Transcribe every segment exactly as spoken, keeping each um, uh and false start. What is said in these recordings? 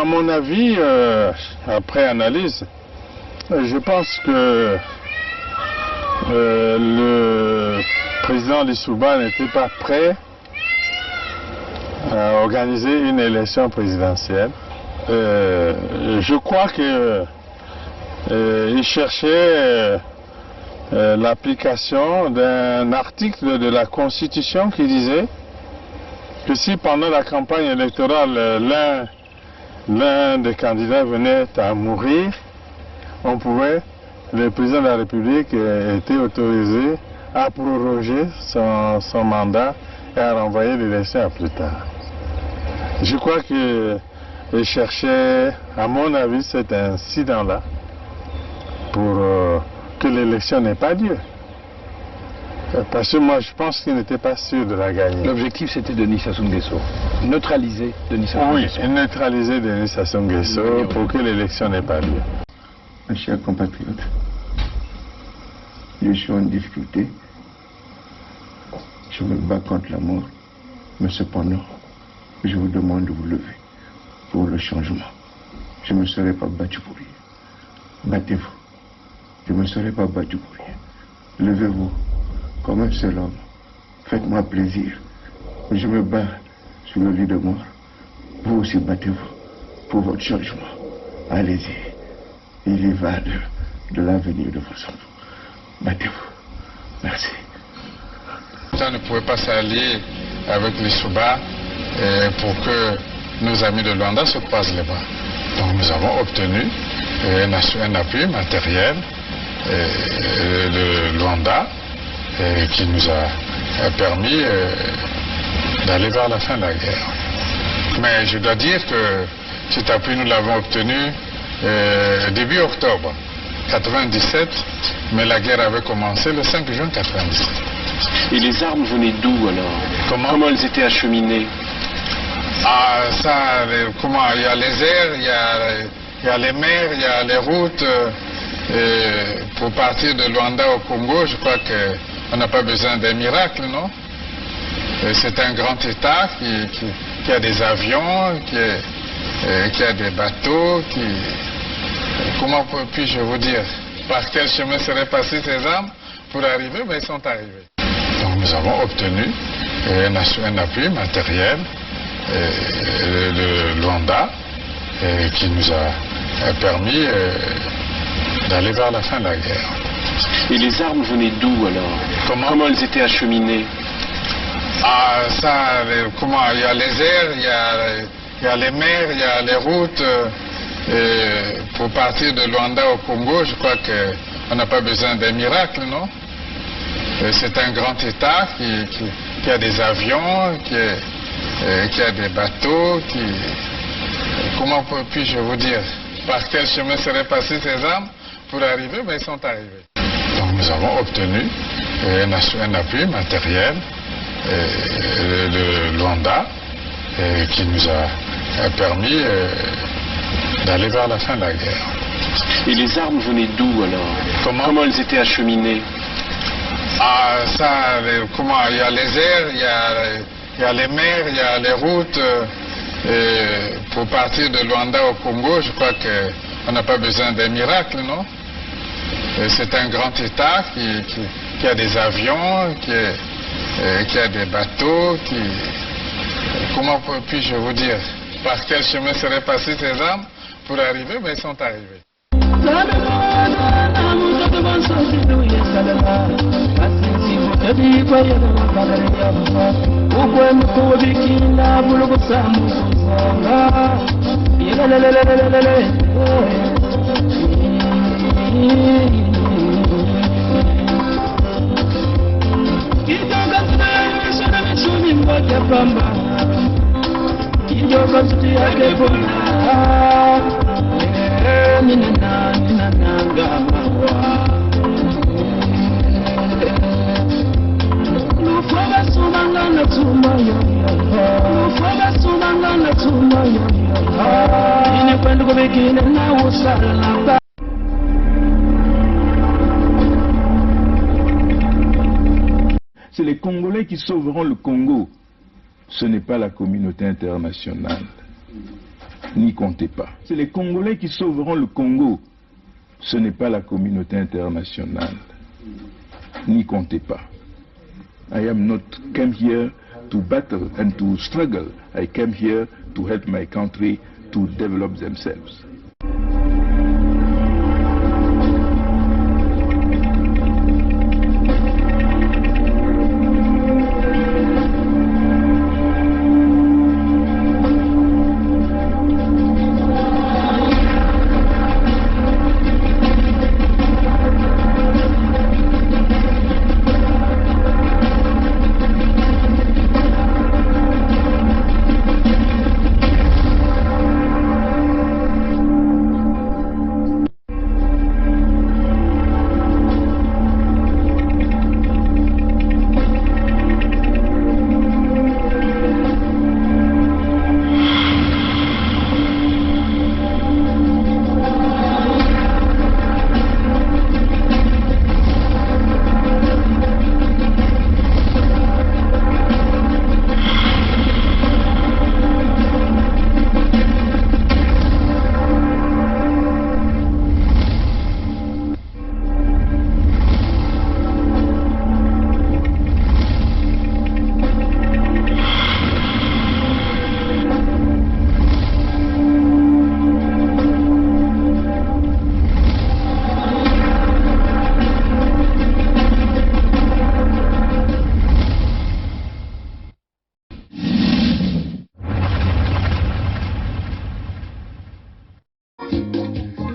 À mon avis, euh, après analyse, euh, je pense que, euh, le président Lissouba n'était pas prêt à organiser une élection présidentielle. Euh, je crois que, euh, il cherchait, euh, euh, l'application d'un article de la Constitution qui disait que si pendant la campagne électorale, euh, l'un, l'un des candidats venait à mourir, on pouvait, le président de la République, euh, était autorisé à proroger son, son mandat et à renvoyer l'élection à plus tard. Je crois que il cherchait, à mon avis, cet incident-là pour, euh, que l'élection n'ait pas lieu. Euh, parce que moi, je pense qu'il n'était pas sûr de la gagner. L'objectif, c'était Denis Sassou Nguesso. Neutraliser Denis Sassou Nguesso. Oui, neutraliser Denis Sassou Nguesso pour que l'élection n'ait pas lieu. Mes chers compatriotes, je suis en difficulté. Je me bats contre la mort, mais cependant, je vous demande de vous lever pour le changement. Je ne me serai pas battu pour rien. Battez-vous. Je ne me serai pas battu pour rien. Levez-vous comme un seul homme. Faites-moi plaisir. Je me bats sur le lit de mort. Vous aussi, battez-vous pour votre changement. Allez-y. Il y va de, de l'avenir de vos enfants. Battez-vous. Merci. Ça ne pouvait pas s'allier avec Lissouba, euh, pour que nos amis de Luanda se croisent les bras. Donc nous avons obtenu, euh, un assu-, un appui matériel, euh, de Luanda, euh, qui nous a, a permis, euh, d'aller vers la fin de la guerre. Mais je dois dire que cet appui, nous l'avons obtenu, euh, début octobre quatre-vingt-dix-sept, mais la guerre avait commencé le cinq juin quatre-vingt-dix-sept. Et les armes venaient d'où alors ? Comment ? Comment elles étaient acheminées ? Ah, ça, les, comment, il y a les airs, il y a, il y a les mers, il y a les routes, euh, et pour partir de Luanda au Congo, je crois que on n'a pas besoin d'un miracle, non ? Euh, c'est un grand État qui, qui, qui a des avions, qui est, euh, qui a des bateaux, qui, comment puis-je vous dire, par quel chemin seraient passées ces armes pour arriver, mais ils sont arrivés. Donc nous avons obtenu, euh, un assu-, un appui matériel, euh, de, de Luanda, euh, qui nous a, euh, permis, euh, d'aller vers la fin de la guerre. Et les armes venaient d'où alors ? Comment ? Comment elles étaient acheminées ? Ah, ça, les, comment, il y a les airs, il y a, il y a les mers, il y a les routes, euh, et pour partir de Luanda au Congo, je crois que on n'a pas besoin d'un miracle, non ? Euh, c'est un grand État qui, qui, qui a des avions, qui est, euh, qui a des bateaux, qui, comment puis-je vous dire, par quel chemin seraient passées ces armes pour arriver, mais ils sont arrivés. Donc nous avons obtenu, euh, un assu-, un appui matériel, euh, de, de Luanda, euh, qui nous a, a permis, euh, d'aller vers la fin de la guerre. Et les armes venaient d'où alors ? Comment ? Comment elles étaient acheminées ? Ah, ça, les, comment, il y a les airs, il y a, il y a les mers, il y a les routes, euh, et pour partir de Luanda au Congo, je crois que on n'a pas besoin d'un miracle, non ? Euh, c'est un grand État qui, qui, qui a des avions, qui est, euh, qui a des bateaux, qui, comment puis-je vous dire, par quel chemin seraient passées ces armes pour arriver, mais ils sont arrivés. C'est les Congolais qui sauveront le Congo. Ce n'est pas la communauté internationale. N'y comptez pas. C'est les Congolais qui sauveront le Congo. Ce n'est pas la communauté internationale. N'y comptez pas. I am not came here to battle and to struggle. I came here to help my country to develop themselves.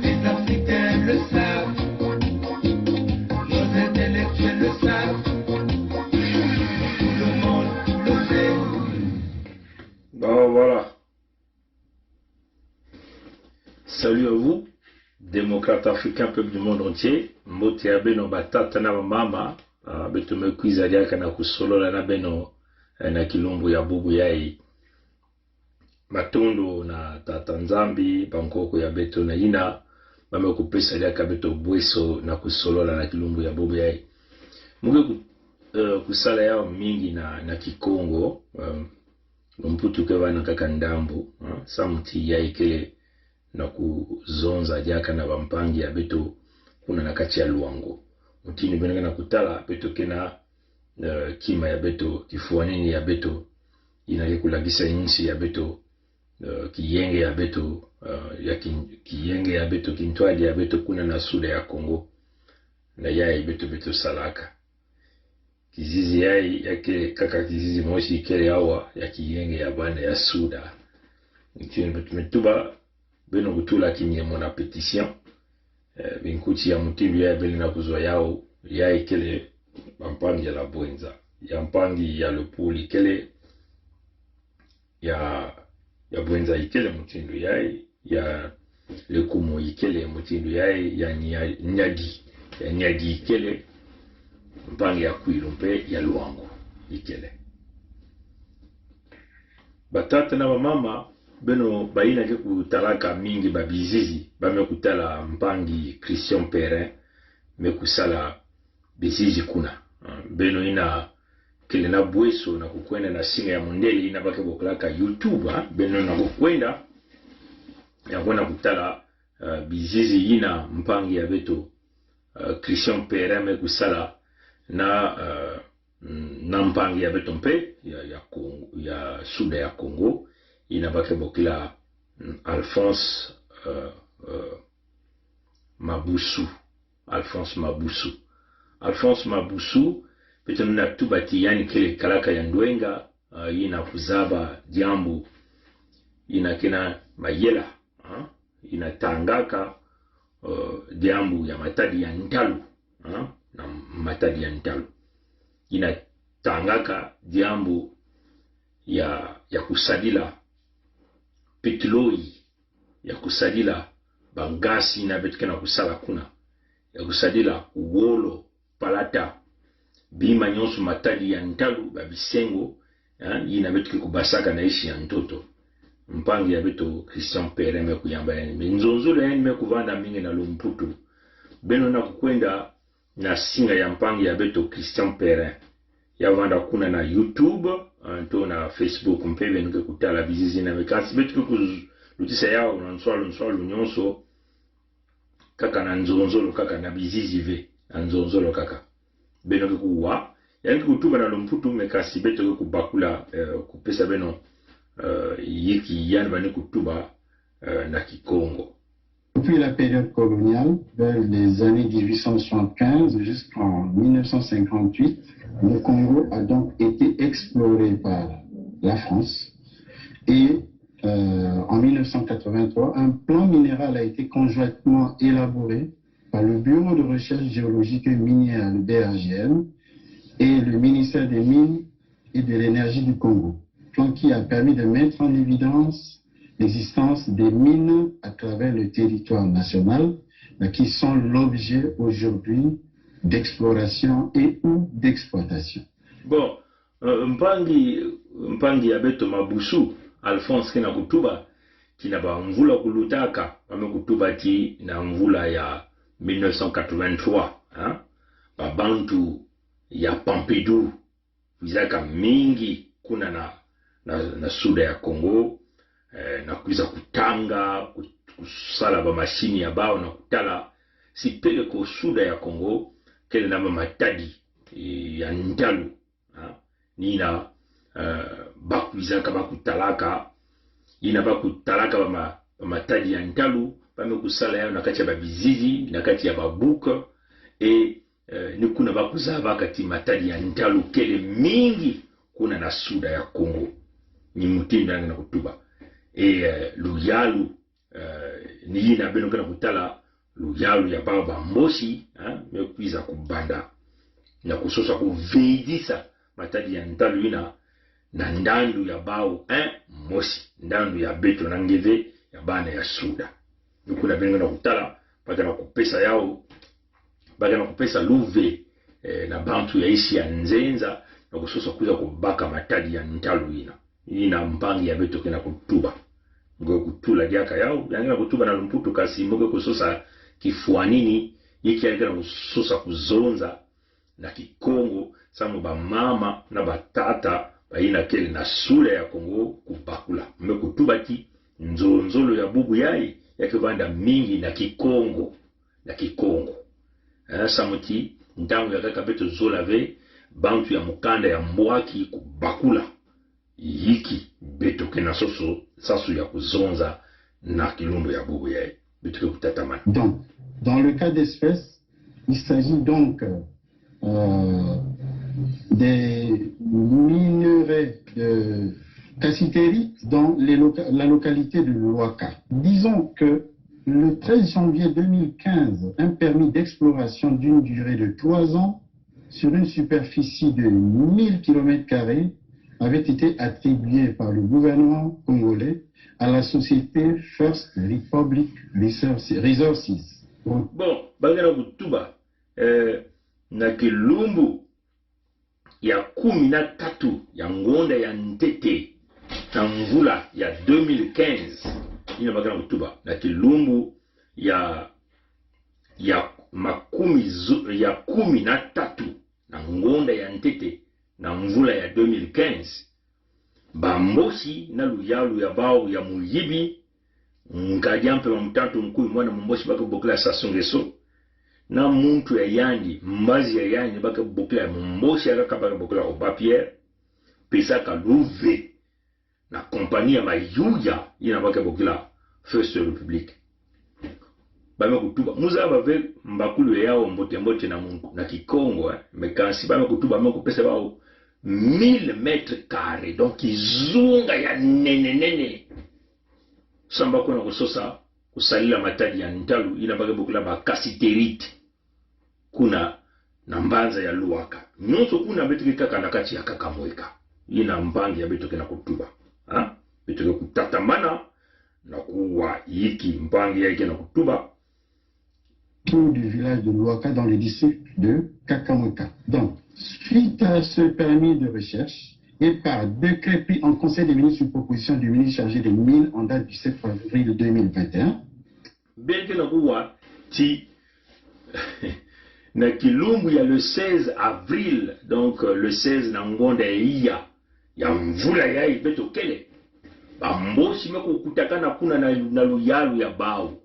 Les Africains le savent, nos intellectuels le savent, tout le monde le sait. Bon, voilà. Salut à vous, démocrates africains, peuple du monde entier. Mbote ya beno batata na bamama, ah, beto me kwiza diaka na kusolola na beno, eh, na kilumbu ya bubu yai. Matondo na Tata Nzambi, bankoko ya beto na yina, ba me kupesa diaka beto bweso na kusolola na kilumbu ya bubu yai. Mu ke ku-, eh, kusala yau mingi na, na Kikongo, eh, Lumputu ke vana kaka ndambu, eh, samuti yai kele na kuzonza diaka na bampangi ya beto kuna na kati ya Luango. Mutindu beno kena kutala, beto kena, eh, kima ya beto, kifuanini ya beto, yina ke kulakisa insi ya beto, eh, kiyenge ya beto, eh, ya kin-, kiyenge ya beto, kintwadi ya beto, kuna na Suda ya Kongo. Na yai beto, beto salaka. Kizizi yai, ya kele kaka kizizi mosi kele awa, ya kiyenge ya bana ya Suda. Mutindu beto me tuba, beno kutula kinyemo na pétition. Eh, binkuti ya mutindu yai beno na kuzwa yau, yai kele bampangi ya la Bouenza. Ya mpangi ya Lupuli kele, ya, ya Bouenza ikele mutindu yai, ya Lékoumou ikele mutindu yai, ya Nya-, Niari, ya Niari ikele, mpangi ya Kouilou mpe ya Luango ikele. Batata na bamama, beno bayina ke kutalaka mingi babizizi, ba me kutala mpangi Christian Perrin me kusala bizizi kuna. Ah, beno yina kele na bweso na kukwenda na singa ya mundele yina ba ke bokilaka YouTube, ah, beno na kukwenda, ya kwenda kutala, ah, bizizi yina mpangi ya beto, ah, Christian Perrin me kusala na, ah, mm, na mpangi ya beto mpe ya, ya Kongo, ya Suda ya Kongo, yina ba ke bokila, mm, Alphonse, ah, ah, Mabusu. Alphonse Mabusu. Alphonse Mabusu, beto na tuba ti yani kele kalaka ya ndwenga, ah, yina kuzaba diambu yina kena mayela, ah, yina tangaka, eh, diambu ya matadi ya ntalu, ah, na matadi ya ntalu. Yina tangaka diambu ya, ya kusadila pitloyi, ya kusadila bangasi yina beto kena kusala kuna, ya kusadila wolo, palata, bima nyonso matadi ya ntalu, babisengo, eh, yina beto ke kubasaka na insi ya ntoto. Mpangi ya beto Christian Perrin me kuyamba yani. Me nzonzolo yani me kuvanda mingi na Lumputu. Beno na kukwenda na singa ya mpangi ya beto Christian Perrin. Ya vanda kuna na YouTube, eh, nto na Facebook, mpe beno ke kutala bizizi yina me. Kansi beto ke kuz-, Lutisa yaw na nswalu, nswalu nyonso, kaka na nzonzolo kaka, na bizizi ve, na nzonzolo kaka. Beno ke kuwa, ya ngi kutuba na lumputu, me kasi beto ke kubakula, eh, kupesa beno, eh, yiki yan bani kutuba, eh, na Kikongo. Depuis la période coloniale, vers les années dix-huit cent soixante-quinze jusqu'en mille neuf cent cinquante-huit, le Congo a donc été exploré par la France et, euh, en mille neuf cent quatre-vingt-trois, un plan minéral a été conjointement élaboré par le Bureau de recherche géologique et minière, le B R G M, et le ministère des Mines et de l'Énergie du Congo, plan qui a permis de mettre en évidence l'existence des mines à travers le territoire national, mais qui sont l'objet aujourd'hui d'exploration et ou d'exploitation. Bon, eh, mpangi, mpangi ya beto Mabusu, Alphonse, kena kutuba, kina ba mvula kulutaka, ba me kutuba ti na mvula ya mille neuf cent quatre-vingt-trois, hein? Ba bantu ya Pompidou, kwizaka mingi kuna na, na, na Suda ya Kongo, eh, na kwiza kutanga, ku-, kusala ba masini ya baw na kutala, si pele ko Suda ya Kongo, kele na ba matadi, eh, ya ntalu, ha? Nina, eh, ba kwizaka ba kutalaka, ina ba kutalaka ba ma-, ba matadi ya ntalu, ba me kusala ya na kati ya ba bizizi, na kati ya ba buk, e, eh, ni kuna ba kuzabaka ti matadi ya ntalu kele mingi kuna na Suda ya Kongo. Ni mutinda na kutuba. E, eh, luyalu, eh, ni yina beno kena kutala, luyalu ya baw ba Mbosi, eh, me kwiza kubanda na kusosa kuvedisa matadi ya ntalu ina na ndandu ya baw, eh, Mbosi, ndandu ya beto na ngeve ya bana ya Suda. Ni kuna beno kena kutala, ba kena kupesa yaw, ba kena kupesa luve, eh, na bantu ya isi ya nzenza, na kusosa kwiza kubaka matadi ya ntalu ina. Ina mpangi ya beto kena kutuba. Ngo kutula diaka yaw, ya ngena kutuba na lumputu, kasi mo ke kusosa kifwanini, yiki ya kena kusosa kuzonza na Kikongo, samu ba mama na ba tata, ba ina kele na Suda ya Kongo kubakula. Me kutuba ti, nzonzolo ya bubu yayi, ya ke vanda mingi na Kikongo, na Kikongo. Eh, samu ti, ntangu ya kaka beto zola ve, bantu ya mukanda ya mbwaki kubakula yiki beto kena soso, sasu ya kuzonza na kilumbu ya bubu yayi. Beto ke kutatamana. Donc, dans le cas d'espèce, il s'agit donc, euh, des minerais de cassitérite dans les loca-, la localité de Luaka. Disons que le treize janvier deux mille quinze, un permis d'exploration d'une durée de trois ans sur une superficie de mille kilomètres carrés avait été attribué par le gouvernement congolais à la société First Republic Resources. Bon, ba kena kutuba, eh, na kilumbu ya kumi na tatu ya ngonda ya ntete na mvula ya deux mille quinze. Ina ba kena kutuba, na kilumbu ya, ya makumi zu-, ya kumi na tatu na ngonda ya ntete na mvula ya deux mille quinze. Ba Mbosi na luyalu ya baw ya muyibi, Ngadi Ampe Mamutatu Nkuyi, mwana Mumbosi ba ke bokila Sassou Nguesso, na muntu ya yandi, mbazi ya yandi ba ke bokila, Mumbosi ya kaka ba ke bokila Oba Pierre, pesaka luve na compagnie ya mayuya, ina ba ke bokila First Republic. Ba me kutuba, muzaba ve mbakulu yaw mbote mbote na mun-, na Kikongo, eh. Me kansi ba me kutuba, me kupesa baw mille mètres carrés. Donc, kizunga ya nene nene. Samu ba kona kusosa kusalila matadi ya ntalu, ina ba ke bokila ba cassitérite, kuna na mbanza ya Luaka. Nyonso kuna beto ke kaka na kati ya Kakamweka. Ina mpangi ya beto kena kutuba. Ha? Beto ke kutatamana na kuwa yiki mpangi ya kena kutuba. Autour du village de Luaka dans le district de Kakamweka. Donc, suite à ce permis de recherche et par décret pris en Conseil des ministres sur proposition du ministre chargé des Mines en date du sept avril deux mille vingt et un, Beno kena kuwa ti na kilumbu ya le seize avril, donc, euh, le seize na ngonda ya iya ya mvula yayi beto kele, ba Mosi me kukutakana kuna na, na luyalu ya bawu.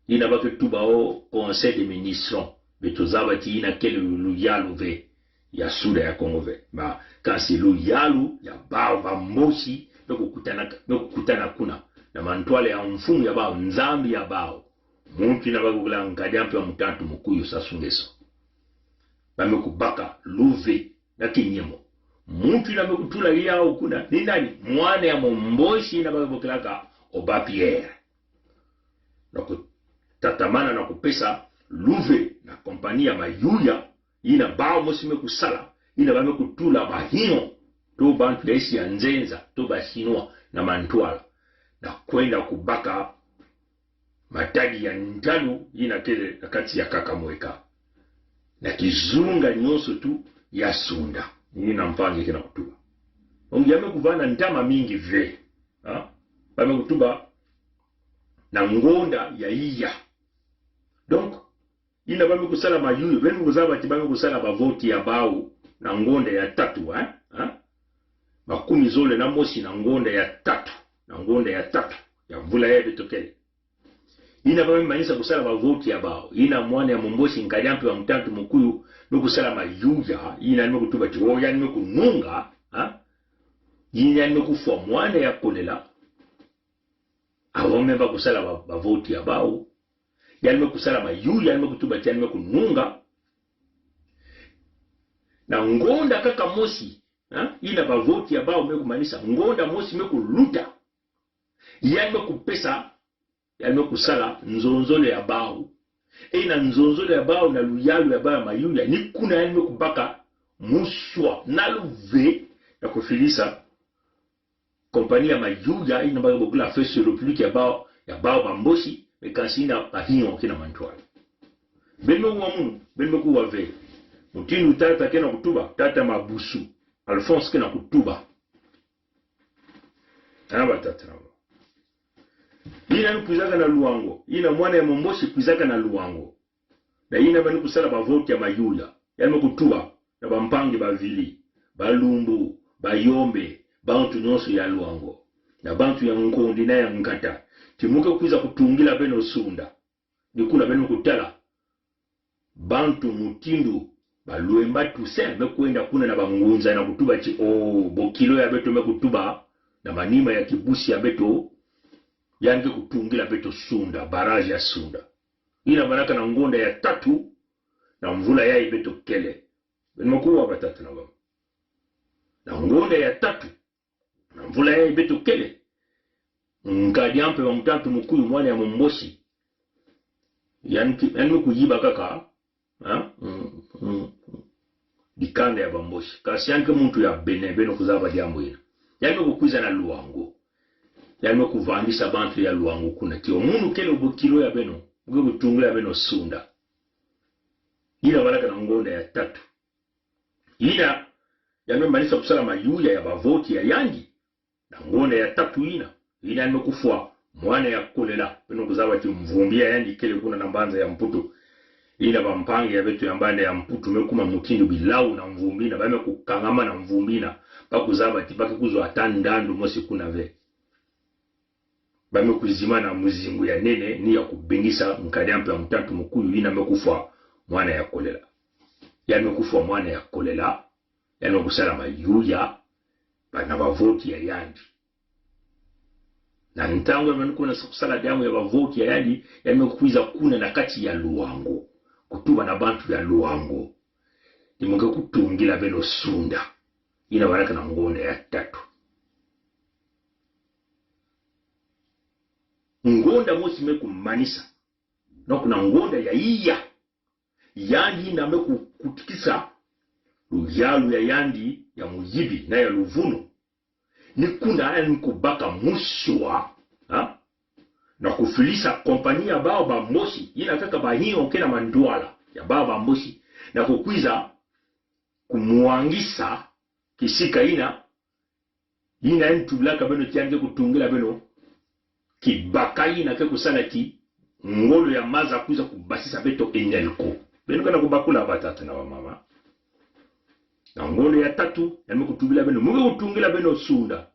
Ina ba ke tuba o Conseil des ministres. Beto zaba ti ina kele luyalu ve ya Sud ya Kongo ve. Ba kansi luyalu ya bawu ba Mbochi me kukutana, me kukutana kuna na mantwala ya mfumu ya bawu, Nzambi ya bawu. Muntu ina ba ke bokila Nkadi-a-Mpemba Mutantu Mukuyu Sassou Nguesso. Ba me kubaka luve na kinyemo. Muntu ina me kutula yawu kuna ni nani? Mwana ya Mumbochi ina ba ke bokilaka Oba Pierre. Na kutatamana na kupesa luve na kompani ya mayuya ina bawu mosi me kusala, ina ba me kutula bahinyo, to bantu ya isi ya nzenza, to ba Chinois na mantwala, na kwenda kubaka matadi ya ntalu ina kele na kati ya Kakamweka na kizunga nyonso tu ya Sunda. Ina mpangi ke na kutuba. Donc ya me kuvana ntama mingi ve. Ha? Ba me kutuba na ngonda ya iya. Donc, ina ba me kusala mayuya, beno kuzaba ti ba me kusala bavoti ya bawu na ngonda ya tatu, eh? Eh? Makumi zole na mosi na ngonda ya tatu, na ngonda ya tatu ya mvula ya beto kele. Ina ba me manisa kusala bavoti ya bawu, ina mwana ya Mumbochi Nkadi-a-Mpemba Mutantu Mukuyu me kusala mayuya, ina me kutuba ti o ya me kununga, eh? Ina me kufwa mwana ya kolela. Awo me ba kusala ba, bavoti ya bawu. Ya me kusala mayuya, ya me kutuba ti ya me kununga. Na ngonda kaka mosi, ha? Ina bavoti ya bawu me kumanisa, ngonda mosi me kuluta. Ya me kupesa, ya me kusala nzonzolo ya bawu. Ina nzonzolo ya bawu na luyalu ya bawu ya mayuya, ni kuna ya me kubaka muswa na luve ya kufilisa kompani ya mayuya ina ba ke bokila First Republic ya bawu, ya bawu ba Mbochi, me kansi ina bahinyo kina mantwala. Beno me kuwa munu, beno me kuwa ve. Mutindu tata ke na kutuba, tata Mabusu Alphonse ke na kutuba. Ana ba tata na ba. Ina ni kwizaka na Luango, ina mwana ya Mumbochi kwizaka na Luango. Na ina ba ni kusala bavoti ya mayuya, ya me kutuba na bampangi ba Vili, ba Lumbu, ba Yombe, bantu nyonso ya Luango, na bantu ya Nkondi na ya Nkata, ti mu ke kwiza kutungila beno Sunda. Ni kuna beno kutala bantu mutindu ba Luemba Toussaint me kwenda kuna na bangunza na kutuba ti o, bokilo ya beto me kutuba na manima ya kibusi ya beto, ya ni ke kutungila beto Sunda, barrage ya Sunda. Ina manaka na ngonda ya tatu na mvula ya beto kele. Beno me kuwa ba tata na ba mama. Na ngonda ya tatu na mvula ya beto kele, Nkadi-a-Mpemba Mutantu Mukuyu, mwana ya Mumbochi, ya ni ke, ya ni me kuyiba kaka, ha? Mm, mm, mm. Dikanda ya ba Mbochi. Kansi ya ni ke muntu ya Bénin, beno kuzaba diambu ina. Ya ni me kukwiza na Luango. Ya ni me kuvangisa bantu ya Luango kuna ti o munu kele o bokilo ya beno, mu ke kutungila beno Sunda. Ina manaka na ngonda ya tatu. Ina ya ni me manisa kusala mayuya ya bavoti ya yandi. Na ngonda ya tatu ina, ina ya ni me kufwa mwana ya kolela. Beno kuzaba ti mvumbi ya yandi kele kuna na mbanza ya Mputu. Ina bampangi ya beto ya mbanza ya Mputu me kuma mutindu bilawu na mvumbi ina, ba me kukangama na mvumbi ina, ba kuzaba ti ba ke kuzwa ata ndandu mosi kuna ve. Ba me kuzimana muzingu ya nene ni ya kubengisa Nkadi-a-Mpemba Mutantu Mukuyu, ina me kufwa mwana ya kolela. Ya ni me kufwa mwana ya kolela. Ya ni me kusala mayuya ba na bavoti ya yandi. Na ntangu ya me ni kuna kusala diambu ya bavoti ya yandi, ya ni me kwiza kuna na kati ya Luango, kutuba na bantu ya Luango, ti mu ke kutungila beno Sunda. Ina manaka na ngonda ya tatu. Ngonda mosi me kumanisa, na kuna ngonda ya iya, yandi ina me kukutikisa luyalu ya yandi ya muyibi na ya luvunu. Ni kuna ya ni kubaka muswa, ha? Na kufilisa kompani ya bawu ba Mbochi, ina kaka bahinyo kina mantwala, ya bawu ba Mbochi, na kukwiza kumwangisa kisika ina, ina ya ni tublaka beno ti ya ni ke kutungila beno kibaka ina ke kusala ti ngolo ya maza kwiza kubasisa beto ENELCO. Beno ke na kubakula ba tata na ba mama. Na ngonda ya tatu, ya ni me kutubila beno, mu ke kutungila beno Sunda.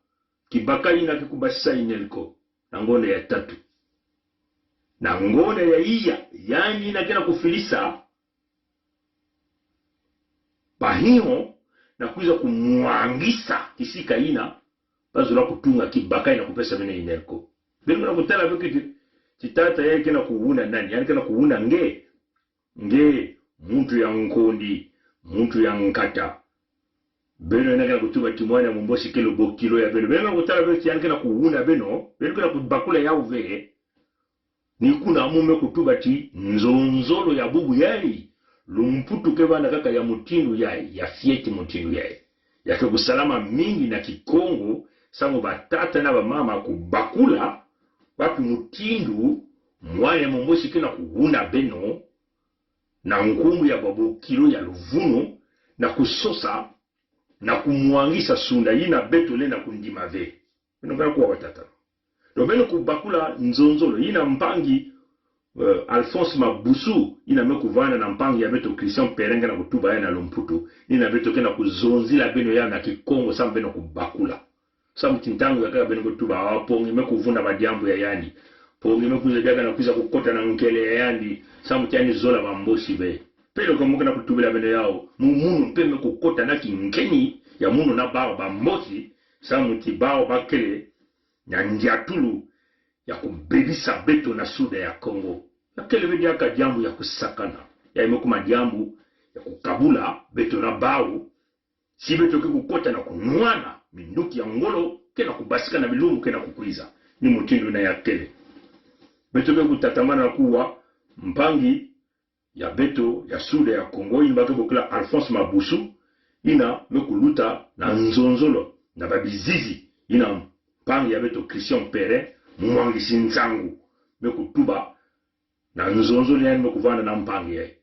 Kibaka ina ke kubasisa inelko. Na ngonda ya tatu. Na ngonda ya iya, yandi ina kena kufilisa bahiho, na kwiza kumwangisa kisika ina, bazola kutunga kibaka ina kupesa beno inelko. Beno kena kutala beno kiti, ti tata yandi kena kuwuna nani, yandi kena kuwuna nge, nge, muntu ya nkondi, muntu ya nkata. Beno ina kena kutuba ti mwana ya Mumbosi kele bo kilo ya beno. Beno kena kutala beno ti yandi kena kuwuna beno, beno kena kubakula yau ve. Ni kuna amu me kutuba ti nzonzolo ya bubu yai, lumputu ke bana kaka ya mutindu yai, ya fieti mutindu yai. Ya ke kusalama mingi na Kikongo, samu batata na bamama kubakula, bapi mutindu mwana ya Mumbosi kena kuwuna beno, na nkumbu ya babo kilo ya luvunu, na kusosa, na kumwangisa sunda ina beto le na kundima ve. Beno kena kuwa batata. Donc beno kubakula nzonzolo ina mpangi, eh, Alphonse Mabusu, ina me kuvanda na mpangi ya beto Christian Perrin kena kutuba yau na lumputu, ina beto kena kuzonzila beno yau na Kikongo samu beno kubakula. Samu ti ntangu ya kaka beno kutuba, ah, Pongi me kuvuna badiambu ya yandi. Pongi me kwiza diaka na kwiza kukota na nkele ya yandi, samu ti yandi zola Bambosi ve. Pelo ka mo kena kutubila beno yau, mu munu mpe me kukota na kinkeni ya munu na bao Bambosi, samu ti bao bakele na ndiatulu ya kubebisa beto na Suda ya Kongo. Ya kele ve diaka diambu ya kusakana. Ya ime kuma diambu ya kukabula beto na bao, si beto ke kukota na kunwana, minduki ya ngolo kena kubasika na bilumbu kena kukwiza. Ni mutindu ina ya kele. Beto ke kutatamana kuwa mpangi ya beto ya Suda ya Kongo, ina ba ke bokila Alphonse Mabusu, ina me kuluta na nzonzolo na babizizi, ina mpangi ya beto Christian Perrin, mwangisi nsangu, me kutuba na nzonzolo yandi me kuvanda na mpangi yai.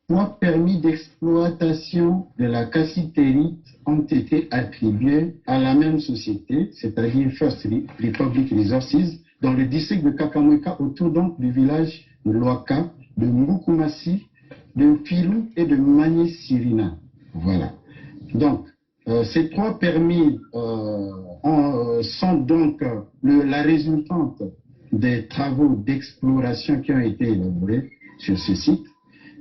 Trois permis d'exploitation de la cassiterite ont été attribués à la même société, c'est-à-dire First Re-, Republic Resources, dans le district de Kakamweka, autour donc du village de Lwaka, de Mbukumasi, de Mfilu et de Manyisirina. Voilà. Donc, euh, ces trois permis, euh, ont, euh, sont donc, euh, le, la résultante des travaux d'exploration qui ont été élaborés sur ce site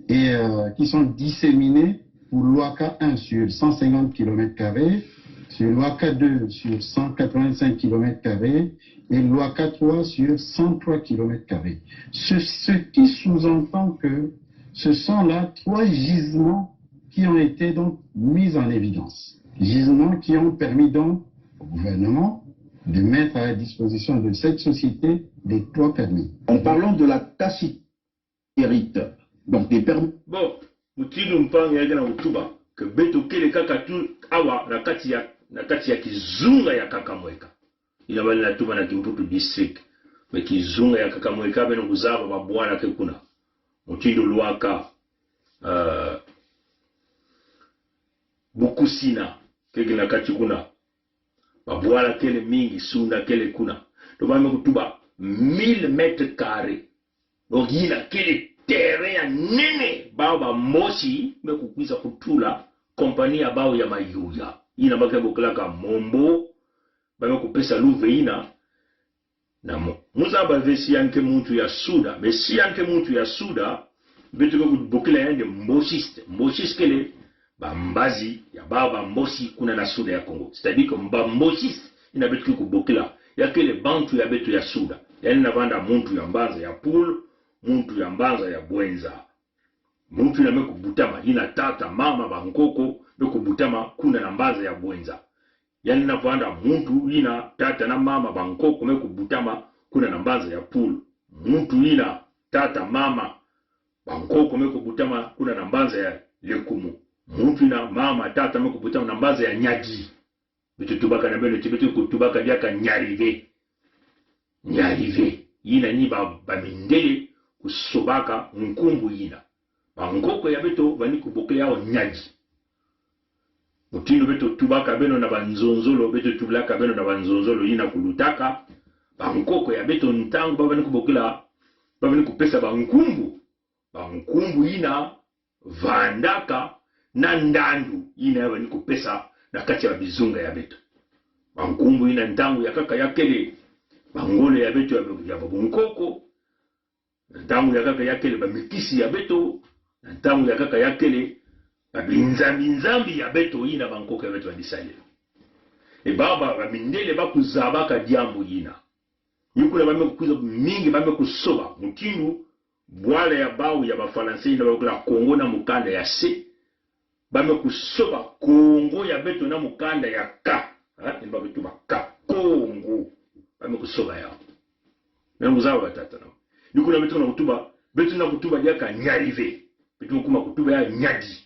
et, euh, qui sont disséminés pour Lwaka un sur cent cinquante kilomètres carrés, sur Lwaka deux sur cent quatre-vingt-cinq kilomètres carrés et Lwaka trois sur cent trois kilomètres carrés. Ce, ce qui sous-entend que ce sont là trois gisements qui ont été donc mis en évidence. Gisements qui ont permis donc au gouvernement de mettre à la disposition de cette société les trois permis. En parlant de la tacite hérite. Donc des permis. Bon, mutindu mpangi yai kena kutuba, ke beto kele kaka tu awa na kati ya, na kati ya kizunga ya Kakamweka. Ina bali na tuba na Kimputu district. Me kizunga ya Kakamweka beno kuzaba babwala ke kuna. Mutindu Lwaka, eh, Bukusina, ke kena kati kuna. Babwala kele mingi, sunda kele kuna. Donc ba me kutuba mille mètres carrés. Donc ina kele terrain ya nene, ba Bambosi me kukwiza kutula compagnie ya bao ya mayuya. Ina ba ke bokilaka Mombo, ba me kupesa luve ina. Na mo, muzaba ve si yandi ke muntu ya Suda, mais si yandi ke muntu ya Suda, beto ke kubokila yandi Mbosiste. Mbosiste kele bambazi ya ba Bambosi kuna na Suda ya Kongo. C'est-à-dire que Mbambosiste ina beto ke kubokila, ya kele bantu ya beto ya Suda. Yandi ina vanda muntu ya mbanza ya Pool, muntu ya mbanza ya Bouenza. Muntu ina me kubutama, ina tata, mama, bankoko me kubutama kuna na mbanza ya Bouenza. Yandi ina vanda muntu ina tata na mama, bankoko me kubutama kuna na mbanza ya Pool. Muntu ina tata, mama, bankoko me kubutama kuna na mbanza ya Lékoumou. Muntu ina mama, tata me kubutama na mbanza ya Niari. Beto tubaka na beno ti beto kutubaka diaka Niari ve. Niari ve. Ina ni ba, bamindele kusobaka nkumbu ina. Bankoko ya beto bani kubokila yau Niari. Mutindu beto tubaka beno na banzonzolo, beto tublaka beno na banzonzolo ina kulutaka bankoko ya beto ntangu ba bani kubokila, ba bani kupesa bankumbu. Bankumbu ina vandaka na ndandu ina ya bani kupesa na kati ya bizunga ya beto. bankumbu yina ntangu ya nkaka ya kele bangolo ya beto ya, ya babunkoko, na ntangu ya nkaka ya kele bamikisi ya beto, na ntangu ya nkaka ya kele babinzambi-nzambi ya beto yina bankoko ya beto bani sadila. E baba, bamindele bakuzabaka diambu yina. Ni kuna ba me kwiza mingi, ba me kusoba mutindu bwala ya bawu ya Bafalanse yina ba kula Kongo na mukanda ya se, ba me kusoba Kongo ya beto na mukanda ya ka. Ha? Yina ba kutuba ka. Kongo. Ba me kusoba yawu. Beno kuzaba, batata na. Ni kuna beto na kutuba, beto na kutuba diaka nyadi ve. Beto kuma kutuba ya nyadi.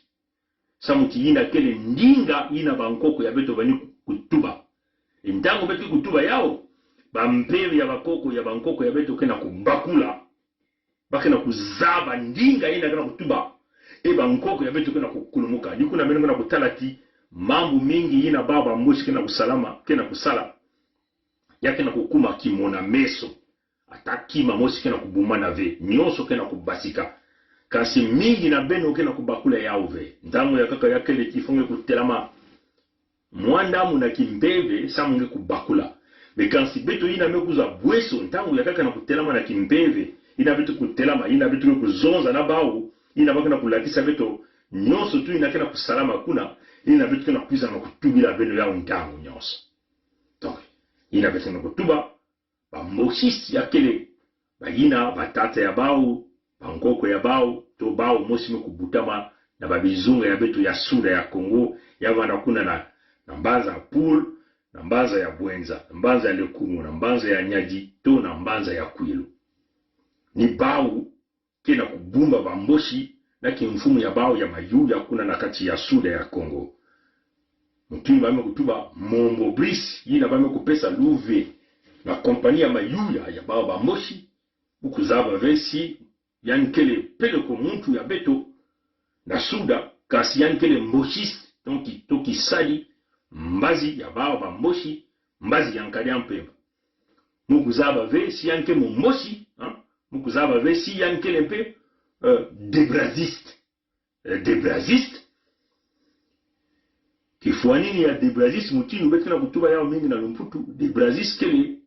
Samu ti yina kele ndinga yina bankoko ya beto bani kutuba. E ntangu beto kutuba yawu, bampeve ya bankoko ya, bankoko ya beto kena kubakula. Ba kena kuzaba ndinga yina kena kutuba. E bankoko ya beto kena kukulumuka. Ni kuna beno kena kutala ti mambu mingi yina baba Mbosi kena kusalama, kena kusala, ya kena kukuma kimona-meso. Ata kima mosi kena kubumana ve, nyonso kena kubasika. Kansi mingi na beno kena kubakula yawu ve. Ntangu ya nkaka ya kele ti fo nge kutelama mwanda amu na kimpeve, samu nge kubakula. Be kansi beto yina me kwiza bweso, ntangu ya nkaka na kutelama na kimpeve, yina beto kutelama, yina beto kuzonza na bawu, yina ba kena kulakisa beto nyonso tu yina kena kusalama kuna, yina beto kena kwiza na kutubila beno yawu ntangu nyonso. Donc, yina beto kena kutuba, ba Mbosis ya kele, bayina, batata ya bawu, bankoko ya bawu, to bawu mosi me kubutama na babizunga ya beto ya Suda ya Kongo, ya vanda kuna na, na mbanza Pool, na mbanza ya Bouenza, na mbanza ya Lékoumou, na mbanza ya Niari, to na mbanza ya Kouilou. Ni bawu kena kubumba ba Mbosi na kimfumu ya bawu ya mayuya kuna na kati ya Suda ya Kongo. Mutindu ba me kutuba Mombo Brice, yina ba me kupesa luve na kompani ya mayuya ya bawu ba Mbosi, mu kuzaba ve si yan kele peleko muntu ya beto na Suda, kansi yan kele Mbosis, donc to kisadi mbazi ya bawu ba Mbosi, mbazi ya nkadi a mpemba. Mu kuzaba ve si yan ke mo Mbosi, hein? Mu kuzaba ve si yan kele mpe, euh, debraziste. Euh, debraziste. Kifwanini ya debraziste, mutindu beto kena kutuba yawu mingi na lumputu, debraziste kele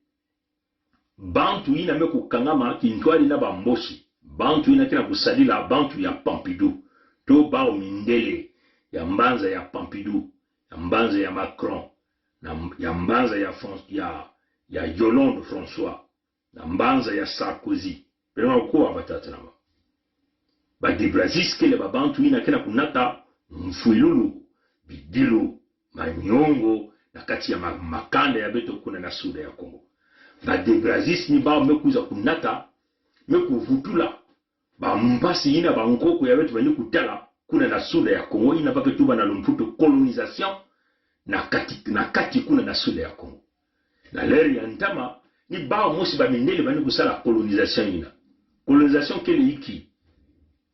bantu yina me kukangama kintwari na ba Mbosi. Bantu yina kena kusadila bantu ya Pompidou. To bawu mindele ya mbanza ya Pompidou, ya mbanza ya Macron, na m-, ya mbanza ya Fran-, ya, ya Hollande François, na mbanza ya Sarkozy. Beno na kuwa, batata na mama. Ba debraziste kele ba bantu yina kena kunata mfwilulu, bidilu, manyongo, na kati ya ma-, makanda ya beto kuna na Suda ya Kongo. Ba debraziste ni bawu me kwiza kunata, me kuvutula ba mpasi yina bankoko ya beto bani kutala kuna na Suda ya Kongo, yina ba ke tuba na lumputu colonisation, na kati, na kati kuna na Suda ya Kongo. Na l'heure ya ntama, ni bawu mosi ba mindele bani kusala colonisation yina. Colonisation kele inki?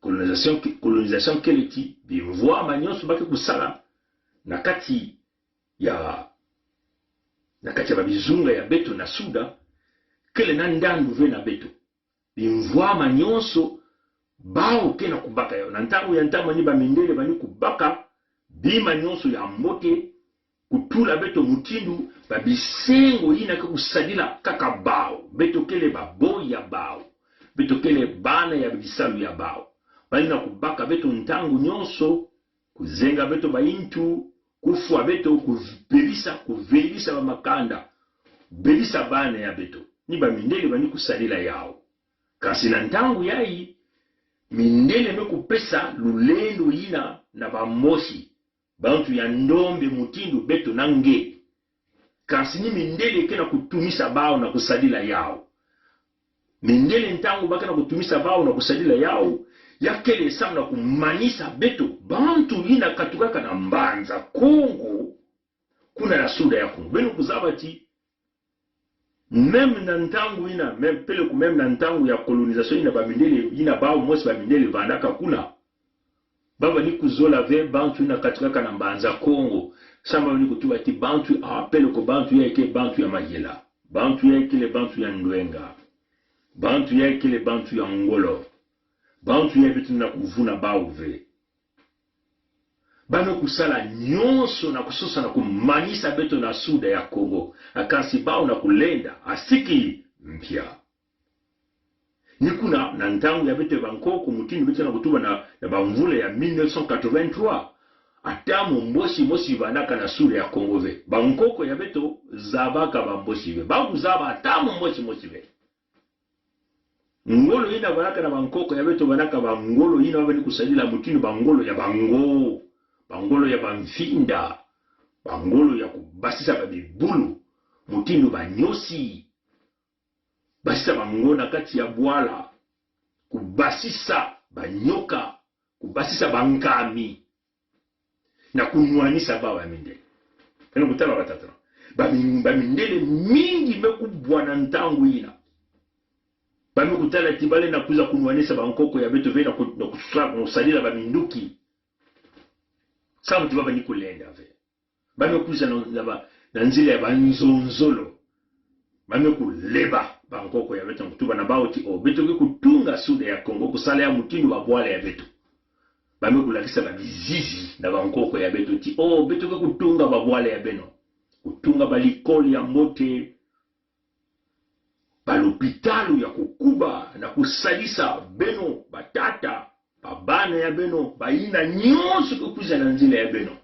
Colonisation ke-, colonisation kele ti bimvwama nyonso ba ke kusala na kati ya, na kati ya babizunga ya beto na Suda, kele na ndandu ve na beto. Bimvwama nyonso, bawu kena kubaka yawu. Na ntangu ya ntama ni ba mindele bani kubaka bima nyonso ya mbote, kutula beto mutindu ba bisengo yina ke kusadila kaka bawu. Beto kele ba boy ya bawu. Beto kele bana ya bisalu ya bawu. Bani na kubaka beto ntangu nyonso, kuzenga beto ba intu, kufwa beto, kubebisa, kubebisa ba makanda, kubebisa bana ya beto. Ni ba mindele bani kusadila yawu. Kansi na ntangu yayi, mindele me kupesa lulendo yina na ba Mbosi, bantu ya ndombe mutindu beto na nge. Kansi ni mindele kena kutumisa bawu na kusadila yawu. Mindele ntangu ba kena kutumisa bawu na kusadila yawu, ya kele samu na kumanisa beto bantu yina katukaka na Mbanza Kongo, kuna na Suda ya Kongo. Beno kuzaba ti, même na ntangu yina, même, peleko même na ntangu ya colonisation yina ba mindele, yina bawu mosi ba mindele vandaka kuna, ba bani kuzola ve bantu yina katukaka na Mbanza Kongo. Samu ba bani kutuba ti bantu, ah, peleko bantu yayi ke bantu ya mayela. Bantu yayi kele bantu ya ndwenga. Bantu yayi kele bantu ya ngolo. Bantu yayi beto na kuvuna bawu ve. Ba me kosala nyonso na kososa na komanisa beto na Sud ya Kongo. A kansi bawu na kolenda, a siki mpia. Ni kuna, na ntango ya beto ya bankoko, mutindu beto na kotuba na, na bamvula ya mille neuf cent quatre-vingt-trois, a tamo mbosi mosi vanaka na Sud ya Kongo ve. Bankoko ya beto zabaka bambosi ve. Ba kozaba a tamo mbosi mosi ve. Ngolo ina vanaka na bankoko ya beto, vanaka bangolo ina ba ni kosadila mutindu bangolo ya bango, bangolo ya bamfinda, bangolo ya kobasisa babibulu, mutindu banyosi, basisa bango na kati ya bwala, kobasisa banyoka, kobasisa bankami, na konwanisa bawu bamindele. Beno kotala batata. Bami-, bamindele mingi me kobwa na ntango ina. Ba me kotala ti bale na koza konwanisa bankoko ya beto ve na ko-, na kosa-, na kosadila bamindoki. Samu ti ba ba ni kolenda ve. Ba me koza na, na ba, na nzila ya banzonzolo. Ba me koleba bankoko ya beto na kotuba na bawu ti o, beto ke kotunga Sud ya Kongo, kosala ya mutindu babwala ya beto. Ba me kolakisa babizizi na bankoko ya beto ti o, beto ke kotunga babwala ya beno. Kotunga balikoli ya mbote, balopitalo ya kokuba na kosadisa beno, batata, babana ya beno, bayina nyonso ke koza na nzila ya beno.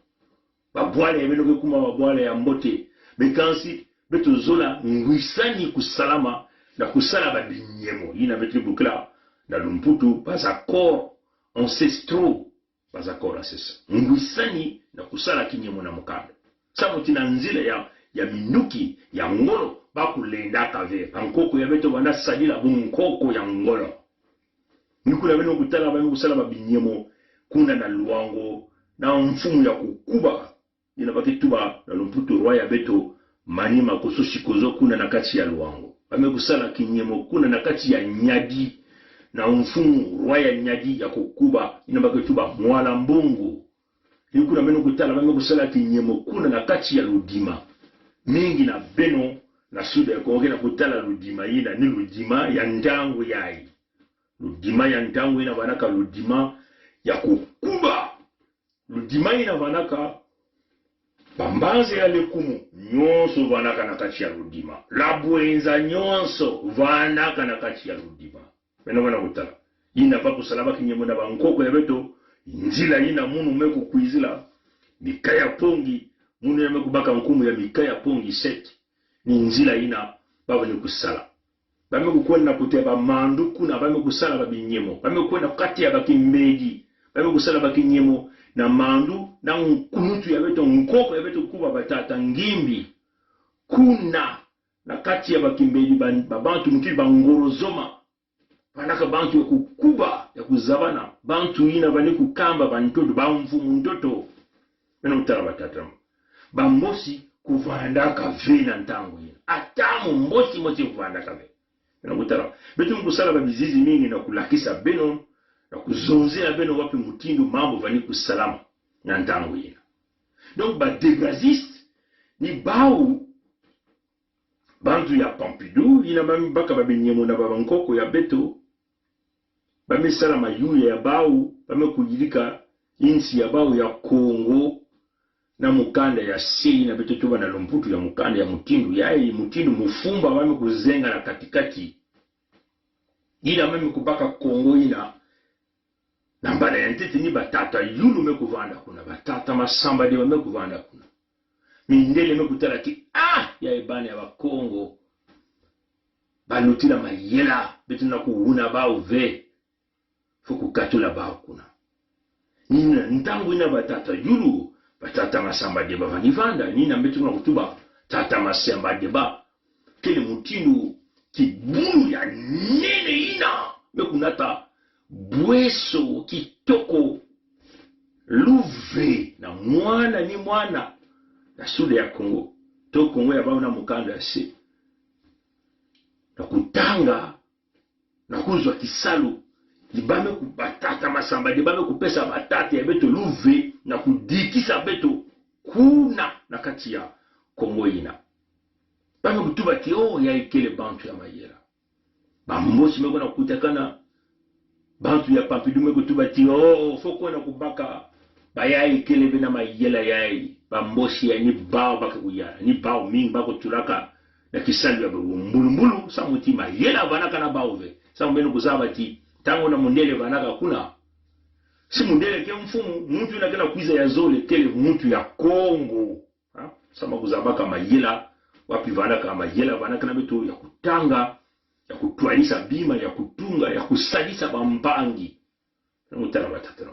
Babwala ya beno ke kokoma babwala ya mbote. Be kansi, beto zola ngwisani kosalama, na kosala babinyemo. Ina beto bokila na lumputu, bas accords ancestraux. Bas accords ancestraux. Ngwisani na kosala kinyemo na mokanda. Samu ti na nzila ya, ya mindoki, ya ngolo, ba kolendaka ve. Bankoko ya beto ba na sadila bunkoko ya ngolo. Ni kuna beno kotala ba me kosala babinyemo, kuna na Luango, na mfumu ya kokuba. Ina ba ke tuba na lumputu roi ya beto, Mani Makosso Sikozo, kuna na kati ya Luango. Ba me kosala kinyemo kuna na kati ya Niari, na mfumu roi ya Niari ya kokuba, ina ba ke tuba Mwala Mbongo. Ni kuna beno kotala ba me kosala kinyemo kuna na kati ya Loudima. Mingi na beno na Sud ya Kongo ke na kotala Loudima ina, ni Loudima ya ntango yayi. Loudima ya ntango ina vanaka Loudima ya kokuba. Loudima ina vanaka bambanza ya Lékoumou, nyonso vanaka na kati ya Loudima. Labouenza nyonso vanaka na kati ya Loudima. Beno bana kotala. Ina ba kosala ba kinyemo na bankoko ya beto, nzila ina munu me kokwizila, Mikaya Pongi, munu ya me kobaka nkumu ya Mikaya Pongi sept. Ni nzila ina ba bani kosala. Ba me kokwenda na kote ya ba Mandu kuna, ba me kosala babinyemo. Ba me kwenda kati ya ba Kimbedi, ba me kosala bakinyemo na Mandu, na nkunutu ya beto, nkoko ya beto kuba batata Ngimbi. Kuna, na kati ya ba Kimbedi, ba, ba bantu muti ba Ngorozoma. Vanaka bantu ya kokuba, ya kozabana, bantu ina bani kokamba bantoto, bamfumu ntoto. Beno kotala batata. Bambosi kovandaka ve na ntango ina. Ata mbosi mosi kovandaka ve. Beno kotala. Beto kosala babizizi mingi na kolakisa beno, na kozonzela beno wapi mutindu mambu vani kosalama na ntango ina. Donc, ba De Gazzistes, ni bawu, bantu ya Pompidou, ina ba me baka babinyemo na ba bankoko ya beto, ba me sala mayuya ya bawu, ba me koyirika insi ya bawu ya Kongo, na mokanda ya se ina beto tuba na lumputu ya mokanda ya mutindu, yayi mutindu mofumba ba me kozenga na katikati. Ina ba me kobaka Kongo ina, na mbala ya ntete ni batata Youlou me kovanda kuna, batata Massamba-Débat me kovanda kuna. Mindele me kotala ti, ah, yayi bana ya Bakongo. Balutila mayela, beto na kowona bawu ve. Fo kokatula bawu kuna. Ni na ntango ina batata Youlou, batata Massamba-Débat vani vanda, ni na beto na kotuba, tata Massamba-Débat. Kele mutindu kibulu ya nene ina, me konata bweso kitoko, luve na mwana ni mwana na Sud ya Kongo, to Kongo ya bawu na mokanda ya se. Na kotanga, na kozwa kisalu, ni ba me ko-, batata Massamba-Débat ba me kopesa batata ya beto luve, na kodikisa beto kuna na kati ya Kongo ina. Ba me kotuba ti, oh, yayi kele bantu ya mayela. Bambosi me kwenda kotakana, bantu ya Pompidou me kotuba ti, oh, fo kwenda kobaka Bayayi kele be na mayela yayi, ba Mbosi yayi, ni bawu ba ke kuyala, ni bawu mingi ba ke tulaka na kisalu ya bawu mbulumbulu, samu ti mayela vanaka na bawu ve. Samu beno kuzaba ti, ntangu na mundele vanaka kuna, si mundele ke mfumu, muntu yina kena kwiza ya zole kele muntu ya Kongo. Ha? Samu kuzabaka mayela, wapi vanaka mayela vanaka na beto ya kutanga, ya kutwadisa bima, ya kutunga, ya kusadisa bampangi. Mutala batata.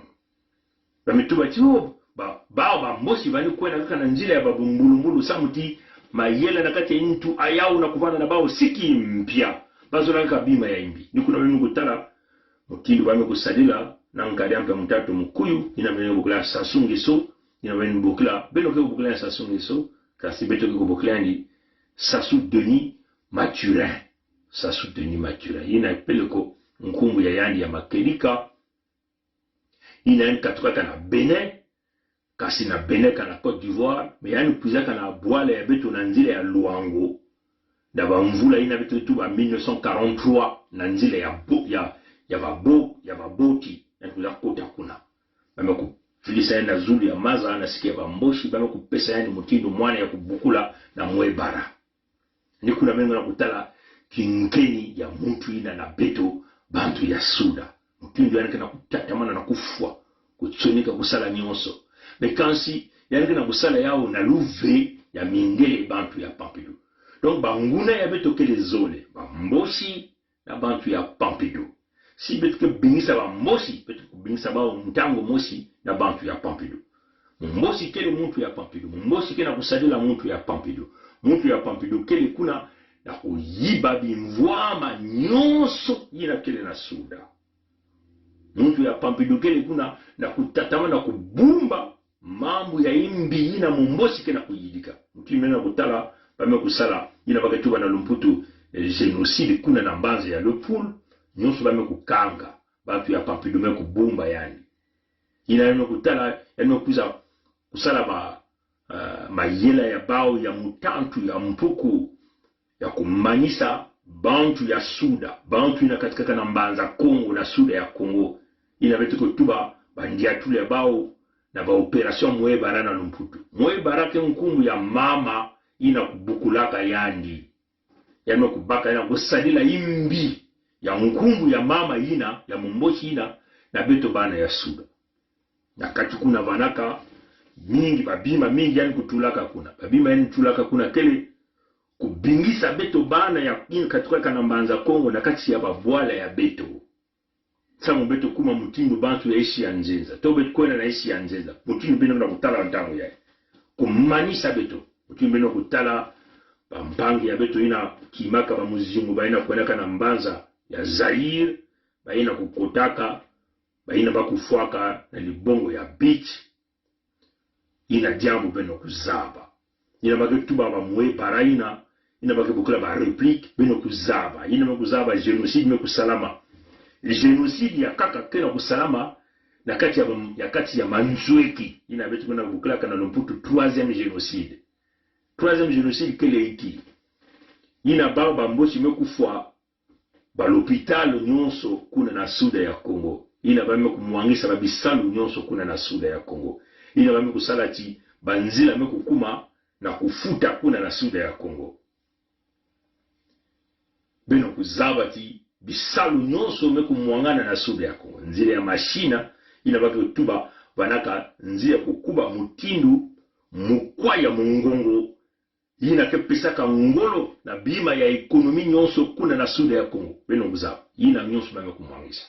Ba mi tuba ti o, ba, ba, ba Mbosi bani kwenda kaka na nzila ya babu mbulumbulu samu ti mayela na kati ya ntu ayaw na kuvana na bawu siki mpia. Bazola kaka bima ya imbi. Ni kuna beno kutala, mutindu ba mi kusadila, na nkadi ampia mutatu mukuyu, ina beno bokila Sassou Nguesso, ina beno bokila, beno ke bokila Sassou Nguesso, kasi beto ke bokila ni Sassou Denis Mathurin. Sassou Denis Mathurin. Ina peleko nkumbu ya yandi ya makedika. Ina yandi katukaka na Bénin, kasi na Bénin ka na Côte d'Ivoire, mais yandi kwizaka na bwala ya beto na nzila ya Loango. Na bamvula ina beto tuba mille neuf cent quarante-trois na nzila ya bo, ya, ya babo, ya baboti, yandi kwiza kota kuna. Ba mi kufilisa yandi na zulu ya maza na siki ya ba Mbosi, ba mi kupesa yandi mutindu mwana ya kubukula na Mouébara. Ni kuna beno na kutala kinkeni ya muntu ina na beto bantu ya Suda. Mutindu yandi kena kutatamana na kufwa, kutsonika, kusala nyonso. Mais kansi yandi kena kusala yawu na luve ya mindele bantu ya Pompidou. Donc banguna ya beto kele zole, ba Mbosi na bantu ya Pompidou. Si beto ke bingisa ba Mbosi, beto ke bingisa bawu ntangu mosi na bantu ya Pompidou. Mbosi kele muntu ya Pompidou. Mbosi kena kusadila muntu ya Pompidou. Muntu ya Pompidou kele kuna na kuyiba bimvwama nyonso ina kele na Suda. Muntu ya Pompidou kele kuna na kutatamana na kubumba mambu ya imbi ina Mumbosi kena kuyidika. Mutindu beno na kutala, ba mi kusala, ina ba ke tuba na lumputu, eh, génocide kuna na mbanza ya Le Pool, nyonso ba mi kukanga, bantu ya Pompidou me kubumba yandi. Ina yandi me kutala, yandi me kwiza kusala ma, eh, mayela ya bawu ya mutantu ya mpuku, ya kumanisa bantu ya Suda, bantu ina katukaka na Mbanza Kongo na Suda ya Kongo. Ina beto ke tuba ba ndiatula ya bawu na ba opération Mouébara na lumputu. Mouébara ke nkumbu ya mama ina kubukulaka yandi. Yandi me kubaka ina kusadila imbi ya nkumbu ya mama ina, ya Mumbosi ina, na beto bana ya Suda. Na kati kuna vanaka mingi, ba bima mingi yandi kutulaka kuna. Ba bima yandi tulaka kuna kele kubingisa beto bana ya ina katukaka na Mbanza Kongo na kati ya babwala ya beto. Samu beto kuma mutindu bantu ya insi ya nzenza. To beto kwenda na insi ya nzenza, mutindu beno na kutala ntangu yayi. Kumanisa beto. Mutindu beno kutala bampangi ya beto ina kimaka ba muzingu ba ina kwendaka na mbanza ya Zaïre, ba ina kukotaka, ba ina ba kufwaka na libongo ya beach. Ina diambu beno kuzaba. Ina ba ke tuba ba Mouébara ina, ina ba ke bokila ba réplique, beno kuzaba. Ina me kuzaba génocide me kusalama. Génocide ya nkaka kena kusalama na kati ya, ya kati ya Mansueki. Ina beto kena bokilaka na lumputu troisième génocide. Troisième génocide kele inki? Ina bawu ba Mbosi me kufwa ba lopitalo nyonso kuna na Suda ya Kongo. Ina ba me kumwangisa ba bisalu nyonso kuna na Suda ya Kongo. Ina ba me kusala ti ba nzila me kukuma na kufuta kuna na Suda ya Kongo. Beno kuzaba ti bisalu nyonso me kumwangana na Suda ya Kongo. Nzila ya Machina, ina ba ke tuba vanaka nzila kukuba mutindu mukwa ya mungongo, ina ke pesaka ngolo na bima ya économie nyonso kuna na Suda ya Kongo. Beno kuzaba. Ina nyonso ba me kumwangisa.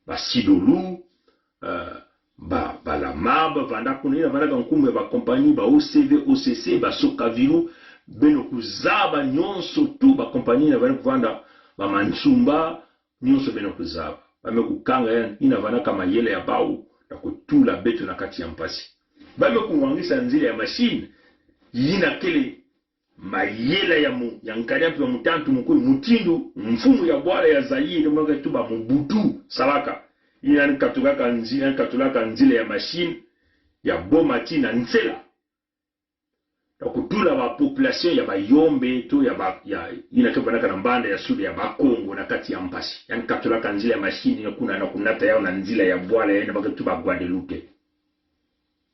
Ba Sidolou, eh, ba, ba Lamab, ba vanda kuna, ina vanaka nkumbu ya ba compagnie, ba O C V, O C C, ba Socaviru, beno kuzaba nyonso tu ba compagnie ina vanda kuvanda, ba Mansumba, nyonso beno kuzaba. Ba me kukanga yandi, ina vanaka mayela ya bawu na kutula beto na kati ya mpasi. Ba me kumwangisa nzila ya Machina, ina kele mayela ya mu, ya nkadi ampia mutantu mukuyu, mutindu mfumu ya bwala ya Zaïre, mwana ke tuba Mobutu, salaka. Ina ni katulaka nzi, ina ni katulaka nzila ya Machina ya boma tii na Nsela. Na kutula ba population ya ba Yombe, to ya ba, ya, ina ke vanaka na mbanda ya Suda ya ba Kongo na kati ya mpasi. Yandi katulaka nzila ya Machina ina kuna na kunata yawu na nzila ya bwala ya ina ba ke tuba Guadeloupe.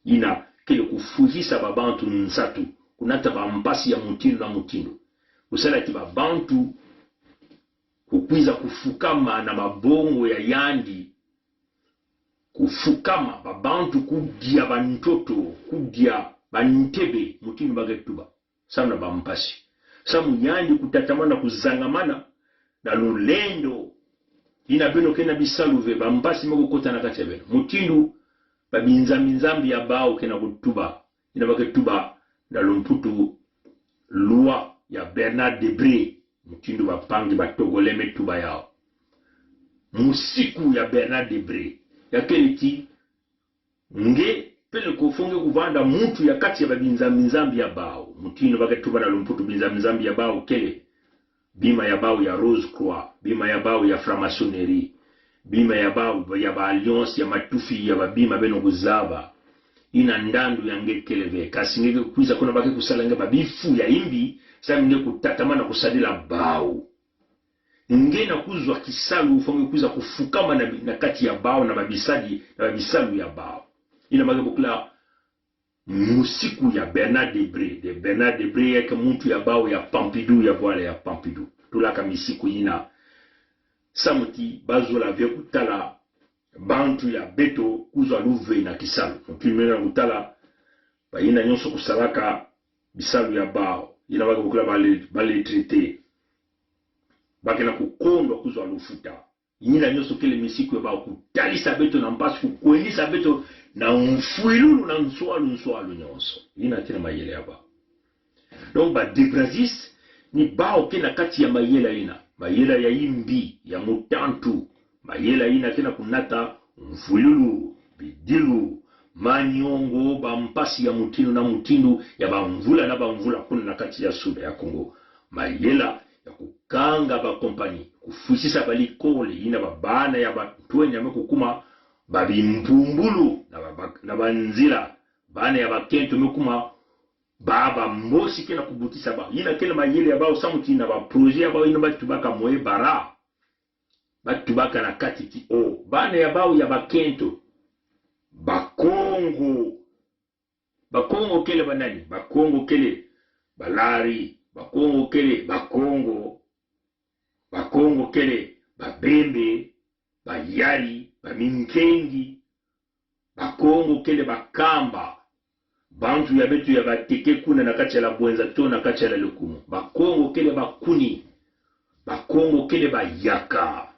Ina kele kufwihisa babantu nsatu, kunata bampasi ya mutindu na mutindu. Kusala ti babantu kukwiza kufukama na mabongo ya yandi, kufukama babantu kudia bantoto, kudia bantebe, mutindu ba ketuba. Samu na bampasi. Samu yandi kutatamana kuzangamana na lulendo. Ina beno kena bisalu ve, bampasi me kukota na kati ya beno. Mutindu babinzambi Nzambi ya bawu kena kutuba. Ina ba ketuba na lumputu loi ya Bernard Debré. Mutindu bampangi ba Togolais me tuba yaw. Musiku ya Bernard Debré. Ya kele ti, nge pele ko fo nge kuvanda muntu ya kati ya babinzambi Nzambi ya bawu. Mutindu ba ketuba na lumputu binzambi Nzambi ya bawu kele bima ya bawu ya Rose-Croix, bima ya bawu ya franc-maçonnerie, bima ya bawu ya ba alliance ya matufi ya babima beno kuzaba. Ina ndandu ya nge kele ve, kasi nge kwiza kuna ba ke kusala nge babifu ya imbi, samu nge kutatamana kusadila bawu. Nge na kuzwa kisalu, fo nge kwiza kufukama na, na kati ya bawu, na babisadi, na babisalu ya bawu. Ina ba ke bokila musiku ya Bernard Debré. De Bernard Debré ya ke muntu ya bawu ya Pompidou, ya bwala ya Pompidou. Tulaka misiku ina. Samu ti bazola ve kutala bantu ya beto kuzwa luve na kisalu. Mutindu me na kutala, bayina nyonso kusalaka bisalu ya bawu. Ina ba ke bokila ba le, ba le traité. Ba kena kukondwa kuzwa lufuta. Ina nyonso kele misiku ya bawu kutalisa beto na mpasi, kukwenisa beto na mfwilulu na nswalu, nswalu nyonso. Ina kena mayela ya bawu. Donc, ba Debrazis, ni bawu kena kati ya mayela ina. Mayela ya imbi, ya mutantu. Mayela ina kena kunata mfwilulu, bidilu, manyongo, bampasi ya mutindu na mutindu, ya bamvula na bamvula kuna na kati ya Sud ya Congo. Mayela ya kukanga ba compagnie, kufwisisa ba likoli, ina babana ya bantwenya me kukuma babimpumbulu na ba, ba, na banzila, bana ya bakento me kuma ba, ba Mbosi kena kubutisa ba. Ina kele mayela ya bawu samu ti na ba projet ya bawu ina ba tubaka Moyen Bara. Ba tubaka na kati ti o, bana ya bawu ya bakento, Bakongo. Bakongo kele banani? Bakongo kele Balari. Bakongo kele Bakongo. Bakongo kele Babembe, Bayari, Baminkengi. Bakongo kele Bakamba. Bantu ya beto ya bateke kuna na kati ya la Bouenza to na kati ya la Lékoumou. Bakongo kele Bakuni. Bakongo kele Bayaka.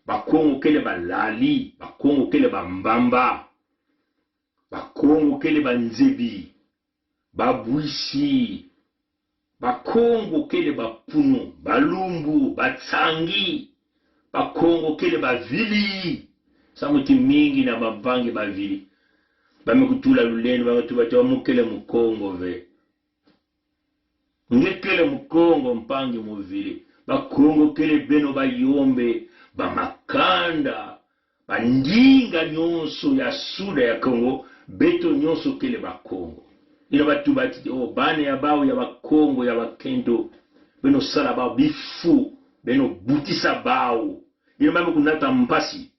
Bakongo kele Balali. Bakongo kele Bambamba. Bakongo kele Banzebi, Babwisi. Bakongo kele Bapunu, Balumbu, Batsangi. Bakongo kele Bavili. Samu ti mingi na bampangi Bavili ba me kutula lulendo, ba me tuba ti o, mu kele Mukongo ve. Nge kele Mukongo, mpangi Muvili. Bakongo kele beno Bayombe, Bamakanda, Bandinga nyonso ya Sud ya Congo, beto nyonso kele Bakongo. Ina ba tuba ti o, bana ya bawu ya Bakongo ya bakento, beno sala bawu bifu, beno butisa bawu. Ina ba me kunata mpasi.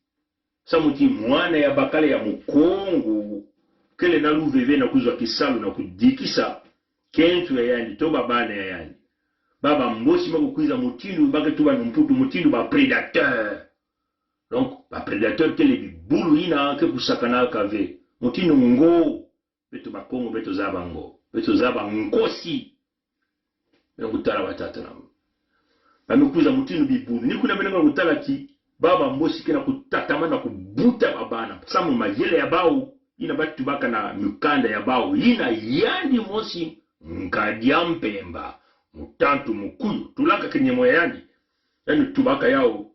Samu ti mwana ya bakala ya Mukongo kele na luveve na kuzwa kisalu na kudikisa kento ya yandi to babana ya yandi. Ba Bambosi me kukwiza mutindu ba ke tuba na Mputu mutindu ba prédateur. Donc, ba prédateur kele bibulu ina ke kusakanaka ve. Mutindu ngo, beto Bakongo, beto zaba ngo. Beto zaba nkosi. Beno kutala batata na mama. Ba me kwiza mutindu bibulu. Ni kuna beno kutala ti ba Bambosi kena kutatamana kubuta babana. Samu mayela ya bawu, ina ba tubaka na mikanda ya bawu, ina yandi mosi Ngadi a Mpemba, mutantu Mukuyu. Tulaka kinyemo ya yandi. Yandi tubaka yawu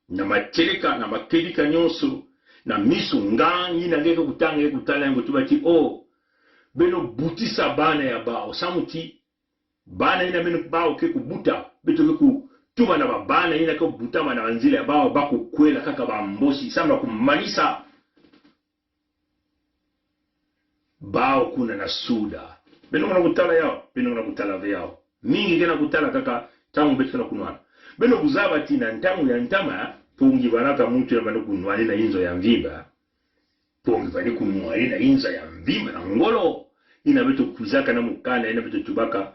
na matieleka, na makedika nyonso, na miso ngang, ina nge ke kutanga, nge kutala, nge kutuba ti o, beno butisa bana ya bawu. Samu ti bana ina beno bawu ke kubuta, beto ke kutuba na babana ina ke butama na banzila ya bawu, ba kukwela kaka Bambosi, samu na kumanisa bawu kuna na Sud. Beno ngana kutala yawu, beno ngana kutala ve yawu. Mingi kena kutala kaka ntangu beto kena kunwana. Beno kuzaba ti na ntangu ya ntama, pongi banaka muntu ya bano kunwani na inzo ya mvimba. Pong vani kunwanina inza ya mvimba na ngolo. Ina beto kwizaka na mukanda, ina beto tubaka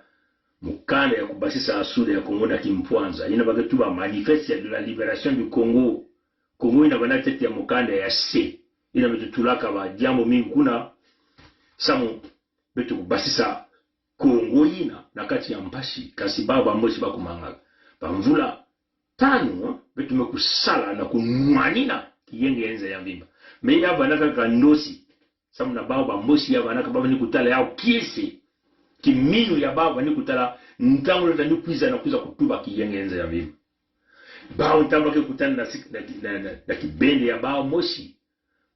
mukanda ya kubasisa Sud ya Kongo na Kimpwanza. Ina ba ke tuba Manifeste de la Libération du Congo. Kongo ina bana tete ya mukanda ya se. Ina beto tulaka ba diambu mingi kuna. Samu beto kubasisa Kongo ina na kati ya mpasi. Kasi ba, ba Mbosi ba kumangaka. Ba mvula tano, eh, beto me kusala na kunwanina kiyenge ya nza ya mvimba. Me ya vanaka ka ndosi. Samu na ba, ba Mbosi ya vanaka ba vani kutala yao kiese. Kiminu ya ba vani kutala ntangu leta ni kwiza na kwiza kutuba kiyenge ya nza ya mvimba. Ba ntangu ba ke kutana na sik-, na, na, na, na kibende ya ba Mbosi.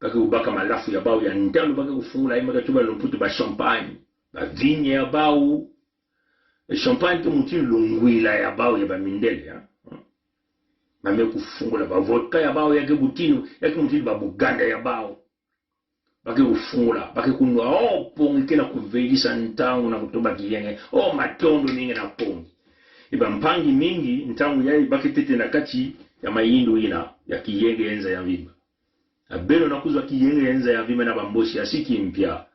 Ba ke kubaka malafu ya bao ya ntalo, ba ke kufungula, ima ke tuba na lumputu ba champagne. Ba vigne ya bao. E champagne ke mutindu lungwila ya bao ya ba mindele, ya. Ba me kufungula ba vodka ya bao ya ke mutindu, ya ke mutindu ba Buganda ya bao. Ba ke kufungula, ba ke kunwa, oh, Pongi kena kuvelisa ntangu na kutuba kiyenge, oh, matondo mingi na Pongi. E ba mpangi mingi, ntangu ya ba ke tete na kati ya mayindu ina ya kiyenge ya nza ya mvimba. A beno na kuzwa kiyenge ya nza ya mvimba na ba Mbosi ya siki mpia.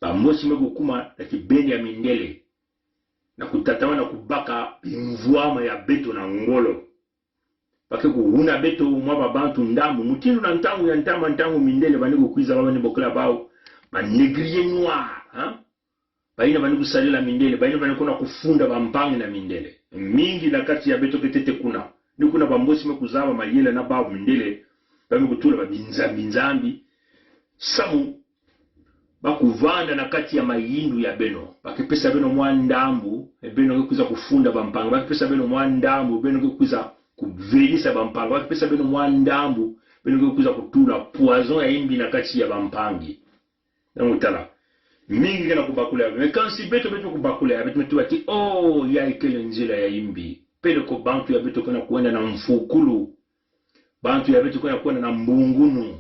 Ba Mbosi me kukuma na kibende ya mindele. Na kutatamana kubaka bimvwama ya beto na ngolo. Ba ke kuhuna beto mwa ba bantu ndambu. Mutindu na ntangu ya ntama, ntangu mindele ba ni kukwiza ba ni bokila bao ba négrier noir, hein? Ba ina ba ni kusalila mindele, ba ina ba ni kuna kufunda ba mpangi na mindele. Mingi na kati ya beto ke tete kuna. Ni kuna ba Mbosi me kuzaba mayela na ba mindele, ba me kutula ba binzambi nzambi. Samu ba kuvanda na kati ya mayindu ya beno. Ba ke pesa beno mwa ndambu, e beno ke kwiza kufunda ba mpangi. Ba ke pesa beno mwa ndambu, beno ke kwiza kuvelisa ba mpangi. Ba ke pesa beno mwa ndambu, beno ke kwiza kutula poison ya imbi na kati ya ba mpangi. Nangutala. Mingi kena kubakula ya. Me kansi beto, beto kubakula ya. Beto me tuba ti, oh, ya ikele nzila ya imbi. Peleko bantu ya beto kena kwenda na mfukulu. Bantu ya beto kena kwenda na mbungunu.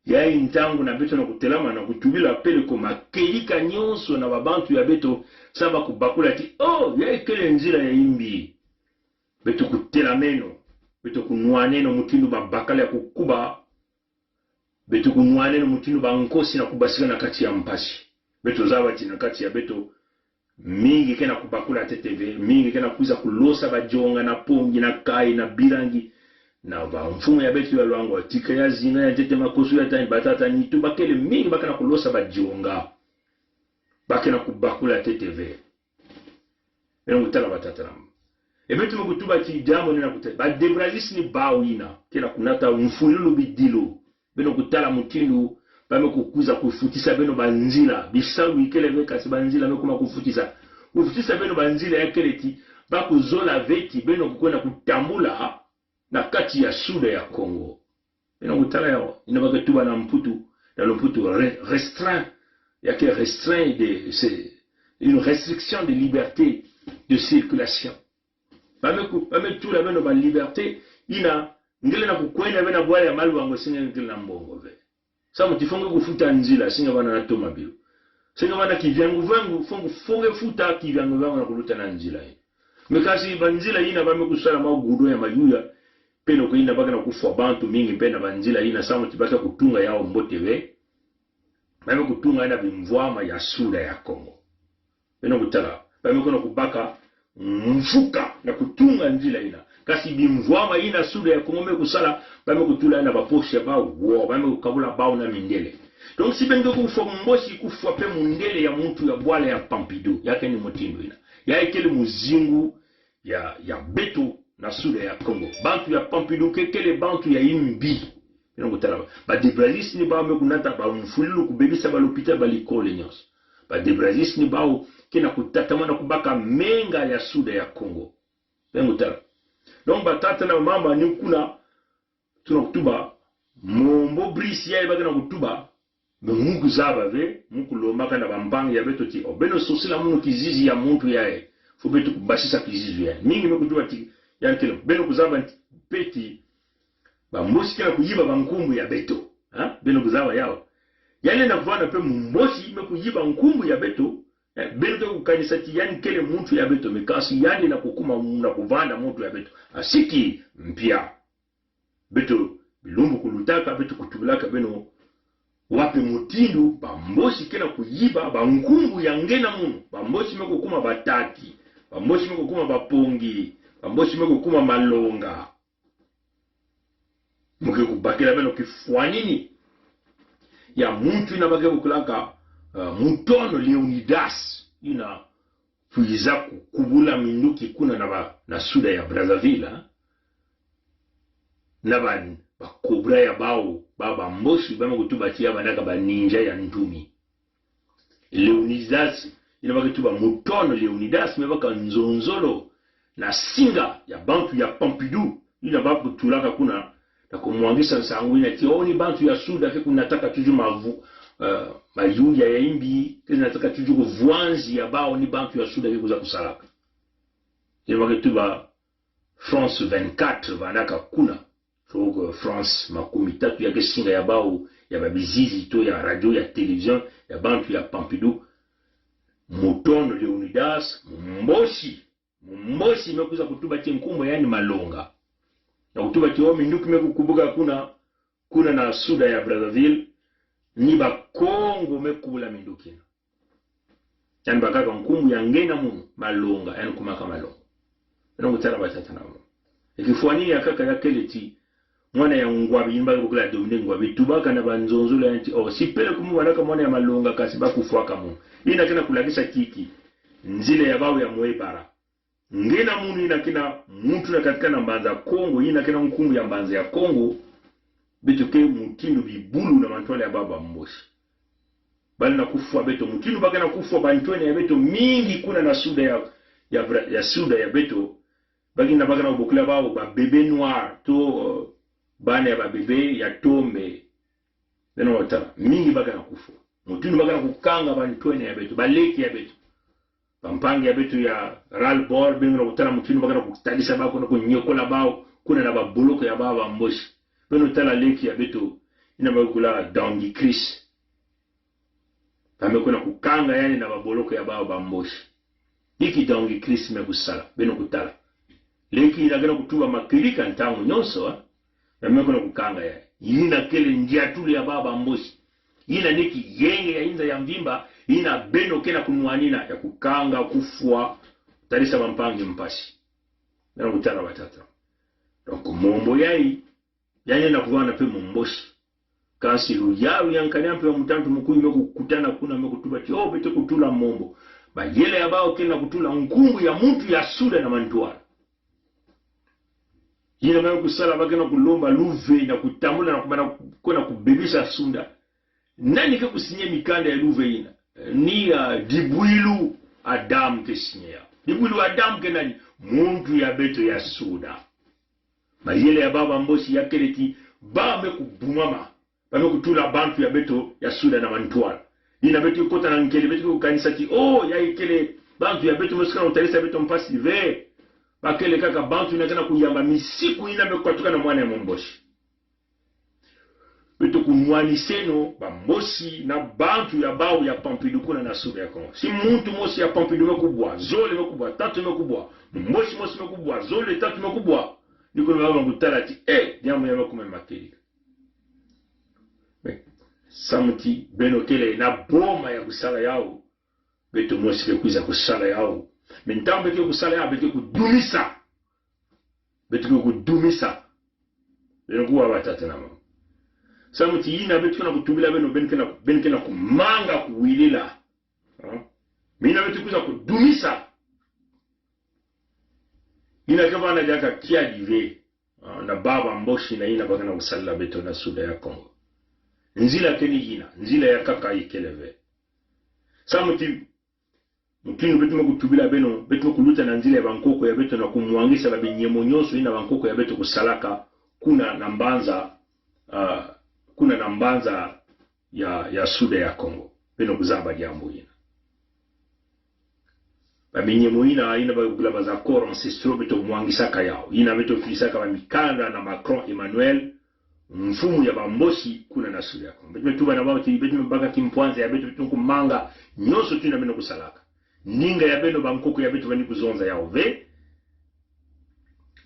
Ya i ntangu na beto na kutelama na kutubila peleko makedika nyonso na ba bantu ya beto sa ba kubakula ti, oh, ya ikele nzila ya imbi. Beto kutelameno. Beto kunwaneno mutindu ba bakala ya kukuba. Beto kunwaneno mutindu ba nkosi na kubasika na kati ya mpasi. Beto zaba ti na kati ya beto, mingi kena kubakula tete ve, mingi kena kwiza kulosa ba jonga na Pongi na Kayi na Birangi, na ba mfumu ya beto ya Lwango, Tika ya Zinga, ya Ntete Makoso, ya Tani Batata, Nitu, ba kele mingi ba kena kulosa ba jonga. Ba kena kubakula tete ve. Beno kutala batata na mama. E beto me kutuba ti diambu nina kutala. Ba Debrazziste ni bao ina kena kunata mfwilulu bidilo. Beno kutala mutindu ba me kukwiza kufutisa beno ba nzila. Bisalu ikele ve kansi ba nzila me kuma kufutisa. Kufutisa beno ba nzila ya kele ti ba kuzola ve ti beno kukwenda kutambula na kati ya Sud ya Kongo. Beno kutala yao, ina ba ke tuba na Mputu, na lumputu re-, restreint, ya ke restreint de, c'est une restriction de liberté de circulation. Ba me ku-, ba me tula beno ba liberté, ina, ngele na kukwenda ve na bwala ya Maluango, singe ngele na mbongo ve. Samu ti fo nge kufuta nzila, singe bana na tomabilu. Singe bana kivyangu vyangu, fo nge, fo nge futa kivyangu vyangu na kuluta na nzila ina. Me kansi ba nzila ina ba me kusala ma gudo ya mayuya, peleko ina ba kena kufwa bantu mingi mpe na ba nzila ina samu ti ba ke kutunga yao mbote ve. Ba me kutunga na bimvwama ya Sud ya Kongo. Beno kutala, ba me kwenda kubaka mfuka na kutunga nzila ina. Kansi bimvwama ina Sud ya Kongo me kusala, ba me kutula na ba poche ya bao, ba me kukabula bao na mindele. Donc, si beno ke kufwa Mbosi, kufwa mpe mundele ya muntu ya bwala ya Pompidou, ya keni mutindu ina. Ya ikele muzingu ya, ya beto na Sud ya Kongo. Bantu ya Pompidou ke kele bantu ya imbi. Beno kutala ba. Ba Debrazziste ni bao me kunata ba mfwilulu kubebisa ba l'hôpital, ba l'école nyonso. Ba Debrazziste ni bao kena kutatamana kubaka menga ya Sud ya Kongo. Beno kutala. Donc batata na mama ni kuna tuna kutuba, Mombo Brice ya ba kena kutuba, be mu kuzaba ve, mu kulombaka na ba mpangi ya beto ti, oh, beno sosila munu kizizi ya muntu ya e. Fo beto kubasisa kizizi ya e. Mingi me kutuba ti, ya nkele, beno kuzaba nti, mpe ti, ba Mbosi kena kuyiba ba nkumbu ya beto. Ha? Beno kuzaba yao. Ya nde na kuvana mpe Mumbosi me kuyiba nkumbu ya beto. Eh, beno ke kukanisa ti ya nkele muntu ya beto, me kansi ya nde na kukuma na kuvana muntu ya beto. Asiki mpia. Beto, bilumbu kulutaka, beto kutubilaka beno Wapi mutindu Bambosi ke na kuyiba bankumbu ya ngena munu? Bambosi me kukuma Bataki, Bambosi me kukuma Bapongi, Bambosi me kukuma Malonga. Mu ke kubakila beno kifwanini ya muntu ina ba ke bukulaka, uh, Mutono Leonidas, ina kwiza kukubula minduki kuna na ba, na SUDA ya Brazzaville, ha? Na ba, ba Cobra ya bawu, ba Bambosi, ba me kutuba ti ya ba naka ba ninja ya ntumi. Leonidas, ina ba ke tuba Mutono Leonidas, me baka nzonzolo na singa ya bantu ya Pompidou, ina ba kutulaka kuna, na kumwangisa nsangu ina ti, oh, ni bantu ya SUDA ke kunataka tuju mavu, eh, mayuya ya imbi, ke nataka tuju kuvwanzi ya bawu ni bantu ya SUDA ke kuza kusalaka. Ina ba ke tuba France vingt-quatre, ba naka kuna. So, eh, France makumitatu ya ke singa ya bawu, ya babizizi to ya radio, ya télévision, ya bantu ya Pompidou. Mutono Leonidas, Mumboshi. Mumboshi me kuza kutuba ti nkumbu ya ni Malonga. Na kutuba ti, oh, minduki me kukubuka kuna, kuna na SUDA ya Brazzaville, ni Bakongo me kubula minduki ina. Yani bakaka nkumbu ya ngena munu, Malonga, yani kumaka Malonga. Beno kutala batata na mama. Ikifwanini ya kaka ya kele ti, mwana ya Ngwabi, ini ba ke bukula Dominique Ngwabi, tubaka na ba nzonzolo yani ti, oh, si pele kumu ba naka mwana ya Malonga kasi ba kufwaka munu. Ina ke na kulakisa kiki, nzila ya bawu ya Mwebara. Ngena munu ina kena muntu na katika na mbanza Kongo, ina kena nkumbu ya mbanza ya Kongo, beto ke mutindu bibulu na bantwala ya ba Bamboshi. Bali na kufwa beto, mutindu ba ke na kufwa bantwene ya beto mingi kuna na SUDA ya, ya Bra-, ya SUDA ya beto, ba ke na ba ke na bukula bawu ba bébé noir, to, uh, bana ya ba bébé ya tombe. Beno kutala, mingi ba ke na kufwa. Mutindu ba ke na kukanga bantwene ya beto, baleki ya beto. Bampangi ya beto ya ras-le-bol, beno kutala mutindu ba ke na kutadisa bawu, kuna kunyokola bawu, kuna na baboloko ya ba Bamboshi. Beno tala leki ya beto, ina ba kula Dangi Chris. Ba me kuna kukanga yani na baboloko ya ba Bamboshi. Iki Dangi Chris me kusala, beno kutala. Leki ina ke na kutuba makedika ntangu nyonso, ha? Ba me kuna kukanga ya. Ina kele ndiatulu ya ba Bamboshi. Ina niki yenge ya inza ya mvimba, ina beno ke na kunwanina ya kukanga, kufwa, tadisa bampangi mpasi. Beno kutala batata. Donc, Mombo yayi, yani na kuwana pe Mumboshi. Kasi luyalu ya nkani ya mpe wa mutantu mukuyu me kukutana kuna me kutuba ti, oh, beto kutula Mombo. Mayele ya bawu ke na kutula nkumbu ya muntu ya SUDA na mantwala. Ina me kusala ba ke na kulomba luve na kutambula na kumana kuna kubebisa sunda. Nani ke kusinye mikanda ya luve ina? Ni, uh, Dibwilu Adam ke sinye ya. Dibwilu Adam ke nani? Muntu ya beto ya SUDA. Mayele ya ba Bamboshi ya kele ti, ba me kubumama, ba me kutula bantu ya beto ya SUDA na mantwala. Ina beto kota na nkele, beto kukanisa ti, oh, yayi kele bantu ya beto, me suka na kutadisa beto mpasi, ve. Ba kele kaka bantu ina ke na kuyamba misiku ina me kwatuka na mwana ya Mumboshi. Beto kunwaniseno Bamboshi na bantu ya bawu ya Pompidou kuna na SUDA ya Kongo. Si muntu mosi ya Pompidou me kubwa, zole me kubwa, tatu me kubwa, Mumboshi mosi me kubwa, zole, tatu me kubwa, ni kuna ba me kutala ti, eh, diambu ya me kume makedika. Mais, samu ti beno kele na boma ya kusala yawu, beto mosi ke kwiza kusala yawu. Mais ntangu beto ke kusala yawu, beto ke kudumisa. Beto ke kudumisa. Beno kuwa batata na mama. Samu ti ina beto ke na kutubila beno, beno ke na, beno ke na kumanga kuwilila. Ha? Mais ina beto kwiza kudumisa. Ina ke bana diaka kiadi ve. Ha? Na ba Bamboshi na ina ba ke na kusala beto na SUDA ya Kongo. Nzila ke ni ina, nzila ya kaka ikele ve. Samu ti mutindu beto me kutubila beno, beto me kuluta na nzila ya bankoko ya beto na kumwangisa babinyemo nyonso ina bankoko ya beto kusalaka kuna na mbanza, ah, kuna na mbanza ya, ya SUDA ya Kongo. Beno kuzaba diambu ina. Babinyemo ina, ina ba kula ba accords ancestraux beto mwangisaka yawu. Ina beto filisaka bamikanda na Macron Emmanuel, mfumu ya Bamboshi kuna na SUDA ya Kongo. Beto me tuba na bawu ti, beto me baka kimpwanza ya beto, beto kumanga nyonso ina beno kusalaka. Ninga ya beno bankoko ya beto bani kuzonza yawu ve.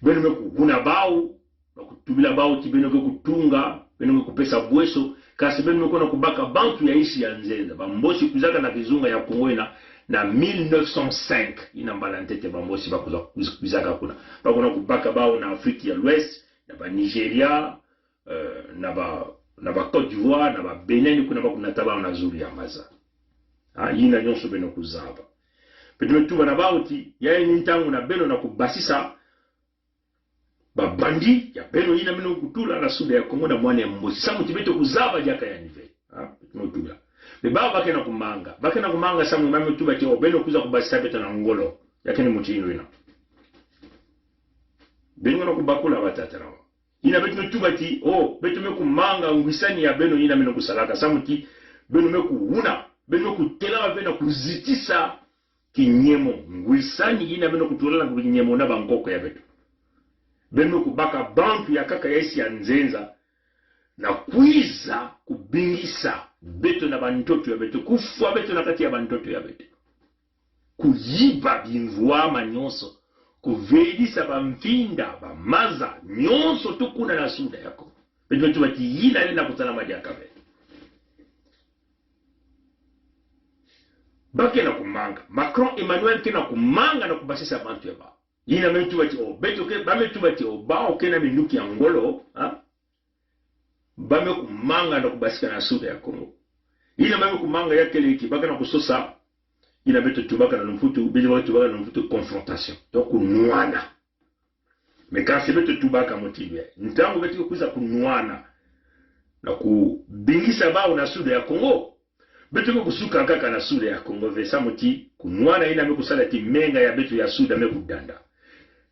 Beno me kuvuna bawu, na kutubila bawu ti beno ke kutunga, beno ke kupesa bweso, Kansi beno me kwenda kubaka bantu ya insi ya nzenza. Bambosi kwizaka na kizunga ya Kongo ina, na mille neuf cent cinq. Ina mbala ntete bambosi ba kwiza, kwiz-, kwizaka kuna. Ba kwenda kubaka bawu na Afrique ya l'Ouest, na ba Nigeria, eh, na ba, na ba Côte d'Ivoire, na ba Bénin, ni kuna ba kunata bawu na zulu ya maza. Ah, ina nyonso beno kuzaba. Beto me tuba na bawu ti, ya ini ntangu na beno na kubasisa ba bandit ya beno ina beno kutula na Sud ya Kongo na mwana ya mbosi. Samu ti beto kuzaba diaka ya nive. Ah, beto me tula. Mais bawu ba kena kumanga. Ba kena kumanga samu ba me tuba ti, oh, beno kwiza kubasisa beto na ngolo. Ya kena mutindu ina. Beno na kubakula batata na mama. Ina beto me tuba ti, oh, beto me kumanga ngwisani ya beno ina beno kusalaka. Samu ti, beno me kuuna. Beno me kutela beno kuzitisa kinyemo, ngwisani ina beno kutula na kinyemo na bankoko ya beto. Beno me kubaka bantu ya nkaka ya insi ya nzenza, na kwiza kubingisa beto na bantoto ya beto, kufwa beto na kati ya bantoto ya beto. Kuyiba bimvwama nyonso, kuvelisa bamfinda, bamaza, nyonso tukuna na Sud ya Kongo. Beto me tuba ti ina lina kusalama diaka beno. Ba kena kumanga. Macron Emmanuel kena kumanga na kubasisa bantu ya bawu. Ina me tuba ti, oh, beto ke, ba me tuba ti, oh, bawu kena minduki ya ngolo, ha? Ba me kumanga na kubasika na Sud ya Kongo. Ina ba me kumanga ya kele ki, ba kena kusosa. Ina beto tubaka na lumputu, beto ba tubaka na lumputu confrontation. Donc, kunwana. Mais kansi beto tubaka mutindu ya. Ntangu beto kwiza kunwana na kubingisa bawu na Sud ya Kongo, beto me kusuka nkaka na Sud ya Kongo ve samu ti kunwana ina me kusala ti menga ya beto ya Sud me kudanda.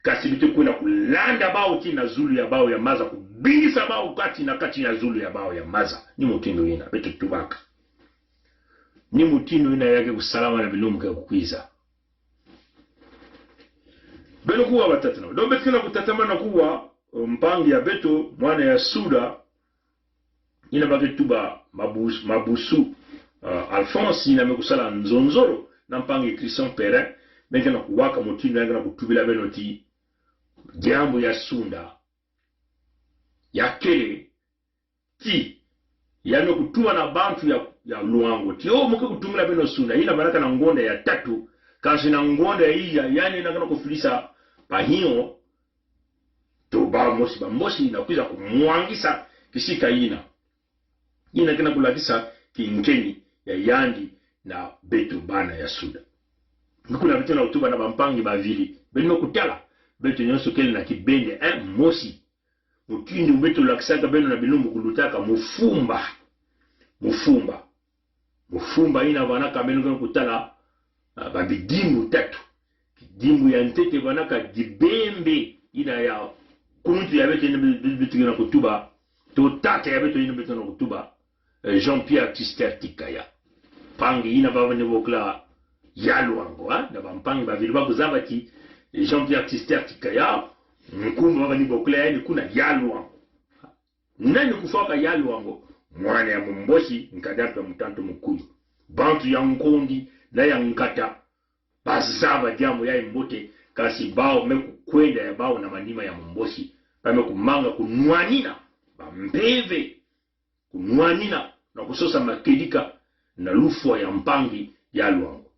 Kansi beto kwenda kulanda bawu ti na zulu ya bawu ya maza, kubingisa bawu kati na kati na zulu ya bawu ya maza. Ni mutindu ina beto tubaka. Ni mutindu ina ya ke kusalama na bilumbu ke kukwiza. Beno kuwa batata na. Donc beto kena kutatamana kuwa, eh, mpangi ya beto, mwana ya Sud, ina ba ke tuba Mabus-, Mabusu, eh, Alphonse, ina me kusala nzonzolo na mpangi Christian Perrin, me kena kuwaka mutindu ya kena kutubila beno ti, diambu ya Sunda ya kele ti, ya me kutuma na bantu ya, ya Luango ti, oh, mu ke kutumila beno Sunda, ina banaka na ngonda ya tatu, kansi na ngonda ya iya, yani ina kena kufilisa bahinyo, to ba mosi, ba mosi ina kwiza kumwangisa kisika ina. Ina kena kulakisa kinkeni ya yandi na beto bana ya Sunda. Ni kuna beto na kutuba na bampangi bavili. Beno kutala, beto nyonso kele na kibende, eh, mosi. Mutindu beto lakisaka beno na bilumbu kulutaka, mufumba. Mufumba. Mufumba ina vanaka beno kena kutala, ah, ba bidimbu tatu. Kidimbu ya ntete vanaka Dibembe, ina ya kuluntu ya beto ina bi-, bi-, beto kena kutuba. To tata ya beto ina beto na kutuba, eh, Jean-Pierre Christophe Tikaya. Mpangi ina ba vani bokila Ya Luango, ha? Na bampangi bavili ba kuzaba ti Jean-Pierre Christophe Tikaya, nkumbu ba vani bokila yani kuna Ya Luango. Nani kufwaka Ya Luango? Mwana ya Mumbosi, nkadi mpe mutantu Mukuyu. Bantu ya Nkondi na ya Nkata bazaba diambu ya mbote, kansi bawu me kukwenda ya bawu na manima ya Mumbosi. Ba me kumanga kunwanina bampeve, kunwanina na kusosa makedika na lufwa ya mpangi Ya Luango.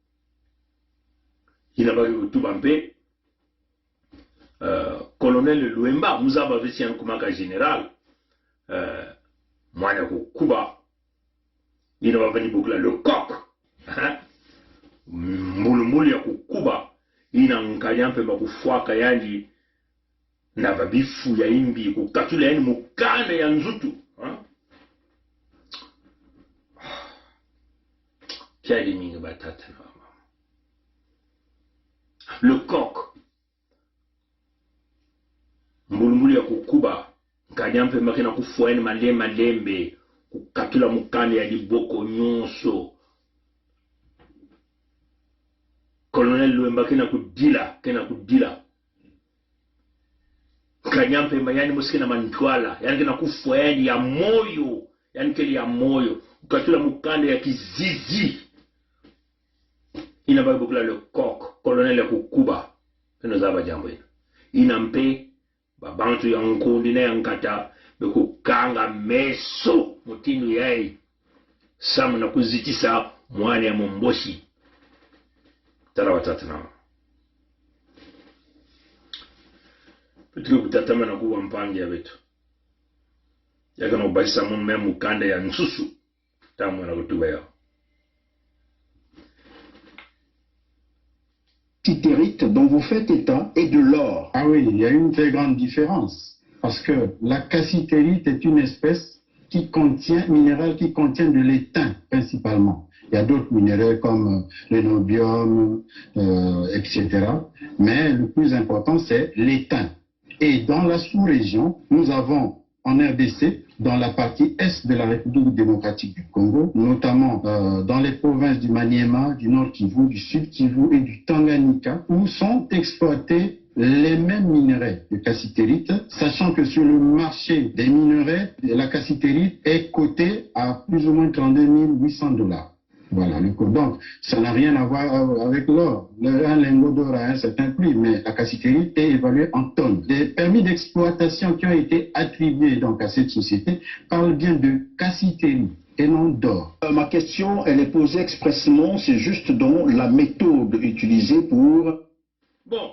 Ina ba ke kutuba mpe, eh, Colonel Luemba, muzaba vesi yani kumaka général, eh, mwana kukuba, ina ba vani bokila le coq, ha? Mbulumbulu ya kukuba, ina nkadi mpe ba kufwaka yani na ba bifu ya imbi, kukatula yani mukanda ya nzutu, ha? Kiadi mingi batata na mama. Le coq. Mbulumbulu ya kukuba, nkadi mpe ma kena kufwa yani malembe malembe, kukatula mukanda ya diboko nyonso. Colonel Luemba kena kudila, kena kudila. Nkadi mpe ma yani mosi kena mantwala, yani kena kufwa yani ya moyo, yani kele ya moyo, kukatula mukanda ya kizizi. Ina ba bokila le coq, Colonel ya kukuba. Beno zaba diambu ina. Ina mpe, ba bantu ya Nkondi na ya Nkata, be kukanga meso mutindu yai, samu na kuzitisa mwana ya Mumboshi. Tala wa tatana. Beto ke kutatamana kuwa mpangi ya beto. Ya kano basisa mo me mukanda ya nsusu. Tamu na kutuba ya. Cassitérite dont vous faites état est de l'or. Ah oui, il y a une très grande différence. Parce que la cassitérite est une espèce qui contient, minérale qui contient de l'étain principalement. Il y a d'autres minerais comme, euh, le niobium, euh, et cetera. Mais le plus important, c'est l'étain. Et dans la sous-région, nous avons en R D C, dans la partie est de la République démocratique du Congo, notamment, euh, dans les provinces du Maniema, du Nord-Kivu, du Sud-Kivu et du Tanganyika, où sont exploités les mêmes minerais de cassitérite, sachant que sur le marché des minerais, la cassitérite est cotée à plus ou moins trente-deux mille huit cents dollars. Voilà, le coût. Donc, ça n'a rien à voir, euh, avec l'or. Le, un lingot d'or a un certain prix, mais la cassitérite est évaluée en tonnes. Les permis d'exploitation qui ont été attribués donc à cette société parlent bien de cassitérite et non d'or. Euh, ma question, elle est posée expressement, c'est juste dans la méthode utilisée pour Bon,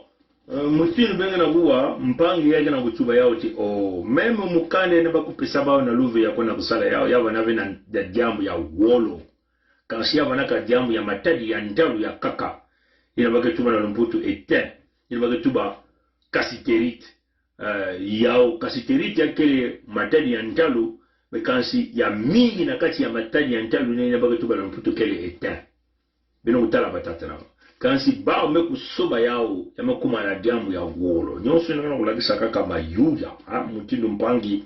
euh, mutindu be ngana kuwa, mpangi ya kena kutuba ya oti, o, même mukanda na bakupesa bawu na luve ya kona kusala ya, ya bana bena da diambu ya wolo. Kansi ya bana ka diambu ya matadi ya ntalu ya kaka. Ina ba ke tuba na lumputu étain. Ina ba ke tuba cassitérite. Euh, ya o cassitérite ya kele matadi ya ntalu, mais kansi ya mingi na kati ya matadi ya ntalu, ina ba ke tuba na lumputu kele étain. Beno kutala batata na. Kansi bawu me kusoba yawu, ya me kuma na diambu ya wolo. Nyonso ina kena kulakisa kaka mayuya, ha? Mutindu mpangi,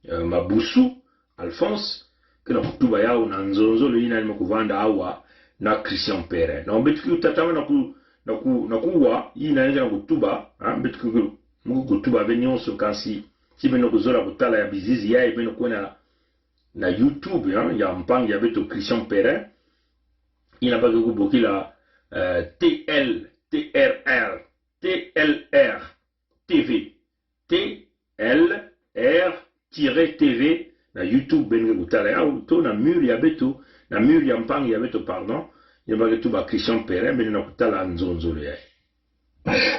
eh, Mabusu Alphonse, kena kutuba yawu na nzonzolo ina ni me kuvanda awa na Christian Pere. Na beto ke kutatamana ku, na ku, na kuwa, ina ni kena kutuba, ha? Beto ke ku, mu kutuba be nyonso kansi, si beno kuzola kutala ya bizizi ya, beno kwena na YouTube, ha? Ya mpangi ya beto Christian Pere. Ina ba ke kubokila, euh, T L, T R R, T L R T V, T L R tiret T V, na YouTube beno ke kutala ya, to na mur ya beto, na mur ya mpangi ya beto, pardon, ina ba ke tuba Christian Pere, beno na kutala nzonzolo ya.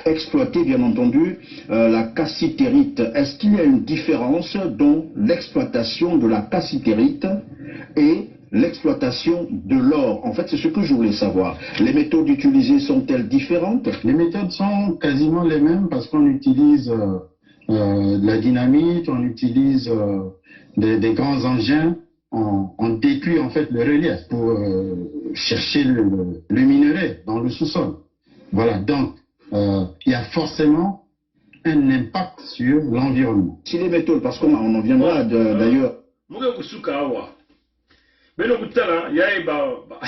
Exploiter, bien entendu, euh, la cassitérite. Est-ce qu'il y a une différence dans l'exploitation de la cassitérite et l'exploitation de l'or ? En fait, c'est ce que je voulais savoir. Les méthodes utilisées sont-elles différentes ? Les méthodes sont quasiment les mêmes parce qu'on utilise, euh, euh, de la dynamite, on utilise, euh, des, des grands engins, on, on détruit en fait le relief pour, euh, chercher le, le, le minerai dans le sous-sol. Voilà, donc, euh, il y a forcément un impact sur l'environnement. Si les métaux, parce qu'on on en viendra de- d'ailleurs. Mu ke kusuka awa. Beno kutala, ya e ba, ba.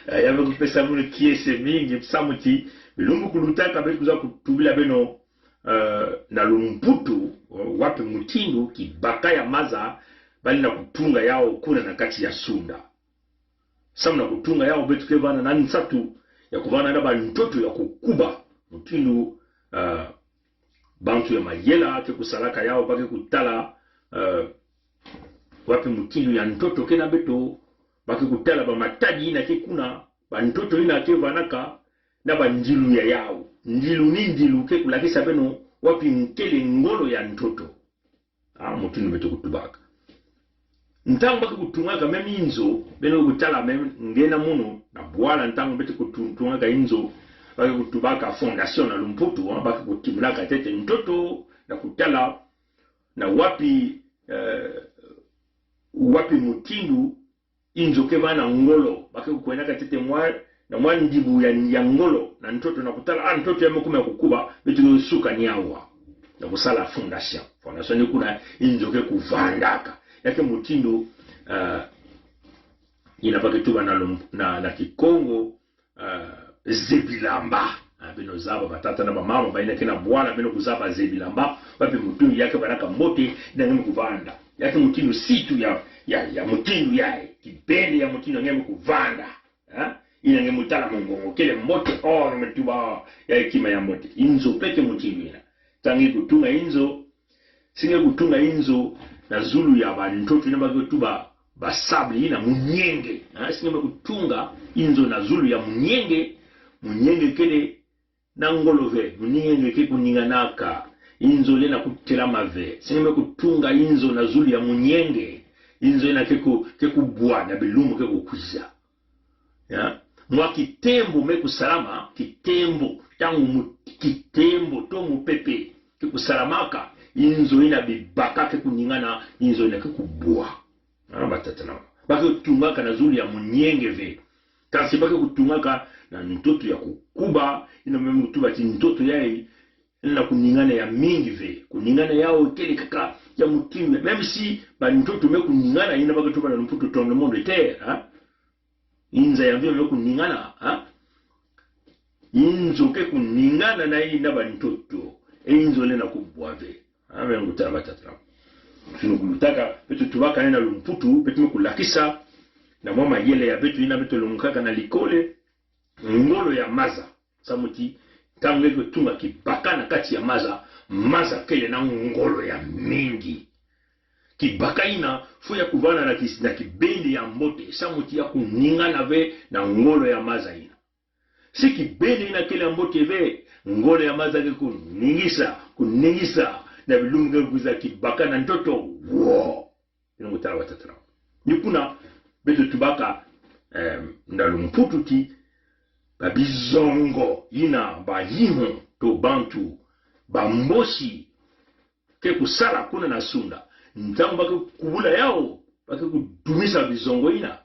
Ya me kupesa munu kiese mingi, samu ti, bilumbu kulutaka beto kuza kutubila beno, eh, na lumputu, eh, wapi mutindu ki baka ya maza, bali na kutunga yawu kuna na kati ya sunda. Samu na kutunga yawu beto ke vana na nsatu ya kuvana na bantoto ya kukuba. Mutindu, eh, bantu ya mayela ke kusalaka yawu ba ke kutala, eh, wapi mutindu ya ntoto kena beto, ba ke kutala bamatadi ina ke kuna, bantoto ina ke vanaka, na bandilu ya yawu. Ndilu ni ndilu ke kulakisa beno, wapi nkele ngolo ya ntoto. Ah, mutindu beto kutubaka. Ntangu ba ke kutungaka même inzo, beno kutala même ngena munu, na bwala ntangu beto kutu- kutungaka inzo, ba ke kutubaka fondation na lumputu, ah, ba ke kutimunaka tete ntoto, na kutala, na wapi, eh, wapi mutindu, inzo ke vana ngolo, ba ke kwendaka tete mwa, na mwa ndibu ya, ya ngolo, na ntoto na kutala, ah, ntoto ya me kuma ya kukuba, beto ke suka ni awa. Na kusala fondation. Fondation ni kuna inzo ke kuvandaka. Ya ke mutindu, eh, ina ba ke tuba na lum-, na, na Kikongo, eh, zebilamba. Ah, beno zaba batata na bamama, ba ina kena bwala, beno kuzaba zebilamba, wapi mutindu ya ke vanaka mbote, ina nge me kuvanda. Ya ke mutindu situ ya, ya, ya mutindu ya, eh, kibende ya mutindu nge me kuvanda. Ha? Ina nge mutala mungongo, kele mbote, oh, nge me tuba, ya e kima ya mbote. Inzo peke mutindu ina. Ntangu kutunga inzo, si nge kutunga inzo, na zulu ya bantoto ina ba ke tuba ba sable ina, munyenge. Ha, singeme kutunga inzo na zulu ya munyenge, munyenge kele na ngolo ve, munyenge ke kuninganaka, inzo lena kutelama ve. Singeme kutunga inzo na zulu ya munyenge, inzo ina ke ku, ke kubwa na bilumbu ke kukwiza. Ya? Mwa kitembo me kusalama, kitembo, ntangu mu, kitembo, to mupepe ke kusalamaka, inzo ina bibaka ke kuningana, inzo ina ke kubwa. Ah, batata na mama. Ba ke tungaka na zulu ya munyenge ve. Kansi ba ke kutungaka na ntoto ya kukuba, ina me mu tuba ti ntoto ya i, ina kuningana ya mingi ve. Kuningana yao kele kaka ya mutima. Même si bantoto me kuningana, ina ba ke tuba na lumputu tremblement de terre, ha? Inza ya mvio me kuningana, ha? Inzo ke kuningana na ina bantoto. E inzo lena kubwa ve. Ha, me ngutala batata. Tunu kumutaka, beto tubaka na lumputu, beto me kulakisa, na mwa mayele ya beto ina beto longokaka na likole, ngolo ya maza. Samu ti, ntangu ke tunga kibaka na kati ya maza, maza kele na ngolo ya mingi. Kibaka ina, fo ya kuvana na ki, na kibende ya mbote, samu ti ya kuningana ve na ngolo ya maza ina. Si kibende ina kele ya mbote ve, ngolo ya maza ke kuningisa, kuningisa, na bilumbu ke kwiza kibaka na ntoto, wo. Ina ngutala batata. Ni kuna, beto tubaka, em, na lumputu ti, ba bizongo ina ba hiho to bantu, ba mbosi, ke kusala kuna na sunda. Ntangu ba ke kubula yao, ba ke kudumisa bizongo ina,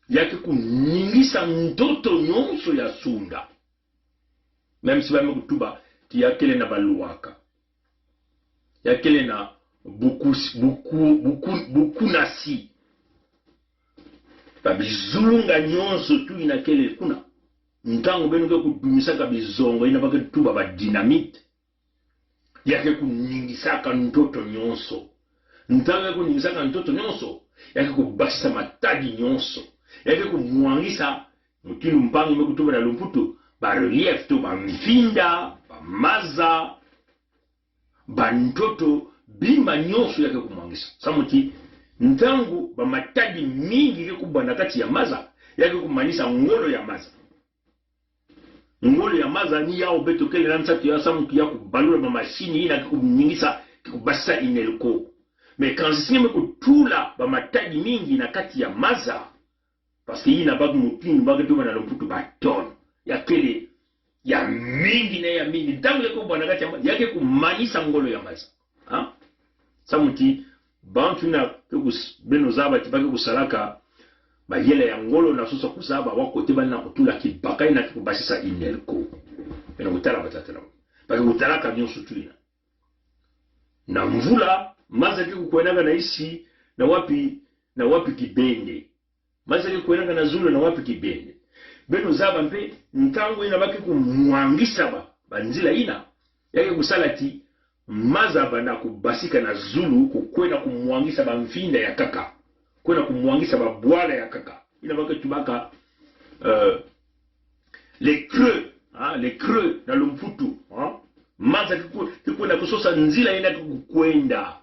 ya ke kuningisa ntoto nyonso ya sunda. Même si ba me kutuba ti ya kele na balwaka, ya kele na bukus, buku, buku, bukunasi, ba bizunga nyonso tu ina kele kuna. Ntangu beno ke kudumisaka bizongo ina ba ke tuba ba dynamite, ya ke kuningisaka ntoto nyonso. Ntangu ya kuningisaka ntoto nyonso, ya ke kubasisa matadi nyonso. Ya ke kumwangisa, mutindu mpangi me kutuba na lumputu, ba relief to ba mfinda, ba maza, ba ntoto, bima nyonso ya ke kumwangisa. Samu ti, ntangu ba matadi mingi ke kubwa na kati ya maza, ya ke kumanisa ngolo ya maza. Ngolo ya maza ni yao beto kele na nsatu ya, samu ti ya kubalula ba masini ina ke kuningisa, ke kubasisa inelko. Mais kansi singeme kutula ba matadi mingi na kati ya maza, parce que ina ba ke mutindu ba ke tuba na lumputu ba tonne. Ya kele ya mingi na ya mingi. Ntangu ya ke kubwa na kati ya maza, ya ke kumanisa ngolo ya maza. Ha? Samu ti, bantu ina ke kus-, beno zaba ti ba ke kusalaka mayele ya ngolo na sosa kuzaba, wa kote ba na kutula kibaka ina ke kubasisa inelko. Beno kutala batata na. Ba ke kutalaka nyonso tu ina. Na mvula, maza ke kukwendaka na isi, na wapi, na wapi kibende. Maza ke kwendaka na zulu na wapi kibende. Beno zaba mpe, ntangu ina ba ke kumwangisa ba, ba nzila ina, ya ke kusala ti, maza banda kubasika na zulu, kukwenda kumwangisa ba mfinda ya kaka. Kwenda kumwangisa ba bwala ya kaka. Ina ba ke tubaka, euh, les creux, hein, les creux na lumputu, hein. Maza ke ku-, ke kwenda kusosa nzila ina ke kukwenda.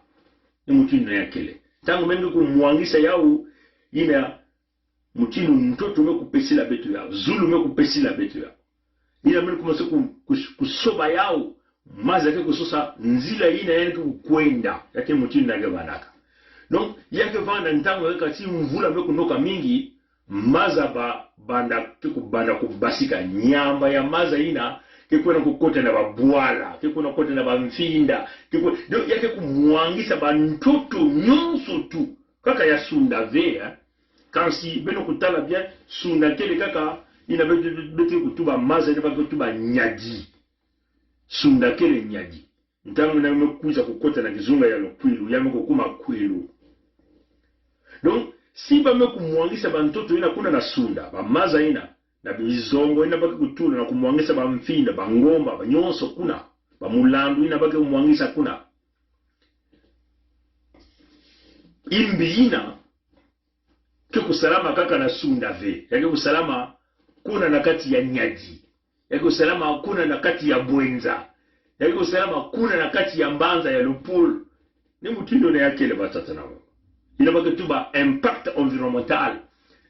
Ni mutindu ya kele. Ntangu beno ke kumwangisa yao, ina mutindu ntoto me kupesila beto yao, zulu me kupesila beto yao. Ina beno kumanisa ku-, kus-, kusoba yao, maza ke kusosa nzila ina ya ke kukwenda, ya ke mutindu na ke vandaka. Donc, ya ke vanda ntangu ya kaka ti mvula me kunoka mingi, maza ba, banda, ke ku-, banda kubasika, nyamba ya maza ina, ke kwenda kukota na ba bwala, ke kwenda kukota na ba mfinda, ke kwe-, donc, ya ke kumwangisa ba ntoto nyonso tu. Kaka ya sunda ve, eh. Kansi beno kutala bien, sunda kele kaka, ina beto, beto kutuba maza, ina ba ke kutuba nyadi. Sunda kele nyadi. Ntangu ina me kwiza kukota na kizunga ya lo kwilu, ya me kukuma kwilu. Donc, si ba me kumwangisa ba ntoto ina kuna na sunda, ba maza ina, na bizongo ina ba ke kutula na kumwangisa ba mfinda, ba ngomba, ba nyonso kuna, ba mulandu ina ba ke kumwangisa kuna. Imbi ina, ke kusalama kaka na sunda ve. Ya ke kusalama kuna na kati ya nyadi. Ya ke kusalama kuna na kati ya bwenza. Ya ke kusalama kuna na kati ya mbanza ya lupul. Ni mutindu na ya kele, batata na mama. Ina ba ke tuba impact environnemental.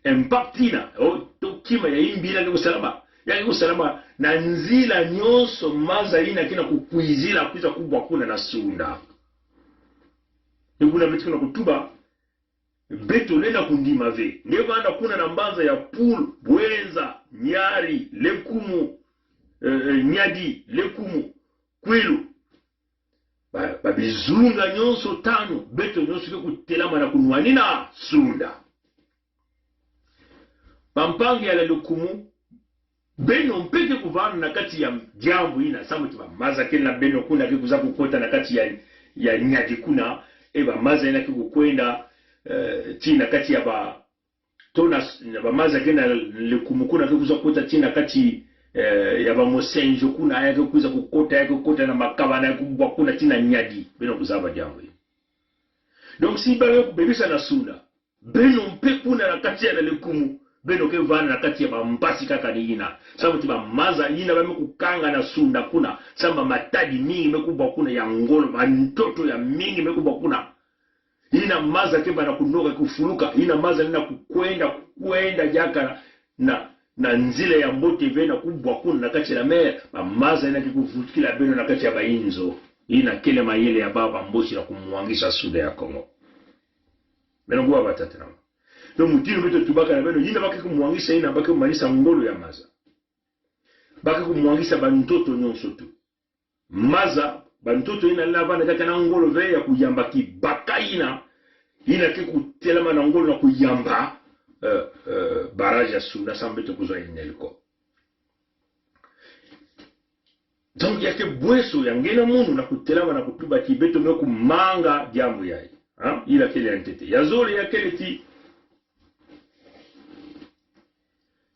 Impact ina, o, to kima ya imbi ina ke kusalama. Ya ke kusalama na nzila nyonso maza ina kena kukwizila kwiza kubwa kuna na Sunda. Ni kuna beto kena kutuba, beto lena kundima ve. Nge vana kuna na mbanza ya Pool, Bouenza, Niari, Lékoumou, eh, eh, Niari, Lékoumou, Kouilou. Ba, ba bizunga nyonso tanu, beto nyonso ke kutelamana kunwanina Sunda. Bampangi ya la Lékoumou, beno mpe ke kuvana na kati ya diambu ina, samu ti bamaza kena beno kuna ke kuza kukota na kati ya, ya Niari kuna, e bamaza ina ke kukwenda, eh, tii na kati ya ba, to na s-, na bamaza kena Lékoumou kuna ke kuza kota tii na kati, eh, ya ba Mossendjo kuna, ya ke kuza kukota, ya ke kota na Makabana, ya kubwa kuna tii na Niari. Beno kuzaba diambu ina. Donc, si ba ke kubebisa na Sunda, beno mpe kuna na kati ya la Lékoumou, beno ke vana na kati ya bampasi kaka ni ina. Samu ti bamaza ina ba me kukanga na Sunda kuna, samu ba matadi mingi me kubwa kuna ya ngolo, ba ntoto ya mingi me kubwa kuna. Ina maza ke bana kunoka kufuluka, ina maza ina kukwenda, kukwenda diaka na, na nzila ya mbote ve na kubwa kuna na kati ya la mer, bamaza ina ke kuvutukila beno na kati ya ba inzo. Ina kele mayele ya ba, ba Mbochi na kumwangisa Sud ya Kongo. Beno kuwa, batata na mama. Donc mutindu beto tubaka na beno, ina ba ke kumwangisa, ina ba ke kumanisa ngolo ya maza. Ba ke kumwangisa ba ntoto nyonso tu. Maza, ba ntoto ina lena vana diaka na ngolo ve ya kuyamba kibaka ina, ina ke kutelamana ngolo na kuyamba, eh, eh, barrage ya Sunda, samu beto kuzwa inelko. Donc, ya ke bweso ya ngena munu na kutelamana kutuba ti beto me kumanga diambu yayi. Ha? Ila kele ya ntete. Ya zole ya kele ti,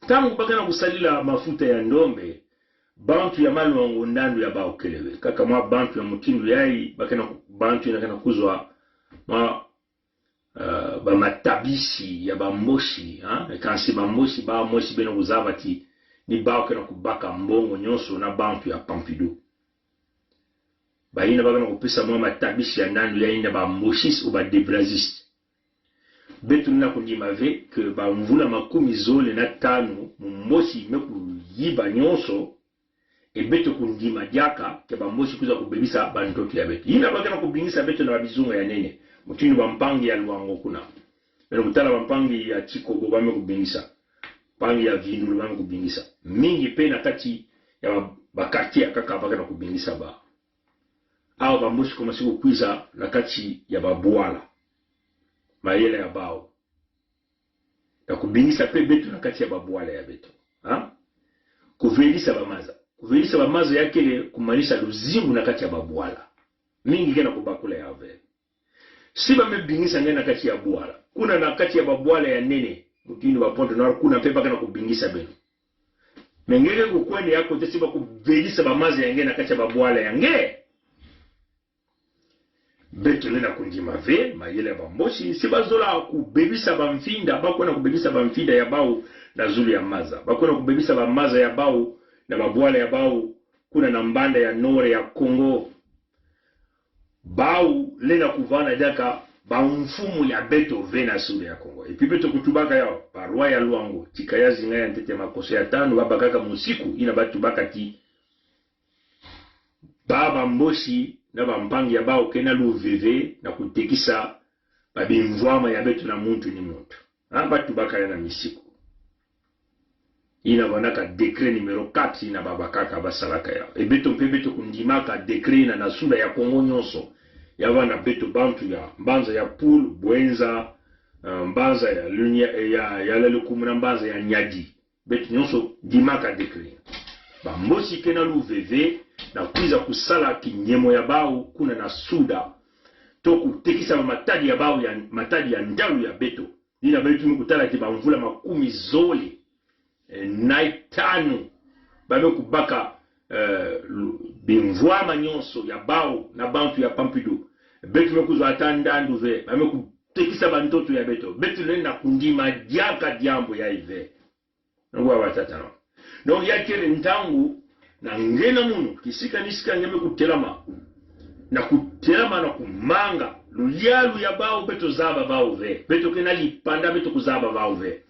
ntangu ba kena kusalila mafuta ya ndombe, bantu ya Malwango ndandu ya bawu kele ve. Kaka mwa bantu ya mutindu yayi, ba kena ku-, bantu ina kena kuzwa mwa, eh, ba matabisi ya ba Mbochi, ha? E kansi ba Mbochi, ba Mbochi beno kuzaba ti ni bawu kena kubaka mbongo nyonso na bantu ya Pompidou. Ba ina ba kena kupesa mwa matabisi ya ndandu yayi na ba Mbochiste ou ba Debraziste. Beto lena kundima ve ke ba mvula makumi zole na tanu, Mumbochi me kuyiba nyonso, e beto kundima diaka ke ba Mbochi kwiza kubebisa ba ntoto ya beto. Ina ba kena kubingisa beto na ba bizunga ya nene. Mutindu bampangi ya Lwango kuna. Beno kutala bampangi ya Tikobo ba me kubingisa. Mpangi ya Vindulu ba me kubingisa. Mingi mpe na kati ya ba, ba quartier ya kaka ba kena kubingisa ba. Awa ba Mbochi komasi kukwiza na kati ya ba bwala. Mayela ya bawu. Na kubingisa mpe beto na kati ya ba bwala ya beto. Ha? Kuvelisa ba maza. Kuvelisa ba maza ya kele kumanisa luzingu na kati ya ba bwala. Mingi kena kubakula ya ve. Si ba me bingisa nge na kati ya bwala, kuna na kati ya ba bwala ya nene, mutindu ba Pointe-Noire, kuna mpe ba kena kubingisa beno. Me nge ke kukwenda ya kota si ba kuvelisa ba maza ya nge na kati ya ba bwala ya nge. Beto lena kundima ve mayela ya ba Mbochi, si ba zola kubebisa ba mfinda, ba kwenda kubebisa ba mfinda ya bawu na zulu ya maza. Ba kwenda kubebisa ba maza ya bawu na ba bwala ya bawu, kuna na mbanda ya Nord ya Kongo. Bawu lena kuvana diaka ba mfumu ya beto ve na Sud ya Kongo. Et puis beto kutubaka yawu, ba roi ya Lwango, tika ya zinga ya ntete, makoso ya tanu, ba bakaka musiku, ina ba tubaka ti ba ba Mbochi na bampangi ya bawu kena luve ve na kutekisa ba bimvwama ya beto na muntu ni muntu. Ha, ba tubaka ya na misiku. Ina vanaka décret numéro quatre, ina ba bakaka, ba salaka yawu. E beto mpe beto kundimaka décret ina na Sud ya Kongo nyonso. Ya vana beto bantu ya mbanza ya Pool, Bouenza, eh, mbanza ya Lunia, eh, ya, ya la Lékoumou na mbanza ya Niari. Beto nyonso ndimaka décret. Ba Mbochi kena luve ve na kwiza kusala kinyemo ya bawu kuna na Sud. To kutekisa ba matadi ya bawu ya, matadi ya ndalu ya beto. Ina beto me kutala ti ba mvula makumi zole, eh, na itanu, ba me kubaka, eh, lu-, bimvwama nyonso ya bawu na bantu ya Pompidou. Beto me kuzwa ata ndandu ve, ba me kutekisa ba ntoto ya beto. Beto lena kundima diaka diambu yayi ve. Nongo wa batata na mama. Donc ya kele ntangu na nge na munu, kisika ni sika nge me kutelama. Na kutelama na kumanga Luyalu ya bawu, beto zaba bawu ve. Beto kena lipanda, beto kuzaba bawu ve.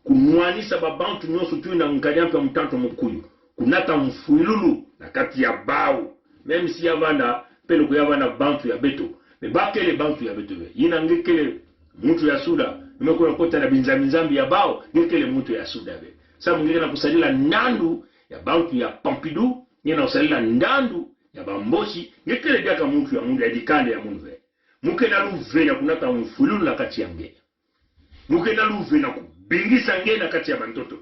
Kunwanisa babantu nyonso, tuna nkadi ampe, mutantu, mukuyu. Kunata mfwilulu na kati ya bawu. Même si ya vanda, peleko ya vanda bantu ya beto, mais bakele bantu ya beto ve. Yina nge kele muntu ya Sud, me kuna kota na binzambi nzambi ya bawu, nge kele muntu ya Sud ve. Samu nge kena kusalila ndandu ya bantu ya Pompidou, nge kena kusalila ndandu ya Bamboshi, nge kele diaka muntu ya munu, ya dikanda ya munu ve. Mu kena luve na kunata mfwilulu na kati ya nge. Mu kena luve na kubingisa nge na kati ya bantoto.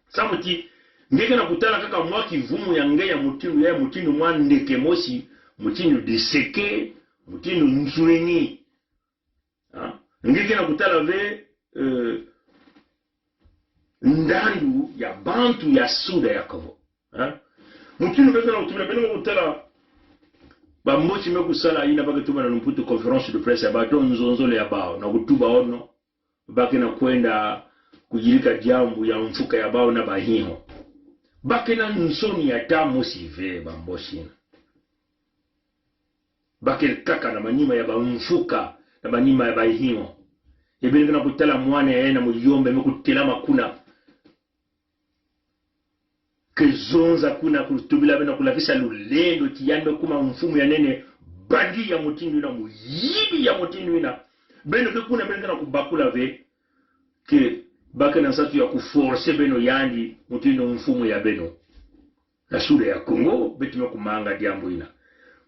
Samu ti, nge kena kutala kaka mwa kivumu ya nge ya mutindu, ya mutindu mwa ndeke mosi, mutindu diseke, mutindu nsulengi. Ha? Nge kena kutala ve, eh, ndandu ya bantu ya Sud ya Kongo. Ha? Mutindu beto na kutubila, beno kutala, Bamboshi me kusala, yina ba ke tuba na lumputu conférence de presse ya bawu, nzonzolo ya bawu, na kutuba ono ba kena kwenda kuyirika diambu ya mfuka ya bawu na Bahinho. Ba kena nsoni ata mosi ve, Bamboshi na. Ba ke kaka na manima ya bamfuka, na manima ya Bahinho. E beno kena kutala mwana ya yena Muyombe me kutelama kuna, ke zonza kuna, kutubila beno, kulakisa lulendo ti yandi me kuma mfumu ya nene, bandit ya mutindu yina, muyibi ya mutindu yina. Beno ke kuna, beno kena kubakula ve ke ba kena nsatu ya kuforcer beno, yandi mutindu mfumu ya beno na Sud ya Kongo. Beto me kumanga diambu yina.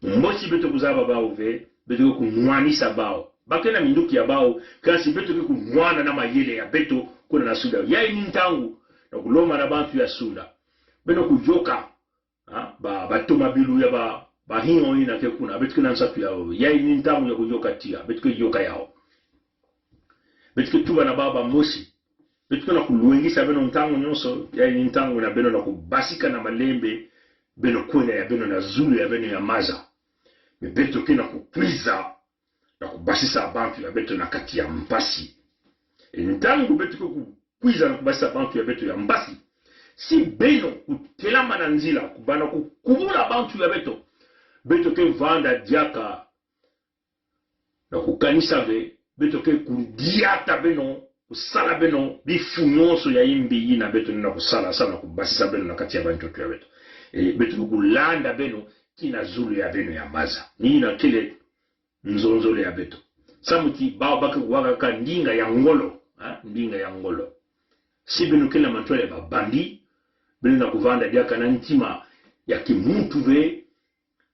Mbosi beto kuzaba bawu ve, beto ke kunwanisa bawu. Ba kena minduki ya bawu, kansi beto ke kunwana na mayele ya beto kuna na Sud. Ya ini ntangu na kulomba na bantu ya Sud. Beno kuyoka, ha, ba, batomabilu ya ba, Bahinho yina ke kuna, beto kena nsatu ya bawu. Ya ini ntangu ya kuyoka tiya, beto ke yoka yawu. Beto ke tuba na bawu, Bamboshi. Beto kena kulwengisa beno ntangu nyonso, ya ini ntangu na beno na kubasika na malembe, beno kwena ya beno na zulu ya beno ya maza. Mais beto kena kukwiza na kubasisa bantu ya beto na kati ya mpasi. E ntangu beto ke kukwiza na kubasisa bantu ya beto ya mpasi, si beno kutelama na nzila, kubanda kukubula bantu ya beto, beto ke vanda diaka na kukanisa ve, beto ke kudiata beno, kusala beno bifu nyonso ya imbi yina beto na kusala, samu na kubasisa beno na kati ya bantoto ya beto. E, beto ke kulanda beno kina zulu ya beno ya maza. Ni yina kele nzonzolo ya beto. Samu ti bawu ba ke kuwaka kaka ndinga ya ngolo, ha? Ndinga ya ngolo. Si beno kele mantwala ya ba bandit, beno na kuvanda diaka na ntima ya kimuntu ve,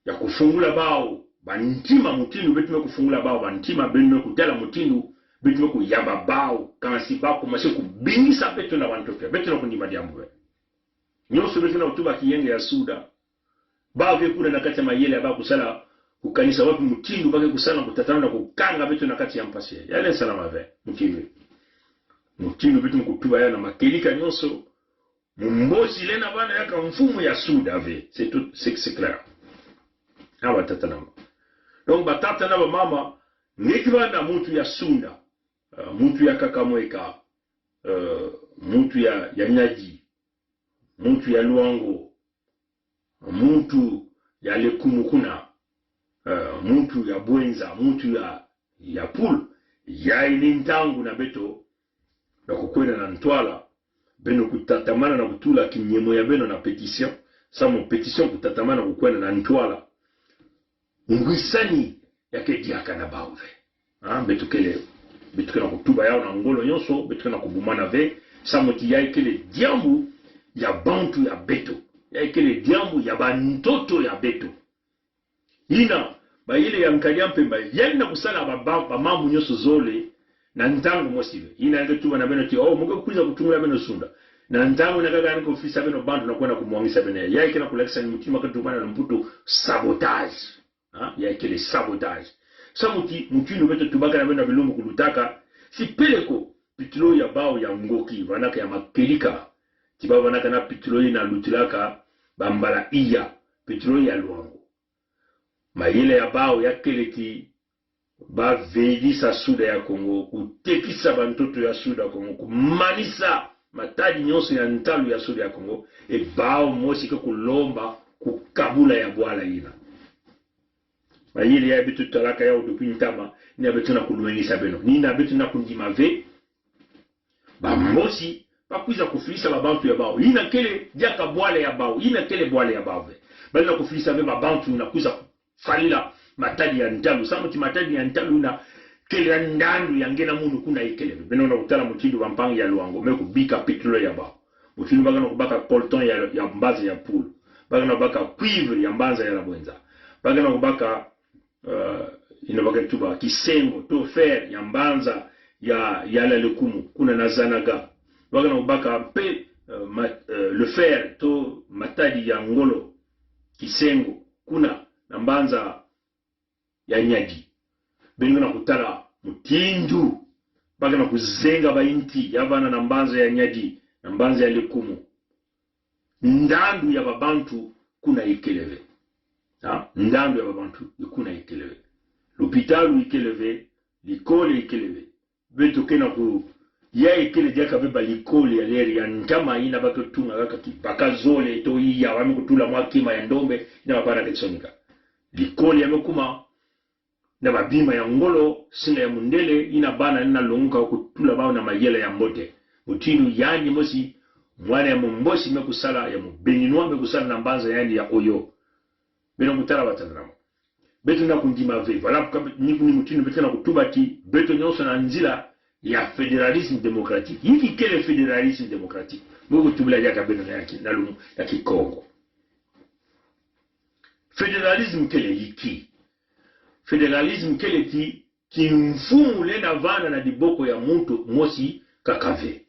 ya kufungula bawu bantima mutindu beto me kufungula bawu bantima, beno me kutala mutindu beto me kuyamba bawu, kansi ba commencer kubingisa beto na bantoto ya beto na kundima diambu ve. Nyonso beto na kutuba kiyenge ya Sud. Bawu ke kuna na kati ya mayele ya bawu kusala, kukanisa wapi mutindu ba ke kusala na kutatamana kukanga beto na kati ya mpasi. Ya lenda salama ve, mutindu. Mutindu beto me kutuba ya na makedika nyonso, Mumbosi lenda vana yaka mfumu ya Sud ve. C'est tout, c'est, c'est clair. Ah, batata na mama. Donc, batata na bamama, nge kivanda muntu ya Sunda, euh, muntu ya Kakamweka, euh, muntu ya, ya Nyadi, muntu ya Luango, muntu ya Lekoumou kuna, euh, muntu ya Bouenza, muntu ya, ya Pool, ya ini ntangu na beto na kukwenda na ntwala, beno kutatamana na kutula kinyemo ya beno na pétition, samu pétition kutatamana kukwenda na ntwala. Ngwisani ya ke diaka na bawu ve. Ah, beto kele, beto kele na kutuba yawu na ngolo nyonso, beto kele na kubumana ve, samu ti ya kele diambu ya bantu ya beto. Ya kele diambu ya bantoto ya beto. Yina, mayele ya Nkadi a Mpemba, ya lenda kusala ba, ba, bamambu nyonso zole, na ntangu mosi ve. Yina nge tuba na beno ti, oh, mu ke kwiza kutungula beno Sunda. Na ntangu na kaka ni kufisa beno bantu na kwenda kumwangisa beno. Ya kele na kulakisa ni mutima ke tuba na lumputu sabotage. Ha? Ya kele sabotage. Samu ti, mutindu beto tubaka na beno na bilumbu kulutaka, si peleko, pétrole ya bawu ya Ngoki, vanaka ya makedika, ti bawu vanaka na pétrole na lutilaka, bambala iya, pétrole ya Luango. Mayele ya bawu ya kele ti, ba vedisa Sud ya Kongo, kutekisa bantoto ya Sud ya Kongo, kumanisa matadi nyonso ya ntalu ya Sud ya Kongo, e bawu mosi ke kulomba kukabula ya bwala yina. Mayele ya beto talaka ya depuis ntama, ni ya beto na kulwengisa beno. Ni na beto na kundima ve. Bamosi, bakwiza kufilisa babantu ya bawu. Ina kele diaka bwala ya bawu. Ina kele bwala ya bawu ve. Bali na kufilisa ve babantu na kwiza falila matadi ya ntalu. Samu ti matadi ya ntalu na kele ya ndandu ya ngena munu kuna ikele ve. Beno na kutala mutindu bampangi ya Loango me kubika pétrole ya bawu. Mutindu bakana kubaka coltan ya, ya mbanza ya Pool. Bakana kubaka cuivre ya mbanza ya Labwenza. Bakana kubaka, eh, ina bakana tuba kisengo to fer ya mbanza ya, ya Lalekumu, kuna na Zanaga. Bakana kubaka mpe, eh, ma-, eh, le fer to matadi ya ngolo, kisengo, kuna na mbanza ya Niari. Beno na kutala mutindu bakana kuzenga bainti ya vana na mbanza ya Niari, na mbanza ya Lekumu. Ndandu ya babantu kuna ikele ve. Ha? Ndandu ya babantu kuna ikele ve. Lopitalu ikele ve, likoli ikele ve. Beto kena ku, ya ikele diaka ve ba likoli ya leri ya ntama ina baka tunga kaka ki baka zole to iya wa me kutula mwa kima ya ndombe, ina babana ke tsonika. Likoli ya me kuma, na babima ya ngolo, singa ya mundele, ina bana ina longoka kutula bawu na mayela ya mbote. Mutindu yandi mosi, mwana ya Mumbosi me kusala, ya Mubéninois me kusala na mbanza yandi ya Oyo. Beno kutala batata na mama. Beto na kundima ve. Voilà, ka-, ni, ni mutindu beto na kutuba ti, beto nyonso na nzila ya fédéralisme démocratique. Inki kele fédéralisme démocratique? Mo kutubila diaka beno na yaki, na lum, ya Kikongo. Fédéralisme kele inki? Fédéralisme kele ti, kimfumu lena vana na diboko ya muntu mosi kaka ve.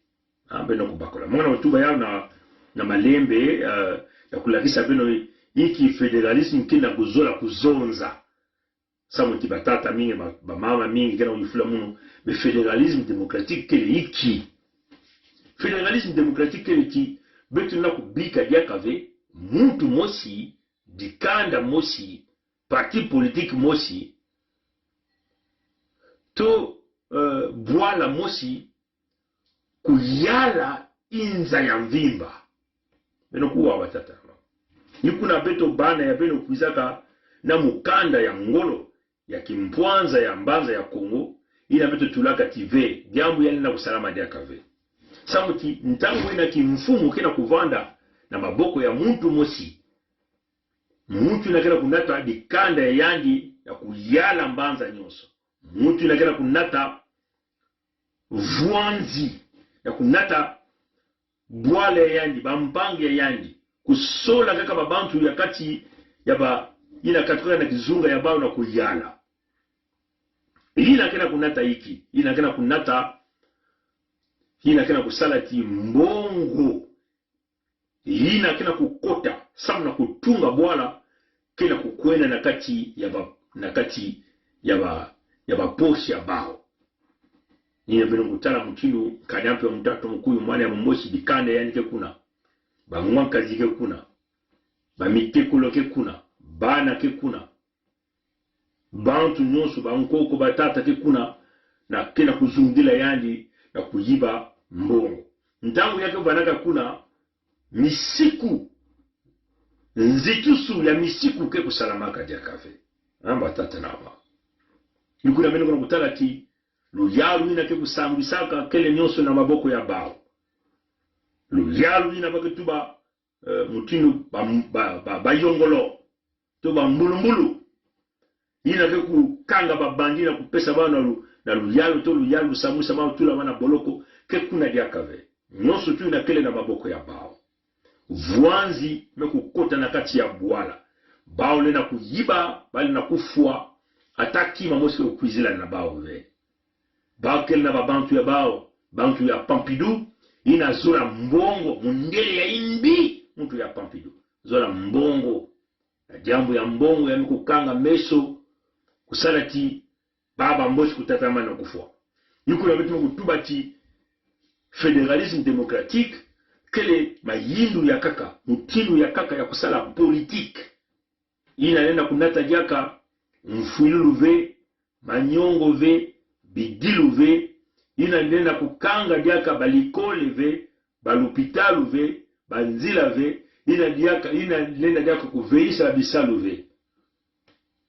Ah, beno kubakula. Mwana watuba ya na, na malembe, eh, ya kulakisa beno inki fédéralisme kina kuzola kuzonza. Samu ti batata mingi, ba, bamama mingi, kena kuyufula munu, mais fédéralisme démocratique kele inki? Fédéralisme démocratique kele ti, beto na kubika diaka ve, muntu mosi, dikanda mosi, parti politique mosi, to, eh, bwala mosi, kuyala inza ya mvimba. Beno kuwa batata. Ni kuna beto bana ya beno kwizaka na mukanda ya ngolo, ya kimpwanza ya mbanza ya Kongo, ina beto tulaka ti ve, diambu ya lina kusalama diaka ve. Samu ti, ntangu ina kimfumu kena kuvanda na maboko ya muntu mosi, muntu ina kena kunata dikanda ya yandi ya kuyala mbanza nyonso. Muntu ina kena kunata vwanzi ya kunata bwala ya yandi, bampangi ya yandi, kusola kaka babantu ya kati ya ba, ina katuka na kizunga ya bawu na kuyala. Ina kena kunata inki, ina kena kunata, ina kena kusala ti mbongo ina kena kukota, samu na kutunga bwala, kena kukwenda na kati ya ba, na kati ya ba, ya baposi ya bawu. Ni ya beno kutala mutindu, kadi mpe mutata Mukuyu, mwana ya Mumbosi, dikanda yandi ke kuna. Bangwankazi ke kuna. Bamitekolo ke kuna. Bana ke kuna. Bantu nyonso, bankoko, batata ke kuna, na kena kuzungila yandi, na kuyiba mbongo. Ntangu ya ke vanaka kuna, misiku, nzitusu ya misiku ke kusalamaka diaka ve. Ah, batata na mama. Ni kuna beno kuna kutala ti, luyalu ina ke kusambisaka kele nyonso na maboko ya bawu. Luyalu ina ba ke tuba, eh, mutindu ba, ba, ba, bayongolo, to bambulumbulu. Ina ke kukanga babandi na kupesa bawu na lu, na luyalu, to luyalu, samu sa bawu tula bawu na boloko, ke kuna diaka ve. Nyonso tu ina kele na maboko ya bawu. Vwanzi me kukota na kati ya bwala. Bawu lenda kuyiba, bawu lenda kufwa, ata kima mosi ke kukwizila na bawu ve. Bawu kele na babantu ya bawu, bantu ya Pompidou, ina zola mbongo, mundele ya imbi, muntu ya Pompidou. Zola mbongo. Na diambu ya mbongo ya me kukanga meso, kusala ti, baba Mbosi kutatamana kufwa. Ni kuna beto kutuba ti, fédéralisme démocratique, kele mayindu ya kaka, mutindu ya kaka ya kusala politique. Ina lenda kunata diaka mfwilulu ve, manyongo ve, bidilu ve, ina lenda kukanga diaka balikoli ve, balupitalu ve, banzila ve, ina diaka, ina lenda diaka kuveisa bisalu ve.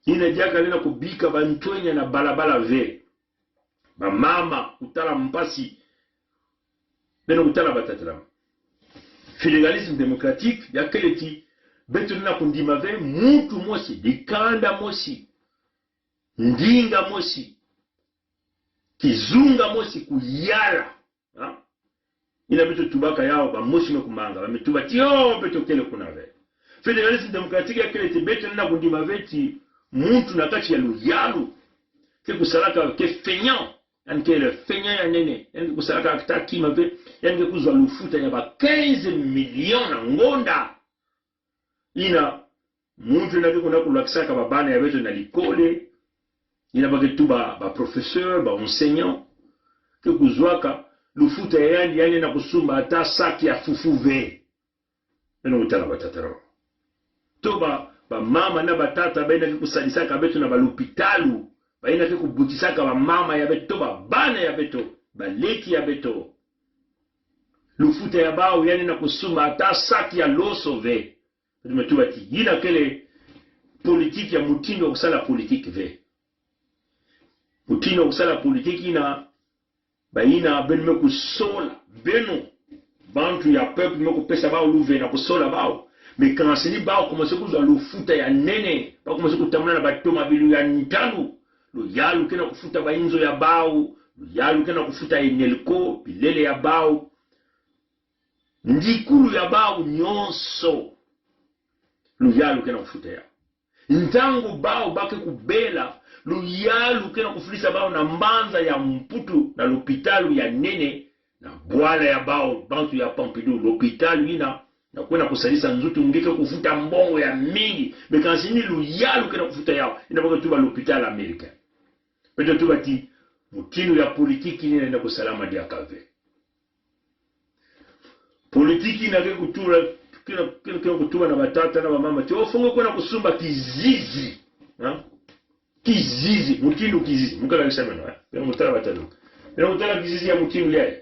Ina diaka lena kubika bantwenya na balabala ve. Bamama kutala mpasi. Beno kutala batata. Fédéralisme démocratique, ya kele ti, beto lena kundima ve, muntu mosi, dikanda mosi, ndinga mosi, kizunga mosi kuyala. Ha? Ina beto tubaka yaw, bamosi me kumanga, ba me tuba ti o, beto kele kuna ve. Fédéralisme démocratique ya kele ti beto lena kundima ve ti muntu na kati ya luyalu ke kusalaka, ke feignant, yan ke le feignant ya nene, yan ke kusalaka kita kima ve, yan ke kuzwa lufuta ya ba quinze millions na ngonda. Ina muntu na ke kuna kulakisaka babana ya beto na likole, ina ba ke tuba ba professeur, ba enseignant, ke kuzwaka lufuta ya yandi, yandi na kusumba ata saki ya fufu ve. Beno kutala batata. To ba, bamama na batata, ba ina ke kusadisaka beto na balopitalu, ba ina ke kubutisaka bamama ya beto, babana ya beto, baleki ya beto. Lufuta ya baw, yandi na kusumba ata saki ya loso ve. Beto me tuba ti, ina kele politique ya mutindu wa kusala politique ve. Mutindu wa kusala politique ina, ba ina beno me kusola, beno, bantu ya peuple me kupesa baw luve na kusola baw. Mais kansi ni baw commencer kuzwa lufuta ya nene, ba commencer kutamana na batoma bilu ya ntalu. Luyalu ke na kufuta ba inzo ya baw, luyalu ke na kufuta Enelco, bilele ya baw, ndikulu ya baw nyonso. Luyalu ke na kufuta ya. Ntangu baw ba ke kubela, luyalu ke na kufilisa baw na mbanza ya Mputu na lopitalu ya nene, na bwala ya baw, bantu ya Pompidou, lopitalu ina, na kwena kusadisa nzutu nge ke kufuta mbongo ya mingi, mais kansi ni luyalu ke na kufuta yaw, ina ba ke tuba lopitalu américain. Beto tuba ti, mutindu ya politique ina na kusalama diaka ve. Politique ina ke kutuba, ke na, ke na, ke na kutuba na batata na bamama ti, o, fo nge kwena kusumba kizizi. Ha? Kizizi, mutindu kizizi, mukala kisameno, eh? Beno kutala batata. Beno kutala kizizi ya mutindu yayi.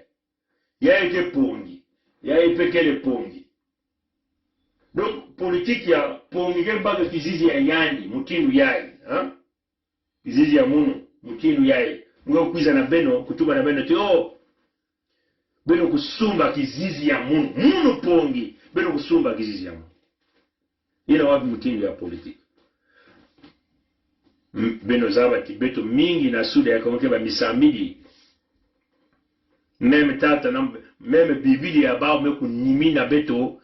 Yayi ke pongi. Yayi pe kele pongi. Donc, politique ya pongi ke baka kizizi ya yandi, mutindu yayi, ha? Kizizi ya munu, mutindu yayi. Mu ke kwiza na beno, kutuba na beno ti, o, beno kusumba kizizi ya munu. Munu pongi, beno kusumba kizizi ya munu. Ina wapi mutindu ya politique? M-, beno zaba ti beto mingi na Sud ya Kongo ke ba misambidi. Même tata na, même Biblia ya baw me kunimina beto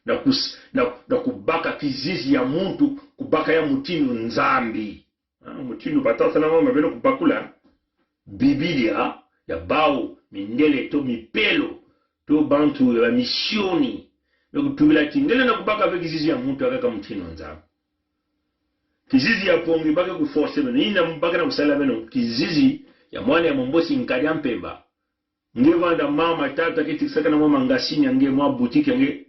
na kus-, na, na kubaka kizizi ya muntu, kubaka ya mutindu Nzambi. Ah, mutindu batata na bamama beno kubakula Biblia ya baw, mindele to mipelo, to bantu ya misioni, me kutubila ti nge lena kubaka ve kizizi ya muntu akaka mutindu Nzambi. Kizizi ya pongi ba ke kuforcer beno, ina ba ke na kusala beno, kizizi ya mwana ya Mumbosi nkadi ya Mpemba. Nge vanda mama, tata ke tikisaka na mwa mangazini ya nge, mwa boutique ya nge,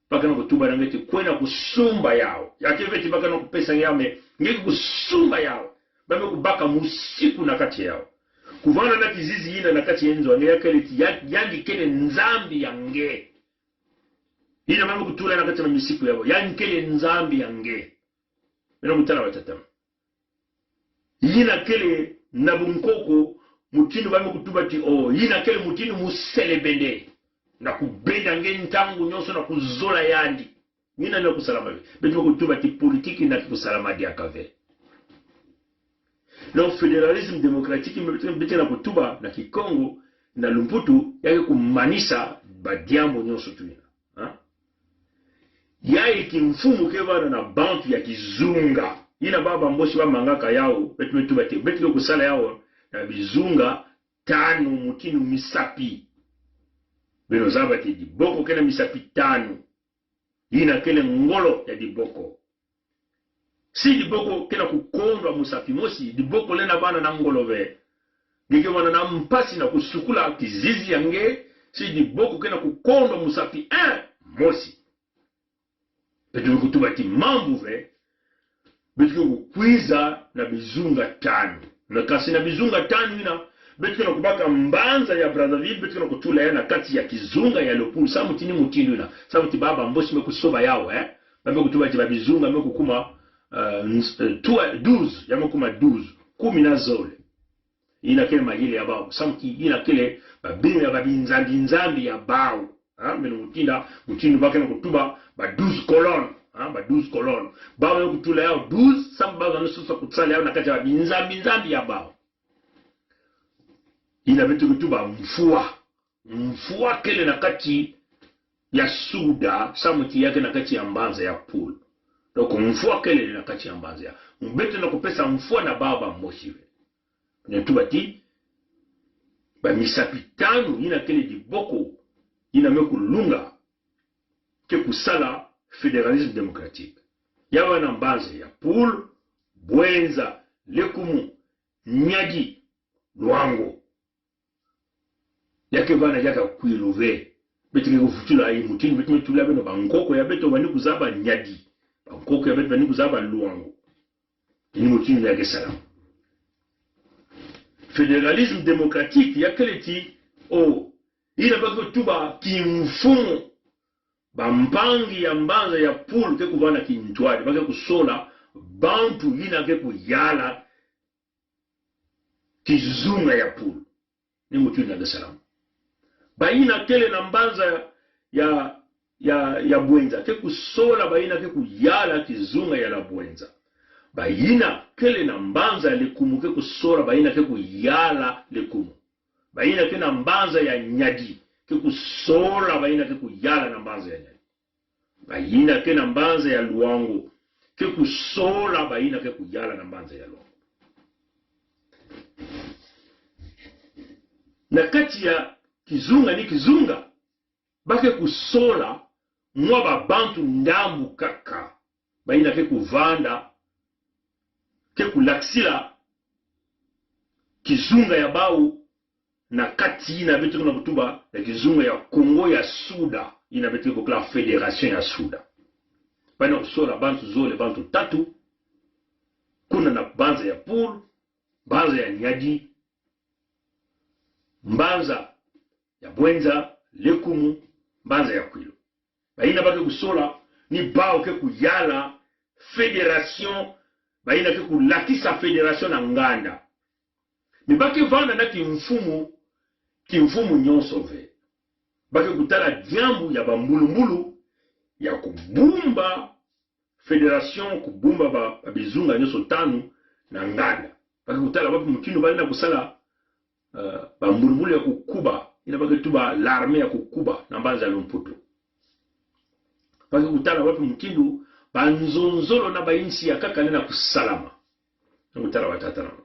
ba ke na kutuba na nge ti kwena kusumba yaw. Ya ke ve ti ba ke na kupesa nge yaw, mais nge kusumba yaw. Ba me kubaka musiku na kati yaw. Kuvana na kizizi ina na kati ya nzo ya nge, ya kele ti, ya, yandi kele Nzambi ya nge. Ina ba me kutula na kati ya misiku yaw, yandi kele Nzambi ya nge. Beno kutala batata. Ina kele na bunkoko, mutindu ba me kutuba ti o, ina kele mutindu muselebende. Na kubenda nge ntangu nyonso na kuzola yandi. Ina na kusalama ve. Beto me kutuba ti politique ina kusalama diaka ve. Donc, fédéralisme démocratique, beto, beto na kutuba na Kikongo, na Lumputu, ya ke kumanisa badiambu nyonso tu ina. Ha? Yayi kimfumu ke vana na bantu ya kizunga. Ina ba bambosi bamangaka yaw, beto me tuba ti, beto ke kusala yaw na bizunga tanu, mutindu misapi. Beno zaba ti diboko ke na misapi tanu. Ina kele ngolo ya diboko. Si diboko ke na kukondwa musapi mosi, diboko lena vana na ngolo ve. Nge ke vana na mpasi na kusukula kizizi ya nge, si diboko ke na kukondwa musapi, eh, mosi. Beto ke kutuba ti mambu ve, beto ke kukwiza na bizunga tanu. Na kansi na bizunga tanu ina, beto ke na kubaka mbanza ya Brazzaville, beto ke na kutula ya na kati ya kizunga ya Lopulu, samu ti ni mutindu ina, samu ti ba bambosi me kusoba yaw, eh. Ba me kutuba ti ba bizunga me kukuma, eh, ns-, eh, twe-, douze, ya me kuma douze, kumi na zole. Yina kele mayele ya baw, samu ti yina kele ba bi-, ba binzambi-nzambi ya baw. Ha, meno mutinda, mutinda ba kena kutuba ba douze colonnes, ha, ba douze colonnes. Baw ya kutula yaw douze, samu baw ya no sosa kutsala yaw na kati ya ba binzambi-nzambi ya baw. Yina beto kutuba mfwa. Mfwa kele na kati ya SUDA, samu ti ya ke na kati ya mbanza ya pool. Donc mfwa kele na kati ya mbanza ya. Beto na kupesa mfwa na baw ba mosi ve. Ni tuba ti, ba misapi tano, yina kele diboko, yina me kulunga, ke kusala fédéralisme démocratique. Ya vana mbanza ya pool, Bouenza, Lékoumou, Niari, Loango. Ya ke vana ya ka Kouilou ve. Beto ke kuvutula i mutinda beto me tula beno ba nkoko ya beto bani kuzaba Niari. Ba nkoko ya beto bani kuzaba Loango. Ni mutinda ya ke salama. Fédéralisme démocratique ya kele ti, o, yina ba ke tuba kimfumu. Ba mpangi ya mbanza ya pool ke kuvana kintwari, ba ke kusola bantu yina ke kuyala kizunga ya pool. Ni mutinda ya ke salama. Ba yina kele na mbanza ya, ya, ya Bouenza ke kusola ba yina ke kuyala kizunga ya la Bouenza. Ba yina kele na mbanza ya Lékoumou ke kusola ba yina ke kuyala Lékoumou. Ba yina ke na mbanza ya Niari ke kusola ba yina ke kuyala na mbanza ya Niari. Ba yina ke na mbanza ya Loango ke kusola ba yina ke kuyala na mbanza ya Loango. Na kati ya kizunga ni kizunga, ba ke kusola mwa ba bantu ndambu kaka, ba yina ke kuvanda, ke kulakisila kizunga ya baw na kati yina beto ke na kutuba na kizunga ya Kongo ya SUDA, yina beto ke kukila fédération ya SUDA. Ba yina kusola bantu zole, bantu tatu, kuna na mbanza ya pool, mbanza ya Niari, mbanza ya Bouenza, Lékoumou, mbanza ya Kouilou. Ba yina ba ke kusola ni baw ke kuyala fédération, ba yina ke kulakisa fédération na nganda. Mais ba ke vana na kimfumu, kimfumu nyonso ve. Ba ke kutala diambu ya ba mbulumbulu ya kubumba fédération, kubumba ba, ba bizunga nyonso tano na nganda. Ba ke kutala wapi mutindu ba yina kusala, eh, ba mbulumbulu ya kukuba, yina ba ke tuba l'armée ya kukuba na mbanza ya Lumputu. Ba ke kutala wapi mutindu ba nzonzolo na ba insi ya kaka ni na kusalama. Ni kutala wa tata na mama.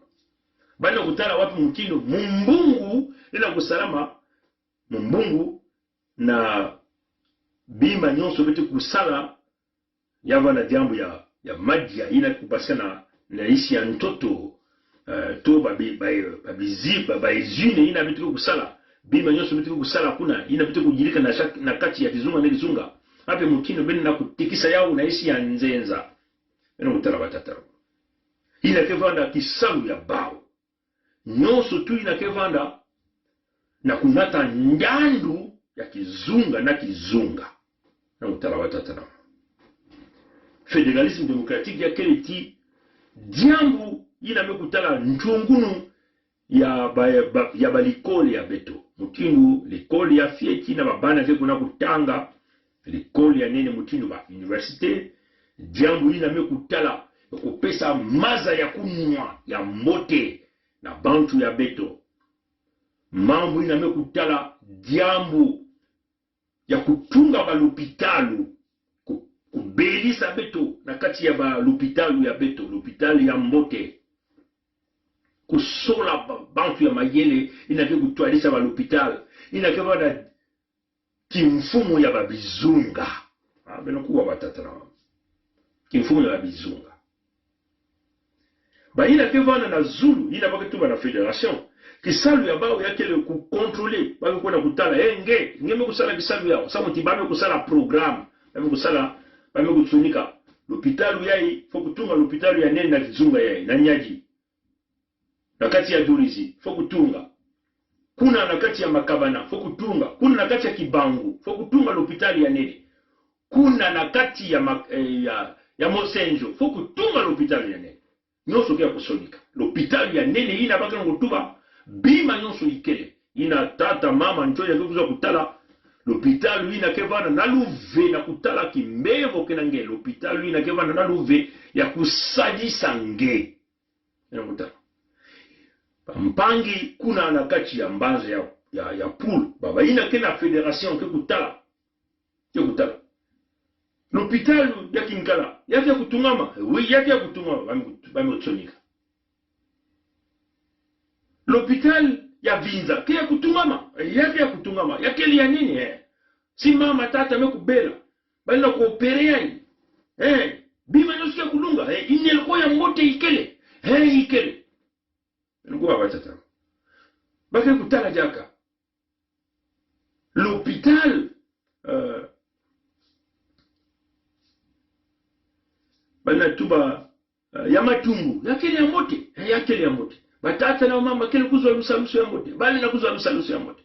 Ba yina kutala wapi mutindu mumbungu ni na kusalama, mumbungu na bima nyonso beto kusala, ya vana diambu ya, ya madia, yina kubasika na, na insi ya ntoto, eh, to ba bi-, ba, ba bizi-, ba, ba usine, yina beto kusala, bima nyonso beto kusala kuna, yina beto kuyirika na shak-, na kati ya kizunga na kizunga. Wapi mutindu beno na kutekisa yaw na insi ya nzenza. Beno kutala wa tata. Yina ke vanda kisalu ya baw. Nyonso tu yina ke vanda na kunata ndandu ya kizunga na kizunga. Na kutala wa tata na mama. Fédéralisme démocratique ya kele ti diambu yina me kutala ntungunu ya ba, ya ba, ya ba likoli ya beto. Mutindu likoli ya fioti na ba bana ke kuna kutanga, likoli ya nene mutindu ba université. Diambu yina me kutala kupesa maza ya kunwa ya mbote na bantu ya beto. Mambu yina me kutala diambu ya kutunga ba lopitalu, ku-, kubelisa beto na kati ya ba lopitalu ya beto, lopitalu ya mbote. Kusola ba-, bantu ya mayele, yina ke kutwadisa ba lopitalu, yina ke vana kimfumu ya ba bizunga. Ah, beno kuwa wa tata na mama. Kimfumu ya ba bizunga. Ba yina ke vana na zulu, yina ba ke tuba na fédération. Kisalu ya baw ya kele kucontrôler, ba ke kwenda kutala, eh, nge, nge me kusala kisalu yaw, samu ti ba me kusala programme, ba me kusala, ba me kusonika. Lopitalu yayi, fo kutunga lopitalu ya nene na kizunga yayi, na Niari. Na kati ya Diourezi, fo kutunga. Kuna na kati ya Makabana, fo kutunga. Kuna na kati ya Kibangu, fo kutunga lopitalu ya nene. Kuna na kati ya Mak-, eh, ya, ya Mont-Saint-Jean, fo kutunga lopitalo ya nene. Nionso ke ya kusonika. Lopitalo ya nene ina ba kena kutuba, bima nionso ikele. Ina tata, mama, nto ya ke kuzwa kutala. Lopitalo ina ke vana na luve na kutala ki mbevo kena nge. Lopitalo ina ke vana na luve ya kusadisa nge. Ina kutala. Bampangi kuna na kati ya mbanza ya, ya, ya pool. Baba ina kena fédération ke kutala. Ke kutala. Lopitalo ya Kinkala, ya ke ya kutungama. Oui, ya ke ya kutungama. Bami kut-, bami kusonika. Lopitalo ya Binza, ke ya kutungama. Ya ke ya kutungama. Ya kele ya nene, eh. Si mama tata me kubela, bali na kuopérer yayi. Eh, bima nionso ke ya kulunga. Eh, ineleko ya mbote ikele. Eh, ikele. Nkuba batata. Ba ke kutala diaka. Lopitalo, eh, bali na tuba, eh, ya Matumbu. Ya kele ya mbote. Eh, ya kele ya mbote. Batata na bamama kele kuzwa lusalusu ya mbote. Bali na kuzwa lusalusu ya mbote.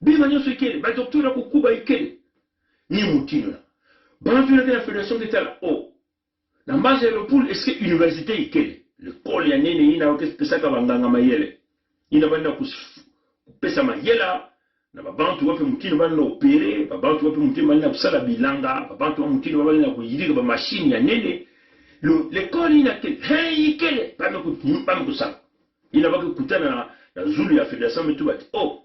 Bima nionso ikele. Ba docteur kukuba ikele. Ni mutindu na. Bantu na kena fédération ke tala, oh. Na mbanza ya le pool, est-ce que université ikele? L'école ya nene ina ba ke pesaka banganga mayele. Ina bali na kus-, kupesa mayela na babantu wapi mutindu bali na opérer, babantu wapi mutindu bali na kusala bilanga, babantu wapi mutindu bali na kuyirika ba machine ya nene. Lo, l'école ina kele, eh, ikele, bami ku-, bami kusala. Ina ba ke kutana na, na zulu ya fédération me tuba ti, oh,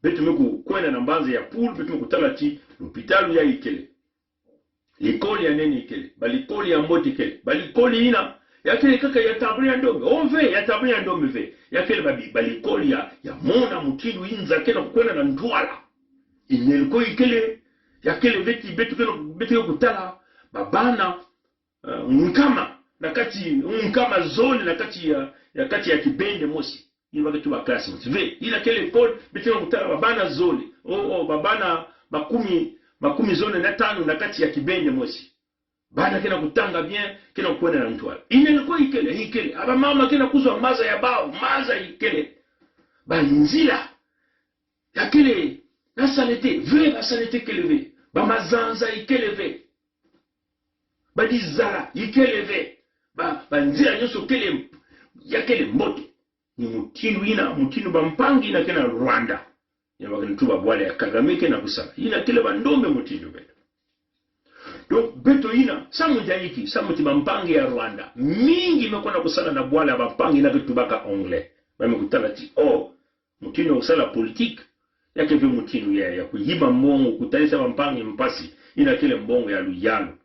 beto me kukwenda na mbanza ya pool, beto me kutala ti lopitalo ya ikele. L'école ya nene ikele, ba l'école ya mbote ikele, ba l'école ina, ya kele kaka ya Tabri ya Ndombe, oh ve, ya Tabri ya Ndombe ve, ya kele ba bi-, ba l'école ya, ya mona mutindu inza kena kukwenda na ntwala. Ineleko ikele, ya kele ve ti beto kena, beto kutala, babana, eh, nkama, na kati, nkama zole, na kati ya, ya kati ya kibende mosi. Ina ba ke tuba classe mosi. Ve, ina kele école, beto kena kutala babana zole. Oh, oh, babana makumi, makumi zole na tano na kati ya kibende mosi. Bana kena kutanga bien, kena kukwenda na ntwala. Ineleko ikele, ikele. Abamama kena kuzwa maza ya bawu, maza ikele. Banzila. Ya kele, na saleté, ve, ba saleté kele ve. Ba mazanza ikele ve. Badizala ikele ve. Ba, banzila nionso kele, ya kele mbote. Ni mutindu ina, mutindu bampangi ina kena Rwanda. Ina ba kena tuba bwala ya Kagame kena kusala. Ina kele ba Ndombe mutindu beto. Donc, beto ina, samu dayiki, samu ti bampangi ya Rwanda. Mingi me kwenda kusala na bwala ya bampangi ina ke tubaka anglais. Ba me kutala ti, oh, mutindu kusala politique. Ya ke ve mutindu ya, ya kuyiba mbongo, kutalisa bampangi mpasi. Ina kele mbongo ya luyalu.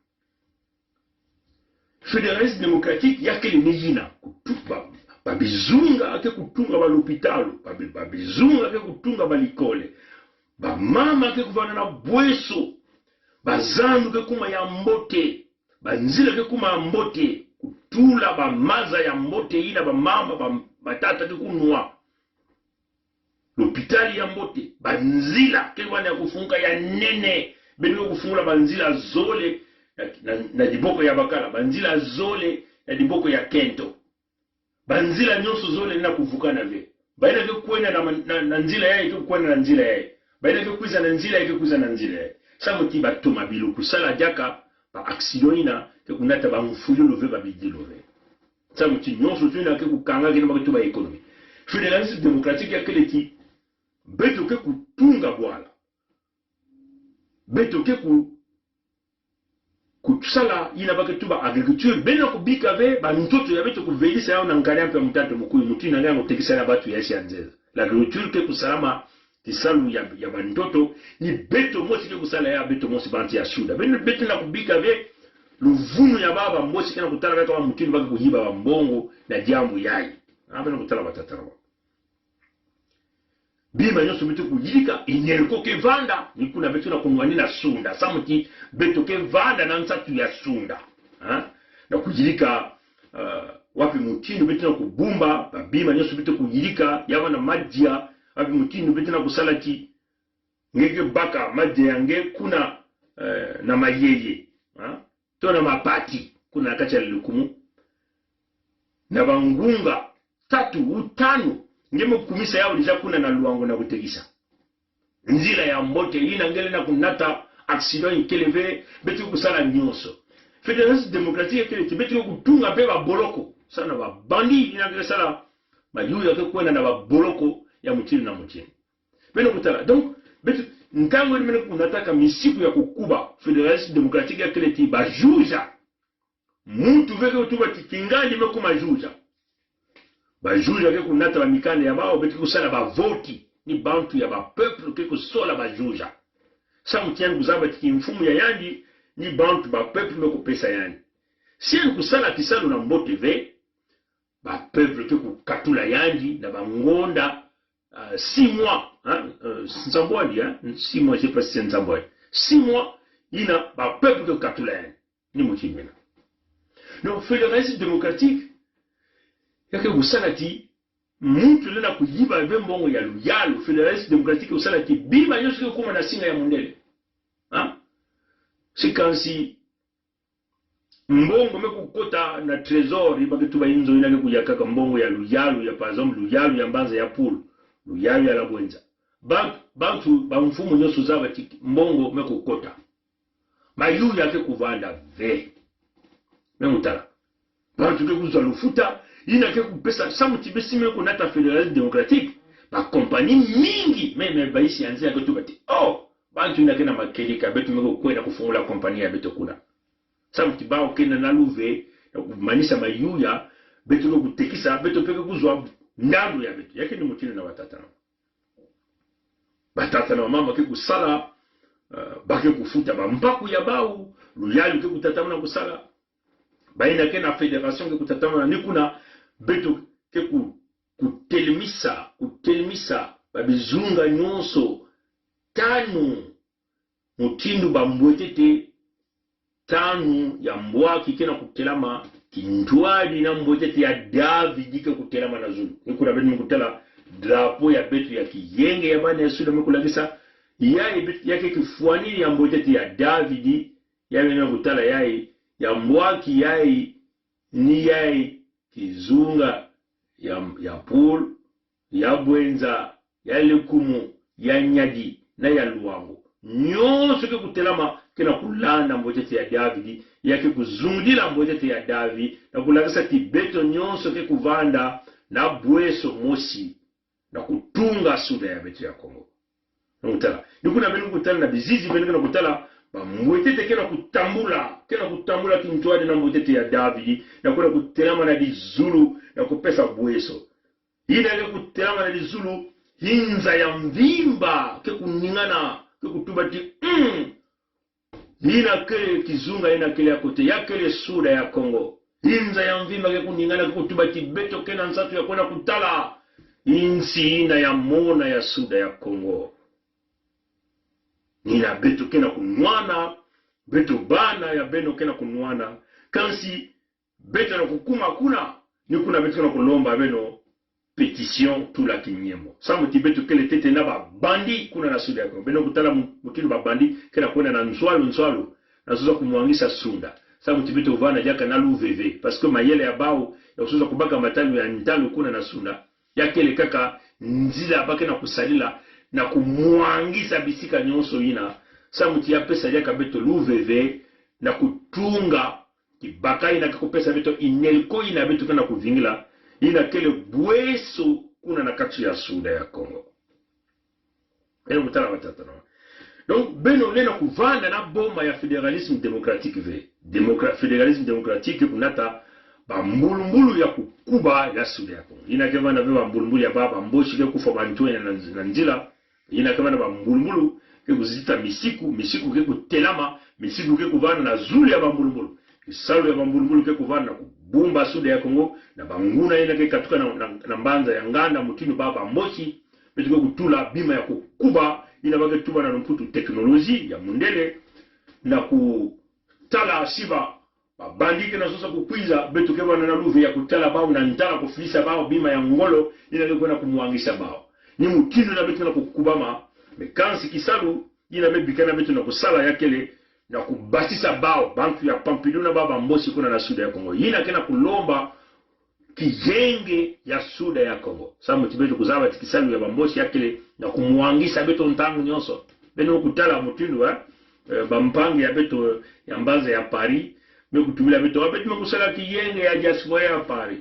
Fédéralisme démocratique, ya kele ni ina, kutu-, ba, ba bizunga ke kutunga ba lopitalo, ba bi-, ba bizunga ke kutunga ba likole, bamama ke kuvana na bweso, bazandu ke kuma ya mbote, banzila ke kuma ya mbote, kutula bamaza ya mbote ina bamama, ba, batata ke kunwa. Lopitalo ya mbote, banzila ke wana ya kufunguka ya nene, beno ke kufungula banzila zole, na, na, na diboko ya bakala, banzila zole, na diboko ya kento. Banzila nionso zole na kuvukana ve. Ba ina ke kwenda na, na, na nzila yayi, ke kwenda na nzila yayi. Ba ina ke kwiza na nzila yayi, ke kwiza na nzila yayi. Samu ti ba tomabilu kusala diaka, ba accident ina, ke kunata ba mfuyulu ve, ba bidilu ve. Samu ti nionso tu ina ke kukanga kena ba ke tuba économie. Fédéralisme démocratique ya kele ti, beto ke kutunga bwala. Beto ke ku-, kusala ina ba ke tuba agriculture. Beno kubika ve, bantoto ya beto kuvelisa yao na nkari ya mpemba, mutata, mukuyu, mutindu na nge, kutekisa na batu ya esi ya nzeza. L'agriculture ke kusalama, tisalu ya, ya bantoto, ni beto mosi ke kusala ya beto mosi bantu ya Suda. Beno, beto na kubika ve, luvunu ya baba mosi kena kutala ve kaba mutindu ba ke kuyiba ba mbongo na diambu yayi. Ah, beno kutala batata na ba. Bima nionso beto kuyirika, ineleko ke vanda, ni kuna beto na kunwani na Sunda. Samu ti beto ke vanda na nsatu ya Sunda. Ha? Na kuyirika, eh, wapi mutindu beto na kubumba, ba bima nionso beto kuyirika, ya vana madia, wapi mutindu beto na kusala ti, nge ke baka madia ya nge kuna, eh, na Mayeye. Ha? To na Mapati, kuna kati ya Lukumu. Na bangunga tatu, utanu, nge me kumisa yao déjà kuna na Luango na kutekisa. Nzila ya mbote ina ngele na kunata, accident ikele ve, beto kusala nionso. Fédéralisme démocratique ya kele ti beto ke kutunga be ba boloko. Samu na ba bandit ina ke sala mayuya ke kwenda na ba boloko ya mutindu na mutindu. Beno kutala. Donc, beto, ntangu beno kunataka misiku ya kukuba fédéralisme démocratique ya kele ti ba juja. Muntu ve ke kutuba ti kingandi me kuma juja. Ba juja ke kunata ba mikanda ya bawu, beto ke kusala ba voti, ni bantu ya ba peuple ke kusola ba juja. Samu ti yandi kuzaba ti ki mfumu ya yandi, ni bantu ba peuple me kupesa yandi. Si yandi kusala kisalu na mbote ve, ba peuple ke kukatula yandi na ba ngonda, euh, six mois, hein, euh, nsambwadi, hein, six mois, je sais pas si c'est nsambwadi. Six mois, ina ba peuple ke kukatula yandi. Ni mutindu mina. Donc, fédéralisme démocratique ya ke kusala ti muntu lena kuyiba ve mbongo ya luyalu. Fédéralisme démocratique ke kusala ti bima nyonso ke kuma na singa ya mundele. Hein? Si kansi mbongo me kukota na trésor, i ba ke tuba inzo ina ke kuyakaka mbongo ya luyalu, ya, par exemple, luyalu ya mbanza ya Pool, luyalu ya la Bouenza. Bantu, bantu, ba mfumu nyonso zaba ti mbongo me kukota. Mayuya ke kuvanda ve. Me mutala. Bantu ke kuzwa lufuta, ina ke kupesa, samu ti besi me kunata fédéralisme démocratique. Ba compagnie mingi, me, me ba isi ya nzila ke tuba ti, oh, bantu ina ke na makedika, beto me kukwenda kufungula compagnie ya beto kuna. Samu ti bawu ke na, na luve, na kumanisa mayuya, beto ke kutekisa, beto pe ke kuzwa ndandu ya beto. Ya ke ni mutindu na batata na batata na bamama ke kusala, euh, ba ke kufuta ba mpaku ya bawu, luyalu ke kutatamana kusala. Ba ina ke na fédération ke kutatamana, ni kuna beto ke ku, kutelemisa, kutelemisa ba bizunga nyonso tanu, mutindu ba mbwetete tanu ya mbwaki ke na kutelama, kintwadi na mbwetete ya Davidi ke kutelama na zulu. Ni kuna beto me kutala drapeau ya beto ya kiyenge ya bana ya Sud me kulakisa, yayi bet-, ya ke kifwani ya mbwetete ya Davidi, yayi me kutala yayi, ya mbwaki yayi, ni yayi kizunga ya, ya Pool, ya Bouenza, ya Lékoumou, ya Niari, na ya Loango. Nyonso ke kutelama, ke na kulanda mbwetete ya Davidi, ya ke kuzungdila mbwetete ya Davidi, na kulakisa ti beto nyonso ke kuvanda na bweso mosi, na kutunga Sud ya beto ya Kongo. Me mutala. Ni kuna beno kutala na bizizi, beno ke na kutala, ba mbwetete ke na kutambula, ke na kutambula kintwadi na mbwetete ya Davidi, na kuna kutelama na dizulu, na kupesa bweso. Ina ke kutelama na dizulu, inza ya mvimba ke kuningana, ke kutuba ti, mm, ina kele kizunga, ina kele ya kote, ya kele Sud ya Kongo. Inza ya mvimba ke kuningana, ke kutuba ti beto ke na nsatu ya kwenda kutala insi ina ya mona ya Sud ya Kongo. Ina beto ke na kunwana, beto bana ya beno ke na kunwana. Kansi beto na kukuma kuna, ni kuna beto ke na kulomba beno pétition tula kinyemo. Samu ti beto kele ntete na ba bandit kuna na Sud ya Kongo. Beno kutala mu-, mutindu ba bandit ke na kwenda na nswalu nswalu, na zoza kumwangisa Sunda. Samu ti beto vana diaka na luveve. Parce que mayele ya bawu, ya kuzoza kubaka matalu ya ntalu kuna na Sunda, ya kele kaka nzila ba ke na kusalila, na kumwangisa bisika nyonso ina. Samu ti ya pesa diaka beto luveve, na kutunga kibaka ina ke kupesa beto inelko ina beto ke na kuvingila, ina kele bweso kuna na kati ya Sud ya Kongo. Beno kutala batata na. Donc, beno lenda kuvanda na boma ya fédéralisme démocratique ve. Démocra-, fédéralisme démocratique ke kunata ba mbulumbulu ya kukuba ya Sud ya Kongo. Ina ke vana ve ba mbulumbulu ya ba, ba Mbochi ke kufwa bantu ina na, na nzila. Ina ke vana ba mbulumbulu ke kuzita misiku, misiku ke kutelama, misiku ke kuvana na zulu ya ba mbulumbulu. Kisalu ya ba mbulumbulu ke kuvana na kubumba Sud ya Kongo, na banguna ina ke katuka na, na, na mbanza ya nganda mutindu ba, ba Mbochi, beto ke kutula bima ya kukuba, ina ba ke tuba na lumputu technologie ya mundele, na kutala siba ba bandit ke na zoza kukwiza, beto ke vana na luve ya kutala bawu na ntala kufilisa bawu bima ya ngolo, ina ke kwenda kumwangisa bawu. Ni mutindu na beto ke na kukubama, me kansi kisalu, ina me bikana beto na kusala ya kele, na kubasisa bawu, bantu ya Pompidou na ba, ba Mbochi kuna na Sud ya Kongo. Ina ke na kulomba kiyenge ya Sud ya Kongo. Samu ti beto kuzaba ti kisalu ya ba Mbochi ya kele na kumwangisa beto ntangu nyonso. Beno kutala mutindu, eh, eh, bampangi ya beto ya mbanza ya Paris, Me kutubila beto, a beto me kusala ki yenge ya diaspora ya Paris.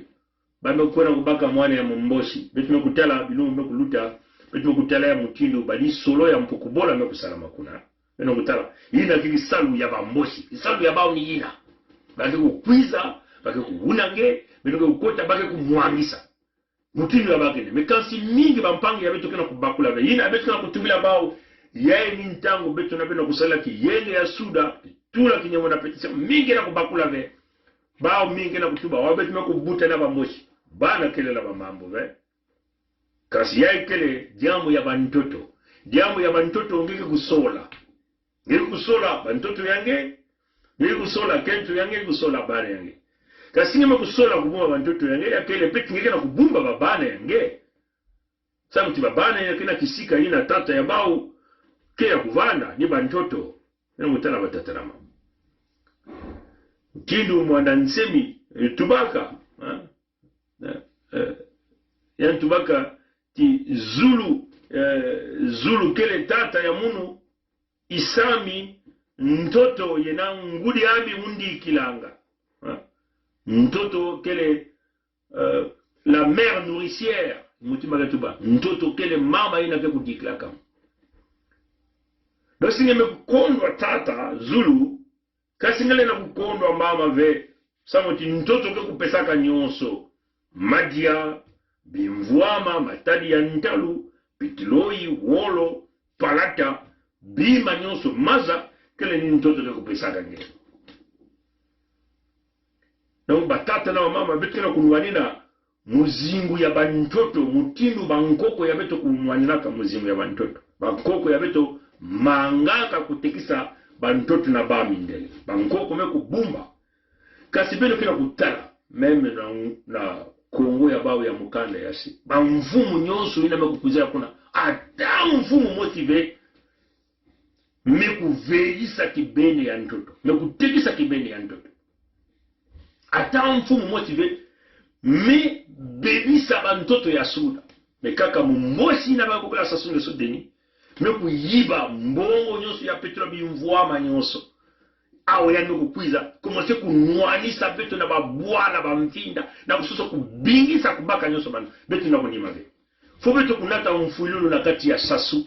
Ba me kwenda kubaka mwana ya Mumbosi. Beto me kutala, bilumbu me kuluta. Beto me kutala ya mutindu, ba di solo ya mpuku bola me kusala makuna. Beno kutala. Ina ki kisalu ya Bambosi. Kisalu ya bawu ni ina. Ba ke kukwiza, ba ke kuuna nge, beno ke kukota, ba ke kumwangisa. Mutindu ya ba kena. Me kansi mingi bampangi ya beto kena kubakula ve. Ina beto kena kutubila bawu. Ya ni ntangu beto na beno kusala ki yenge ya SUDA. Tula ki nyemo na pétition. Mingi na kubakula ve. Bawu mingi na kutuba. Wa beto me kubuta na Bambosi. Ba na kelela ba mambu ve. Kansi ya ikele, diambu ya bantoto. Diambu ya bantoto nge ke kusola. Nge ke kusola bantoto ya nge. Nge ke kusola kento ya nge, kusola bana ya nge. Kansi nge me kusola kubumba bantoto ya nge, ya kele peti nge kena kubumba babana ya nge. Samu ti babana ya kena kisika ina tata ya bawu, ke ya kuvana, ni bantoto. Ina mutala batata na mama. Mutindu Mwanda Nsemi, eh, tubaka, ha? Eh, eh, yan tubaka ti Zulu, eh, Zulu kele tata ya munu, isami, ntoto yena ngudi ami undikilanga. Ha? Ntoto kele, eh, la mère nourricière, mutima ke tuba. Ntoto kele mama ina ke kudikilaka. Dosi nge me kukondwa tata, Zulu, Kansi nge le na kukondwa mama ve, samu ti ntoto ke kupesaka nyonso. Madia, bimvwama, matadi ya ntalu, pitiloi, wolo, palata, bima nyonso, maza, kele ni ntoto ke kupesaka nge. Donc, batata na bamama, beto kena kunwanina muzingu ya bantoto, mutindu bankoko ya beto kunwaninaka muzingu ya bantoto. Bankoko ya beto mangaka kutekisa bantoto na bamindele. Bankoko me kubumba. Kansi beno kena kutala, même na, na Kongo ya bawu ya mukanda ya se. Bamfumu nyonso ina me kukwiza kuna. Ata mfumu mosi ve, me kuvelisa kibeni ya ntoto. Me kutekisa kibeni ya ntoto. Ata mfumu mosi ve, me bebisa bantoto ya SUDA. Me kaka Mumbosi na ba kobela Sassou Nguesso Denis. Me kuyiba mbongo nyonso ya pétrole, bimvwama nyonso. Awa ya me kukwiza, commencer kunwanisa beto na babwala, bamfinda, na kusosa kubingisa kubaka nyonso bana. Beto na kunima ve. Faut beto kunata mfwilulu na kati ya Sassou,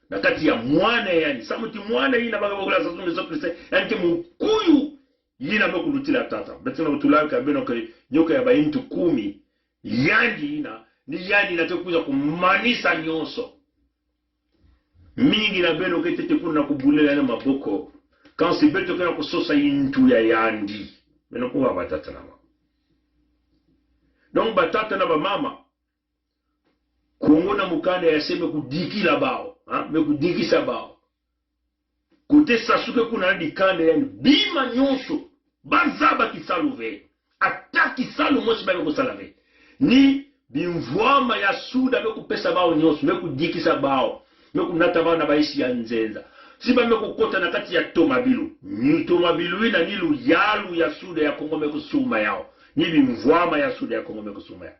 na kati ya mwana yandi. Samu ti mwana ina ba kobela Sassou Nguesso Christian, yandi ke mukuyu ina me kulutila tata. Beto na kutulaka beno ke nyoka ya baintu kumi. Yandi ina, ni yandi ina ke kwiza kumanisa nyonso. Mingi na beno ke tete kuna kubulela na maboko. Kansi beto kena kusosa intu ya yandi. Beno kuwa batata na mama. Donc batata na bamama, Kongo na mukanda ya se me kudikila bawu, ha? Me kudikisa bawu. Kote Sassou ke kuna na dikanda yandi, bima nyonso, bazaba kisalu ve. Ata kisalu mosi ba me kusala ve. Ni bimvwama ya SUDA me kupesa bawu nyonso, me kudikisa bawu, me kunata bawu na baisi ya nzenza. Si ba me kukota na kati ya tomabilu, ni tomabilu ina ni luyalu ya SUDA ya Kongo me kusuma yawu. Ni bimvwama ya SUDA ya Kongo me kusuma yawu.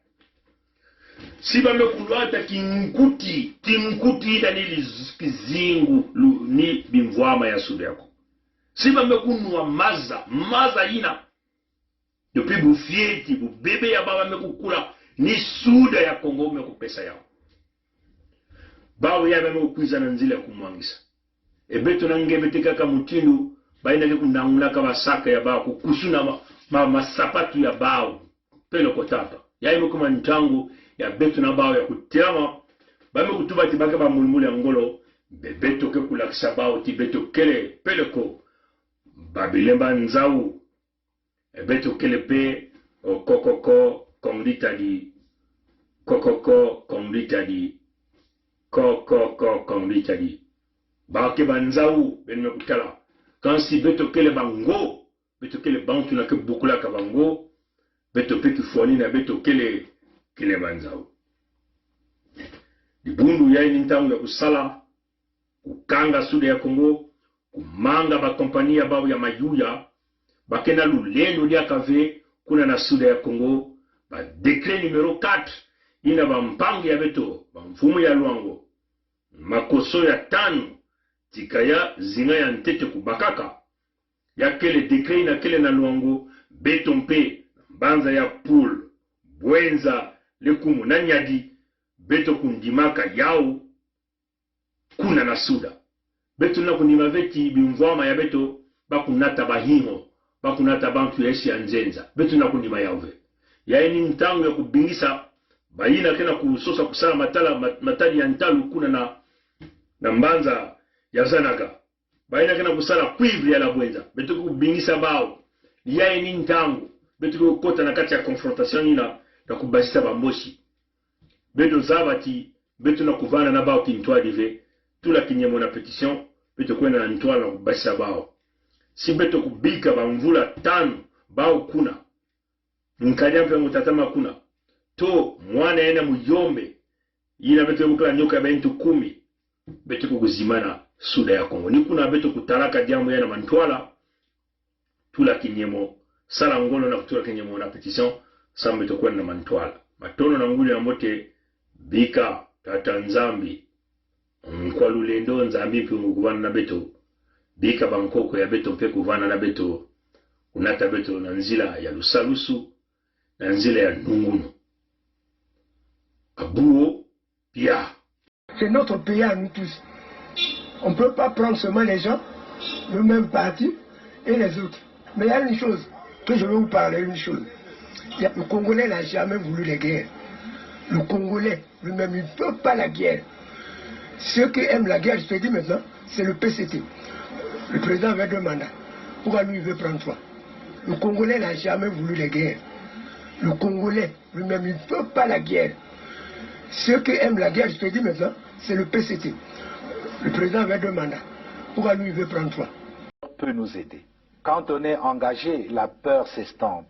Si ba me kulwata kinkuti, kinkuti ina ni liz-, kizingu lu-, ni bimvwama ya SUDA ya Kongo. Si ba me kunwa maza, maza ina. Depuis bufieti, bubebe ya bawu ba me kukula, ni SUDA ya Kongo me kupesa yawu. Bawu ya ba me kukwiza na nzila ya kumwangisa. E beto na nge beto kaka mutindu, ba ina ke kunangulaka basaka ya bawu, kukusuna ma, ma, masapatu ya bawu. Peleko tata. Ya ime kuma ntangu ya beto na bawu ya kutelama. Ba me kutuba ti ba ke ba mulimuli ya ngolo. Be beto ke kulakisa bawu ti beto kele peleko. Ba bilemba nzawu. E beto kele pe, o kokoko, kongditadi. Kokoko, kongditadi. Kokoko, kongditadi. Ba ke ba nzawu, beno me kutala. Kansi beto kele bango. Beto kele bantu na ke bukulaka bango. Beto pe kifwani na beto kele, kele ba nzawu. Dibundu ya ini ntangu ya kusala, kukanga SUDA ya Kongo, kumanga ba kompani ya bawu ya mayuya, ba kena lulendo diaka ve, kuna na SUDA ya Kongo, ba décret numéro quatre, ina bampangi ya beto, bamfumu ya Loango, makoso ya tanu, tika ya zinga ya ntete kubakaka, Ya kele décret ina kele na Luango, beto mpe, mbanza ya Pool, Bouenza, Lékoumou na Niari, beto kundimaka yaw kuna na SUDA. Beto na kundima ve ti bimvwama ya beto, ba kunata bahinho, ba kunata bantu ya isi ya nzenza. Beto na kundima yaw ve. Ya ini ntangu ya kubingisa bayina kena kusosa kusala matala, mat-, matadi ya ntalo kuna na, na mbanza ya Zanaga. Bayina kena kusala cuivre ya la Bouenza. Beto kubingisa baw. Ya ini ntangu. Beto kukota na kati ya confrontation ina, na kubasisa bambosi. Beto zaba ti, beto na kuvana na baw kintwadi ve, tula kinyemo na pétition, beto kwenda na ntwala na kubasisa baw. Si beto kubika bamvula tanu, baw kuna. Nkadi a mpe ngutatama kuna. To, mwana ena muyombe. Ina beto bukla nyoka ba ntu kumi. Beto kukuzimana SUDA ya Kongo. Ni kuna beto kutalaka diambu ya na mantwala. Tula kinyemo, sala ngolo na kutula kinyemo na pétition, sa beto kwenda na mantwala. Matondo na nguli na mbote, bika, Tata Nzambi. Nkwa lulendo Nzambi mpe nguvana na beto. Bika bankoko ya beto mpe kuvana na beto. Kunata beto na nzila ya lusalusu, na nzila ya nungunu. Abuo, pia. C'est notre pays à nous tous. On ne peut pas prendre seulement les gens, le même parti et les autres. Mais il y a une chose que je veux vous parler, une chose. Il y a- le Congolais n'a jamais voulu les guerres. Le Congolais lui-même, il ne veut pas la guerre. Ceux qui aiment la guerre, je te dis maintenant, c'est le P C T. Le président avait deux mandats. Pourquoi lui, il veut prendre trois ? Le Congolais n'a jamais voulu les guerres. Le Congolais lui-même, il ne veut pas la guerre. Ceux qui aiment la guerre, je te dis maintenant, c'est le P C T. Le président avait deux mandats. Pourquoi lui, il veut prendre trois ? Peut nous aider. Quand on est engagé, la peur s'estompe.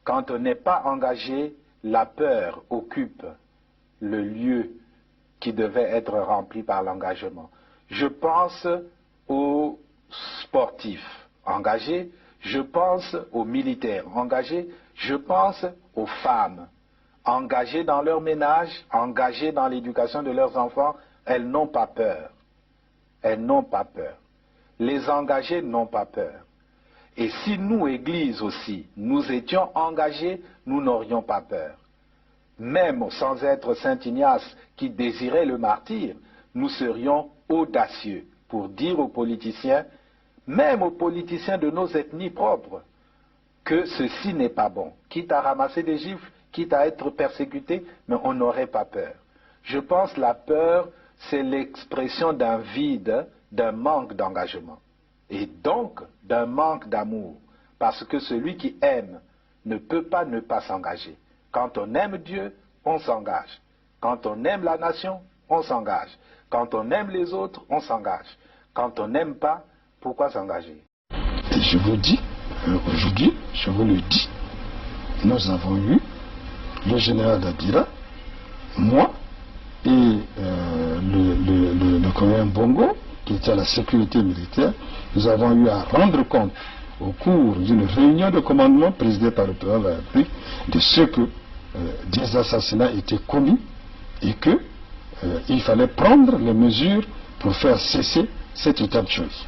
Quand on n'est pas engagé, la peur occupe le lieu qui devait être rempli par l'engagement. Je pense aux sportifs engagés, je pense aux militaires engagés, je pense aux femmes engagées dans leur ménage, engagées dans l'éducation de leurs enfants. Elles n'ont pas peur. Elles n'ont pas peur. Les engagés n'ont pas peur. Et si nous, Église aussi, nous étions engagés, nous n'aurions pas peur. Même sans être Saint Ignace qui désirait le martyre, nous serions audacieux pour dire aux politiciens, même aux politiciens de nos ethnies propres, que ceci n'est pas bon. Quitte à ramasser des gifles, quitte à être persécuté, mais on n'aurait pas peur. Je pense que la peur, c'est l'expression d'un vide, d'un manque d'engagement. Et donc, d'un manque d'amour. Parce que celui qui aime ne peut pas ne pas s'engager. Quand on aime Dieu, on s'engage. Quand on aime la nation, on s'engage. Quand on aime les autres, on s'engage. Quand on n'aime pas, pourquoi s'engager ? Et je vous dis, euh, aujourd'hui, je vous le dis, nous avons eu le général Dabira, moi et, euh, le, le, le, le colonel Bongo, qui était à la sécurité militaire, nous avons eu à rendre compte au cours d'une réunion de commandement présidée par le président de la République de ce que, euh, des assassinats étaient commis et que, euh, il fallait prendre les mesures pour faire cesser cet état de choses.